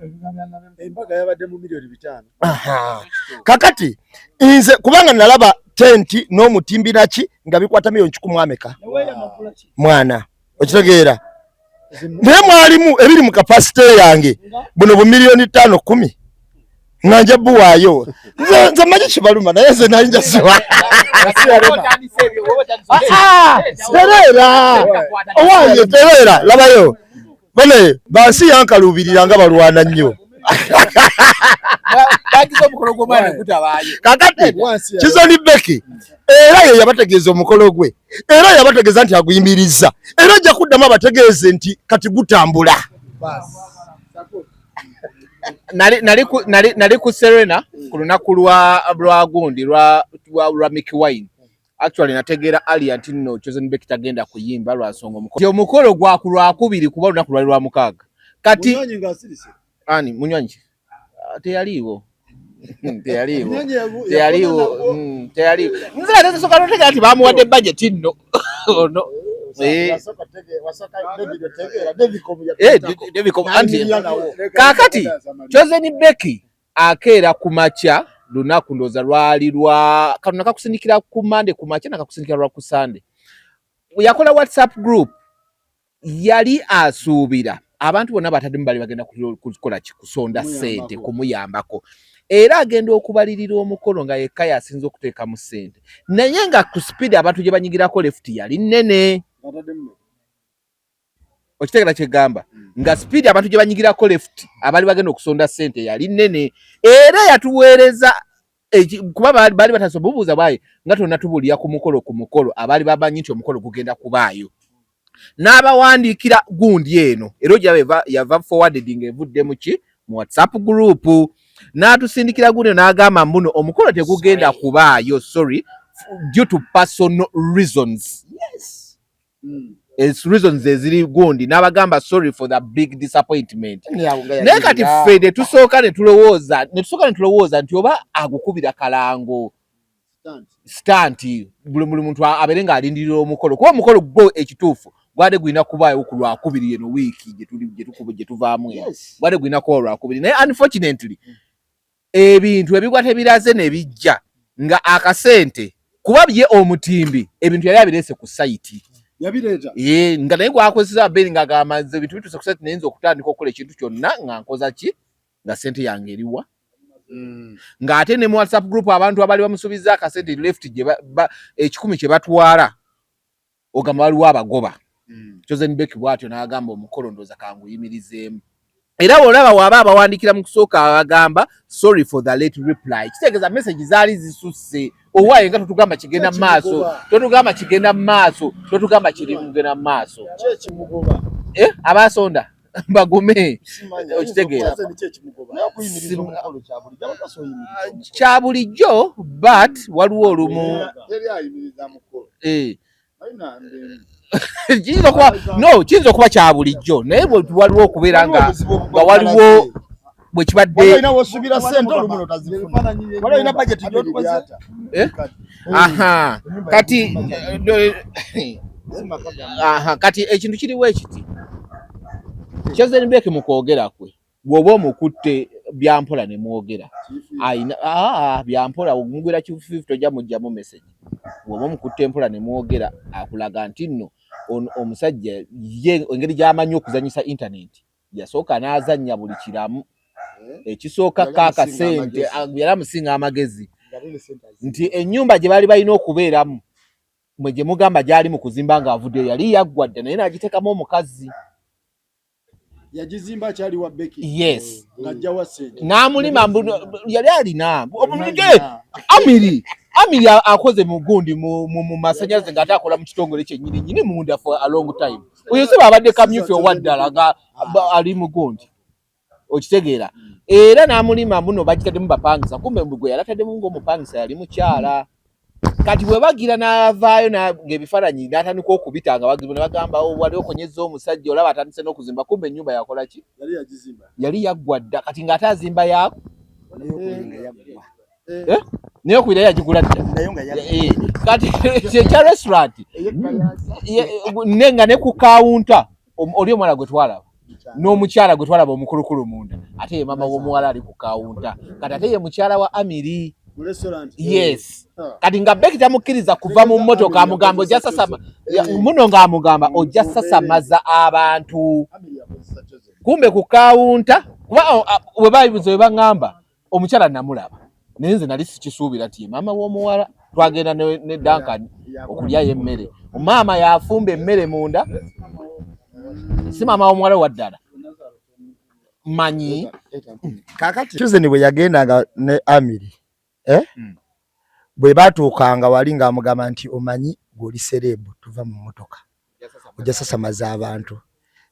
Kakati nze kubanga nalaba tenti n'omutimbi naki nga bikwata 100,000,000 mwana, okitegeera, naye mwalimu ebiri mu kapasite yange buno bu 5,000,000 10 nga nja buwaayo. Nze manyi kibaluma naye nze nali njasiwa tereera owange tereera labayo bane bansi yankaluubirira nga balwana nnyo. Kakati Chosen Becky era ye yabategeeza omukolo gwe, era yabategeeza nti aguyimiriza, era ajja kuddamu abategeeze nti kati gutambula. Nali ku Serena ku lunaku lwa gundi lwa Mickey Wine. Actually nategeera earlier nti nno Chosen Becky tagenda kuyimba lwa nsonga omukolo omukolo gwa ku Lwakubiri kuba olunaku lwali lwa mukaaga. Kati ani munywanyi teyaliiwo teyaliiwo teyaliiwo teyaliiwo nze ate nsooka notegeera nti bamuwadde budget nno ono kakati Chosen Becky akeera ku makya lunaku ndowooza lwali lwa kano nakakusindikira ku Mande ku makya nakakusindikira lwa ku Sande yakola WhatsApp group yali asuubira abantu bonna bataddemu bali bagenda kukola ki kusonda ssente kumuyambako era agenda okubalirira omukolo nga yekka yasinza okuteekamu ssente naye nga ku speed abantu gye banyigirako left yali nnene. Okitegeera kyegamba nga speed abantu gye banyigirako left abaali bagenda okusonda ssente yali nnene era yatuweereza kuba baali batandise obubuuza bwaye nga tonna tubuulira ku mukolo ku mukolo abaali bamanyi nti omukolo gugenda kubaayo n'abawandiikira gundi eno era ogiraba yava forwarded ng'evudde mu ki mu WhatsApp group n'atusindikira gundi eno n'agamba mbuno omukolo tegugenda kubaayo, sorry, due to personal reasons. Reasons eziri gundi n'abagamba sorry for the big disappointment. Naye kati ffe ne tusooka ne tulowooza nti oba agukubira kalango stunt, buli muntu abeere ng'alindirira omukolo, kuba omukolo gwo ekituufu gwade gulina kubaayo ku Lwakubiri eno wiiki gye tuvaamu eno. Gwade gulina kuba Lwakubiri, naye unfortunately ebintu ebigwa tebiraze ne bijja nga akasente, kuba ye omutimbi ebintu yali abireese ku site. Yabireeta. Ye nga naye gwakozesa Abeni ng'agamba nze ebintu bituuse ku site, naye nza okutandika okukola ekintu kyonna nga nkoza ki nga sente yange eriwa, ng'ate ne mu WhatsApp group abantu abali bamusuubiza akasente left gye 100 kye batwala, ogamba waliwo abagoba. Chosen Becky bw'atyo n'agamba omukolo ndowooza kanguyimirizeemu, era bw'olaba waaba abawandiikira mu kusooka abagamba sorry for the late reply, kitegeeza message zaali zisusse. Owaaye nga totugamba kigenda mu maaso, totugamba kigenda mu maaso, totugamba kiri mugenda mu maaso. Ki ekimugoba? Eh, abasonda bagume, okitegeera? Ki ekimugoba? Kya bulijjo, but waliwo olumu Teri ayimiriza mukolo. Alina Kiyinza okuba, no, kiyinza okuba kya bulijjo, naye bwe waliwo okubeera nga waliwo bwe kibadde. Olina wosuubira sente olumu notazifuna, waliwo olina budget gy'otukoze. Eh? Aha, kati aha, kati ekintu kiriwo ekiti, Chosen Becky mu kwogera kwe, bw'oba omukutte byampola ne mwogera ayina byampola omugwera kifufu, tojja mugjamu message. Bw'oba omukutte mpola ne mwogera, akulaga nti nno ono omusajja ye engeri gy'amanyi okuzanyisa internet, yasooka n'azannya buli kiramu ekisooka Yali kaakasente amusinga amagezi. Yali amusinga amagezi nti ennyumba gye baali balina okubeeramu mwe gye mugamba gyali mu kuzimba ng'avuddeyo yali yaggwa dda, naye n'agiteekamu omukazi. Yagizimba akyali wa Becky? Yes. Ng'ajja wa sente? N'amulima mbu yali alina Amiri akoze mu gundi mu masanyalaze ng'ate akola mu kitongole kyennyini nnyini munda for a long time. Oyo si babadde kamyufu owa ddala nga ali mu gundi, okitegeera? Era n'amulima muno bagitaddemu bapangisa, kumbe gwe yali ataddemu ng'omupangisa yali mukyala. Kati bwe bagira n'avaayo ng'ebifaananyi n'atandika okubita nga bagira ne bagamba, "Oh, wali okonyezza omusajja, olaba atandise n'okuzimba," kumbe ennyumba yakola ki? Yali yagizimba. Yali yaggwa dda, kati ng'ate azimba yaako. Eh? Naye okubira yagigula dda. Nayo nga yaggwa. Kati kyekya restaurant ne nga ne ku kawunta oli omwana gwe twalaba n'omukyala gwe twalaba omukulukulu munda, ate ye maama w'omuwala ali ku kawunta, kati ate ye mukyala wa Amiri. Mu restaurant? Yes. Ah. Kati nga Becky tamukkiriza kuva mu mmotoka, amugamba ojja sasama muno, ng'amugamba ojja sasamaza abantu. Amiri yakozesa Chosen. Kumbe ku kawunta kuba we bayibuze we baŋŋamba omukyala namulaba, naye nze nali sikisuubira nti ye maama w'omuwala. Twagenda ne Duncan okulyayo emmere, maama yafumba emmere munda, si maama w'omuwala waddala manyi. Kakati Chosen bwe yagendanga ne Amiri, eh? Bwe batuukanga wali ng'amugamba nti omanyi gw'oli celeb, tuva mu mmotoka ojja sasamaza abantu,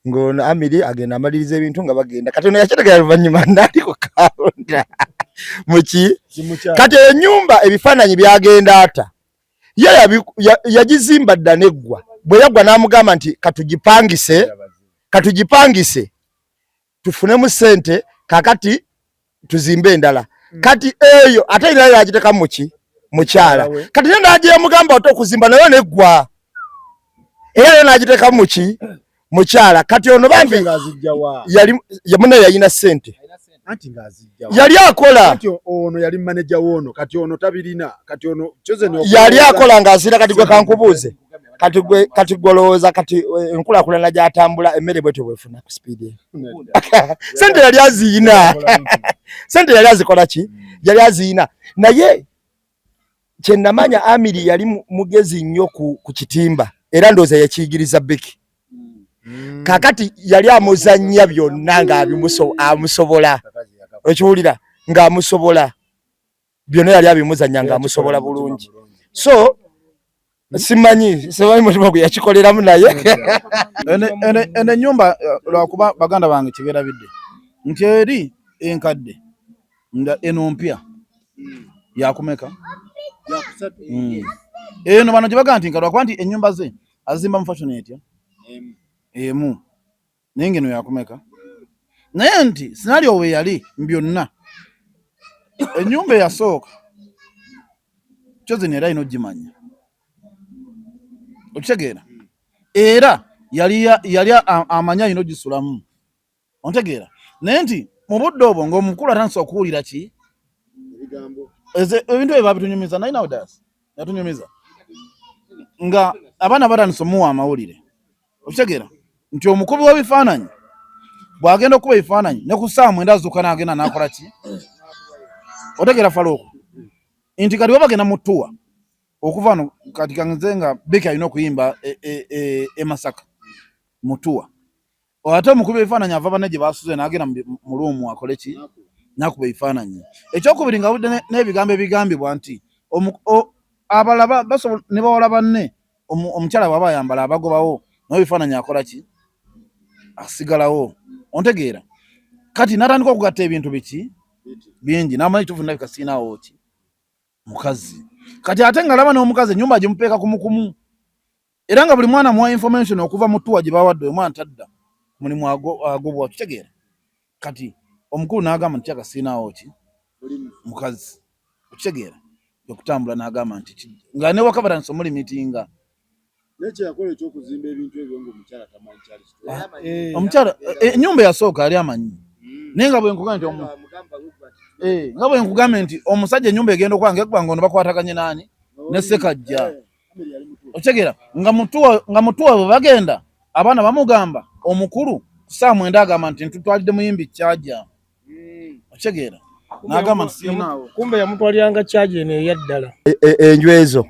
ng'ono Amiri agenda amaliriza ebintu nga bagenda. Kati ono yakitegera luvannyuma naali ku kawunta muki. Kati ennyumba ebifaananyi byagenda ata ye yagizimba dda neggwa. Bwe yaggwa n'amugamba nti katugipangise, katugipangise tufunemu ssente, kakati tuzimbe endala. Kati eyo ate era yagiteka muki mukyala. Kati ye n'agyemugamba ate okuzimba nayo neggwa, era yo n'agiteeka muki mukyala. Kati ono bambi Ng'azijja wa? Yali muna yalina ssente. Anti ng'azijja wa? Yali akola. Kati ono yali manager w'ono, kati ono tabirina, kati ono Chosen Yali akola ng'azira. Kati gwe kankubuuze, kati gwe olowooza kati enkulaakulana gy'atambula emmere bwetyo bwefuna ku speed eyo? Sente yali aziyina, sente yali azikola ki, yali aziyina. Naye kyenamanya Amiri yali mugezi nnyo ku kitimba, era ndowooza yakiyigiriza Becky. Kakati yali amuzannya byonna ng'amusobola, okiwulira, ng'amusobola byonna, yali abimuzannya ng'amusobola bulungi. So simanyi mutima gwe yakikoleramu, naye Eno ennyumba lwakuba baganda bange kibeerabidde nti eri enkadde nga eno mpya yakumeka. Eno bano gye bagamba nti nkadde lwakuba nti ennyumba ze azimba mu fashion etya. Emu naye ngeno yakumeka naye nti scenario we yali mbyonna ennyumba eyasooka Chosen era alina ogimanya, okitegeera, era yali yali amanyi alina ogisulamu, ontegeera, naye nti mu budde obwo ng'omukulu atandise okuwulira ki ebintu ebyo babitunyumiza, naye nawe das yatunyumiza nga abaana batandise omuwa amawulire, okitegeera, nti omukubi w'ebifaananyi bw'agenda okukuba ebifaananyi ne ku ssaawa 9 azuuka n'agenda n'akola ki, otegeera Faluuku, nti kati baba bagenda mu tour okuva wano kati kanze nga Becky alina okuyimba e Masaka mu tour, ate omukubi w'ebifaananyi ava banne gye basuze n'agenda mu room akole ki, n'akuba ebifaananyi. Ekyokubiri nga budde n'ebigambo ebigambibwa nti abalala basobola ne bawala banne, omukyala bw'aba ayambala abagobawo, naye ebifaananyi akola ki, asigalawo, ontegeera. Kati n'atandika okugatta ebintu biki bingi n'amanyi kituufu ndabika siinaawo ki mukazi. Kati ate ng'alaba n'omukazi ennyumba gimupeeka kumukumu, era nga buli mwana muwa information okuva mu tour gye bawadde, omwana tadda ku mulimu agobwa, kitegeera. Kati omukulu n'agamba nti kyaka siinaawo ki mukazi, okitegeera, okutambula n'agamba nti nga ne waka batandise omulimitinga. Nekyeyakola ekyokuzimba ebintu ebyo ngaomukyala tamanyi kyali kituufu. Omukyala ennyumba eyasooka yali amanyi, naye nga bwe nkugambye nti omusajja ennyumba egenda okuba nga nga ono bakwataganye naani ne Ssekajja, okitegeera, nga mutuwa bwe bagenda abaana bamugamba omukulu ku ssaawa 9 agamba nti ntutwalidde muyimbi kyaja, okitegeera, n'agamba nti siinaawo. Kumbe yamutwaliranga kyaja eno eyaddala. Enju ezo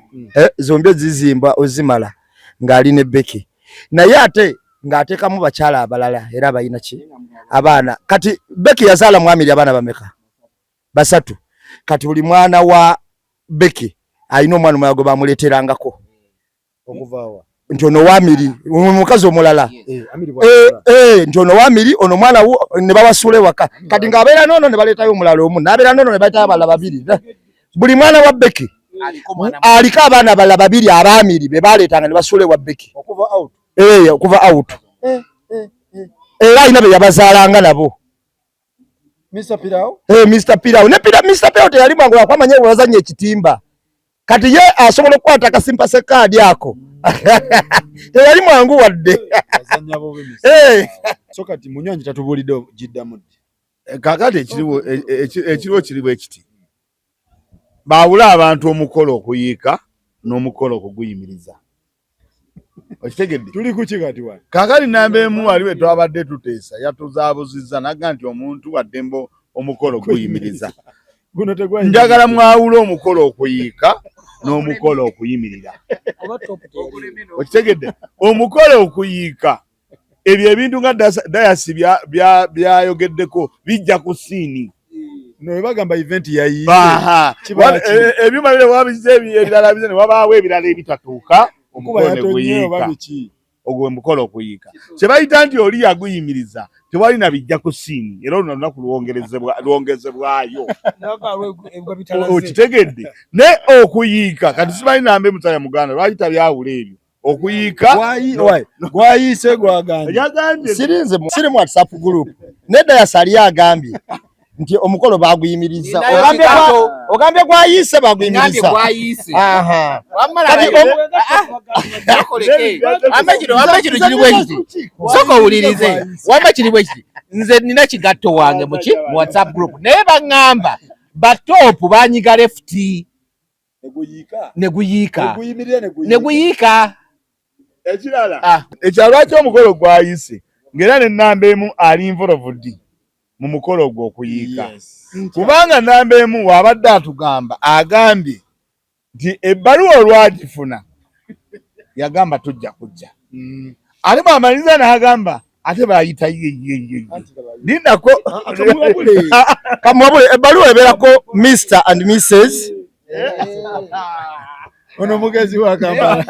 zombi zizimba ozimala ng'ali ne Becky, naye ate ng'ateekamu bakyala abalala era balina ki abaana. Kati Becky yazaala mwamiri abaana bameka? 3. Kati buli mwana wa Becky alina omwana omulala gwe bamuleeterangako nti ono wamiri omukazi omulala, nti ono wamiri ono mwana ne babasuula ewaka. Kati ng'abeera noono ne baleetayo omulala omu, n'abeera noono ne baleetayo abalala babiri. Buli mwana wa Becky aliko abaana abalala babiri abaamiri be baleetanga ne basuula ewa Becky okuva out, era alina be yabazaalanga nabo. Mr. Pirao? Mr. Pirao. Ne Mr. Pirao teyali mwangu akwamanya wazanya ekitimba. Kati ye asobola okukwata akasimpa sekaadi ako. Teyali mwangu wadde. So kati munywanyi tatubulidde giddamu ddi? Kaakati ekiriwo kiri bwe kiti. Baawula abantu omukolo okuyiika n'omukolo okuguyimiriza. Okitegedde? Tuli ku ki kati wano? Kaakati namba emu wali we twabadde tuteesa yatuzaabuzizza n'agamba nti omuntu waddembe omukolo guyimiriza. Njagala mwawule omukolo okuyiika n'omukolo okuyimirira. Okitegedde? Omukolo okuyiika ebyo ebintu nga Dayasi byayogeddeko bijja ku siini. No bagamba event yayiise. Ebyuma bire wabize ebirala bize ne wabaawo ebirala ebitatuuka ogwo omukolo okuyiika. Kye bayita nti oli yaguyimiriza tewalina bijja ku siini, era olwo lunaku lwongezebwayo. Okitegedde? Naye okuyiika kati simanyi namba emusajja Muganda lwaki tabyawula ebyo. Okuyiika gwayiise gwagambye. Sirinze siri mu WhatsApp group. Nedda yasali agambye nti omukolo baguyimiriza. Ogambye gwayiise baguyimiriza. Wamma kino kiri bwe kiti. Sooka owulirize. Wamma kiri bwe kiti. Nze nina kigatto wange mu WhatsApp group. Naye baŋŋamba batoopu banyiga left. Ne guyiika. Ne guyiika. Ekirala ekya lwaki omukolo gwayise ng'era ne namba emu ali involved mu mukolo ogwo okuyiika, kubanga namba emu wabadde atugamba agambye nti ebbaluwa olwagifuna yagamba tujja kujja, ate bw'amaliriza n'agamba ate bayita ye ye ye lindako kamuwabule ebbaluwa ebeerako Mr and Mrs. Ono mugezi wa Kampala.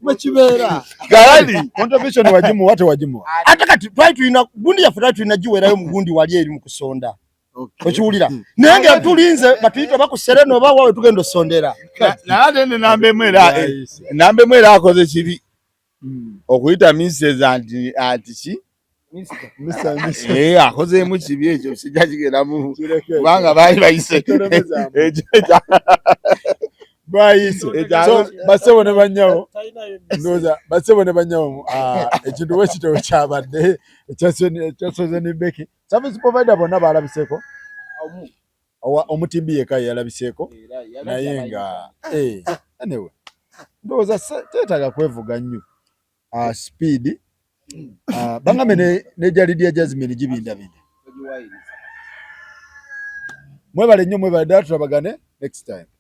Bwekibeera. Galali contribution wagimuwa tewagimuwa. Ate kati twali tulina gundi yaffe, twali tulina giweerayo mu gundi wali eri mu kusonda. Okiwulira? Naye nga tulinze batuyite oba ku Serena oba wawe tugenda osondera. Naye ate ne namba emu era namba emu era akoze kibi okuyita Mrs anti anti ki? Eh, akozeemu kibi ekyo sijja kigendamu kubanga baali bayise ekyo Bayise. So basebo ne bannyabo, ndowooza basebo ne bannyabo, ah, ekintu wekito kyabadde ekya Chosen Becky. Service provider bonna balabiseeko, omutimbi yekka yalabiseeko, naye nga anyway, ndowooza teetaaga kwevuga nnyo speed. Bangambe ne Lydia Jasmine gibindabinda. Mwebale nnyo, mwebale ddala, tulabagane next time.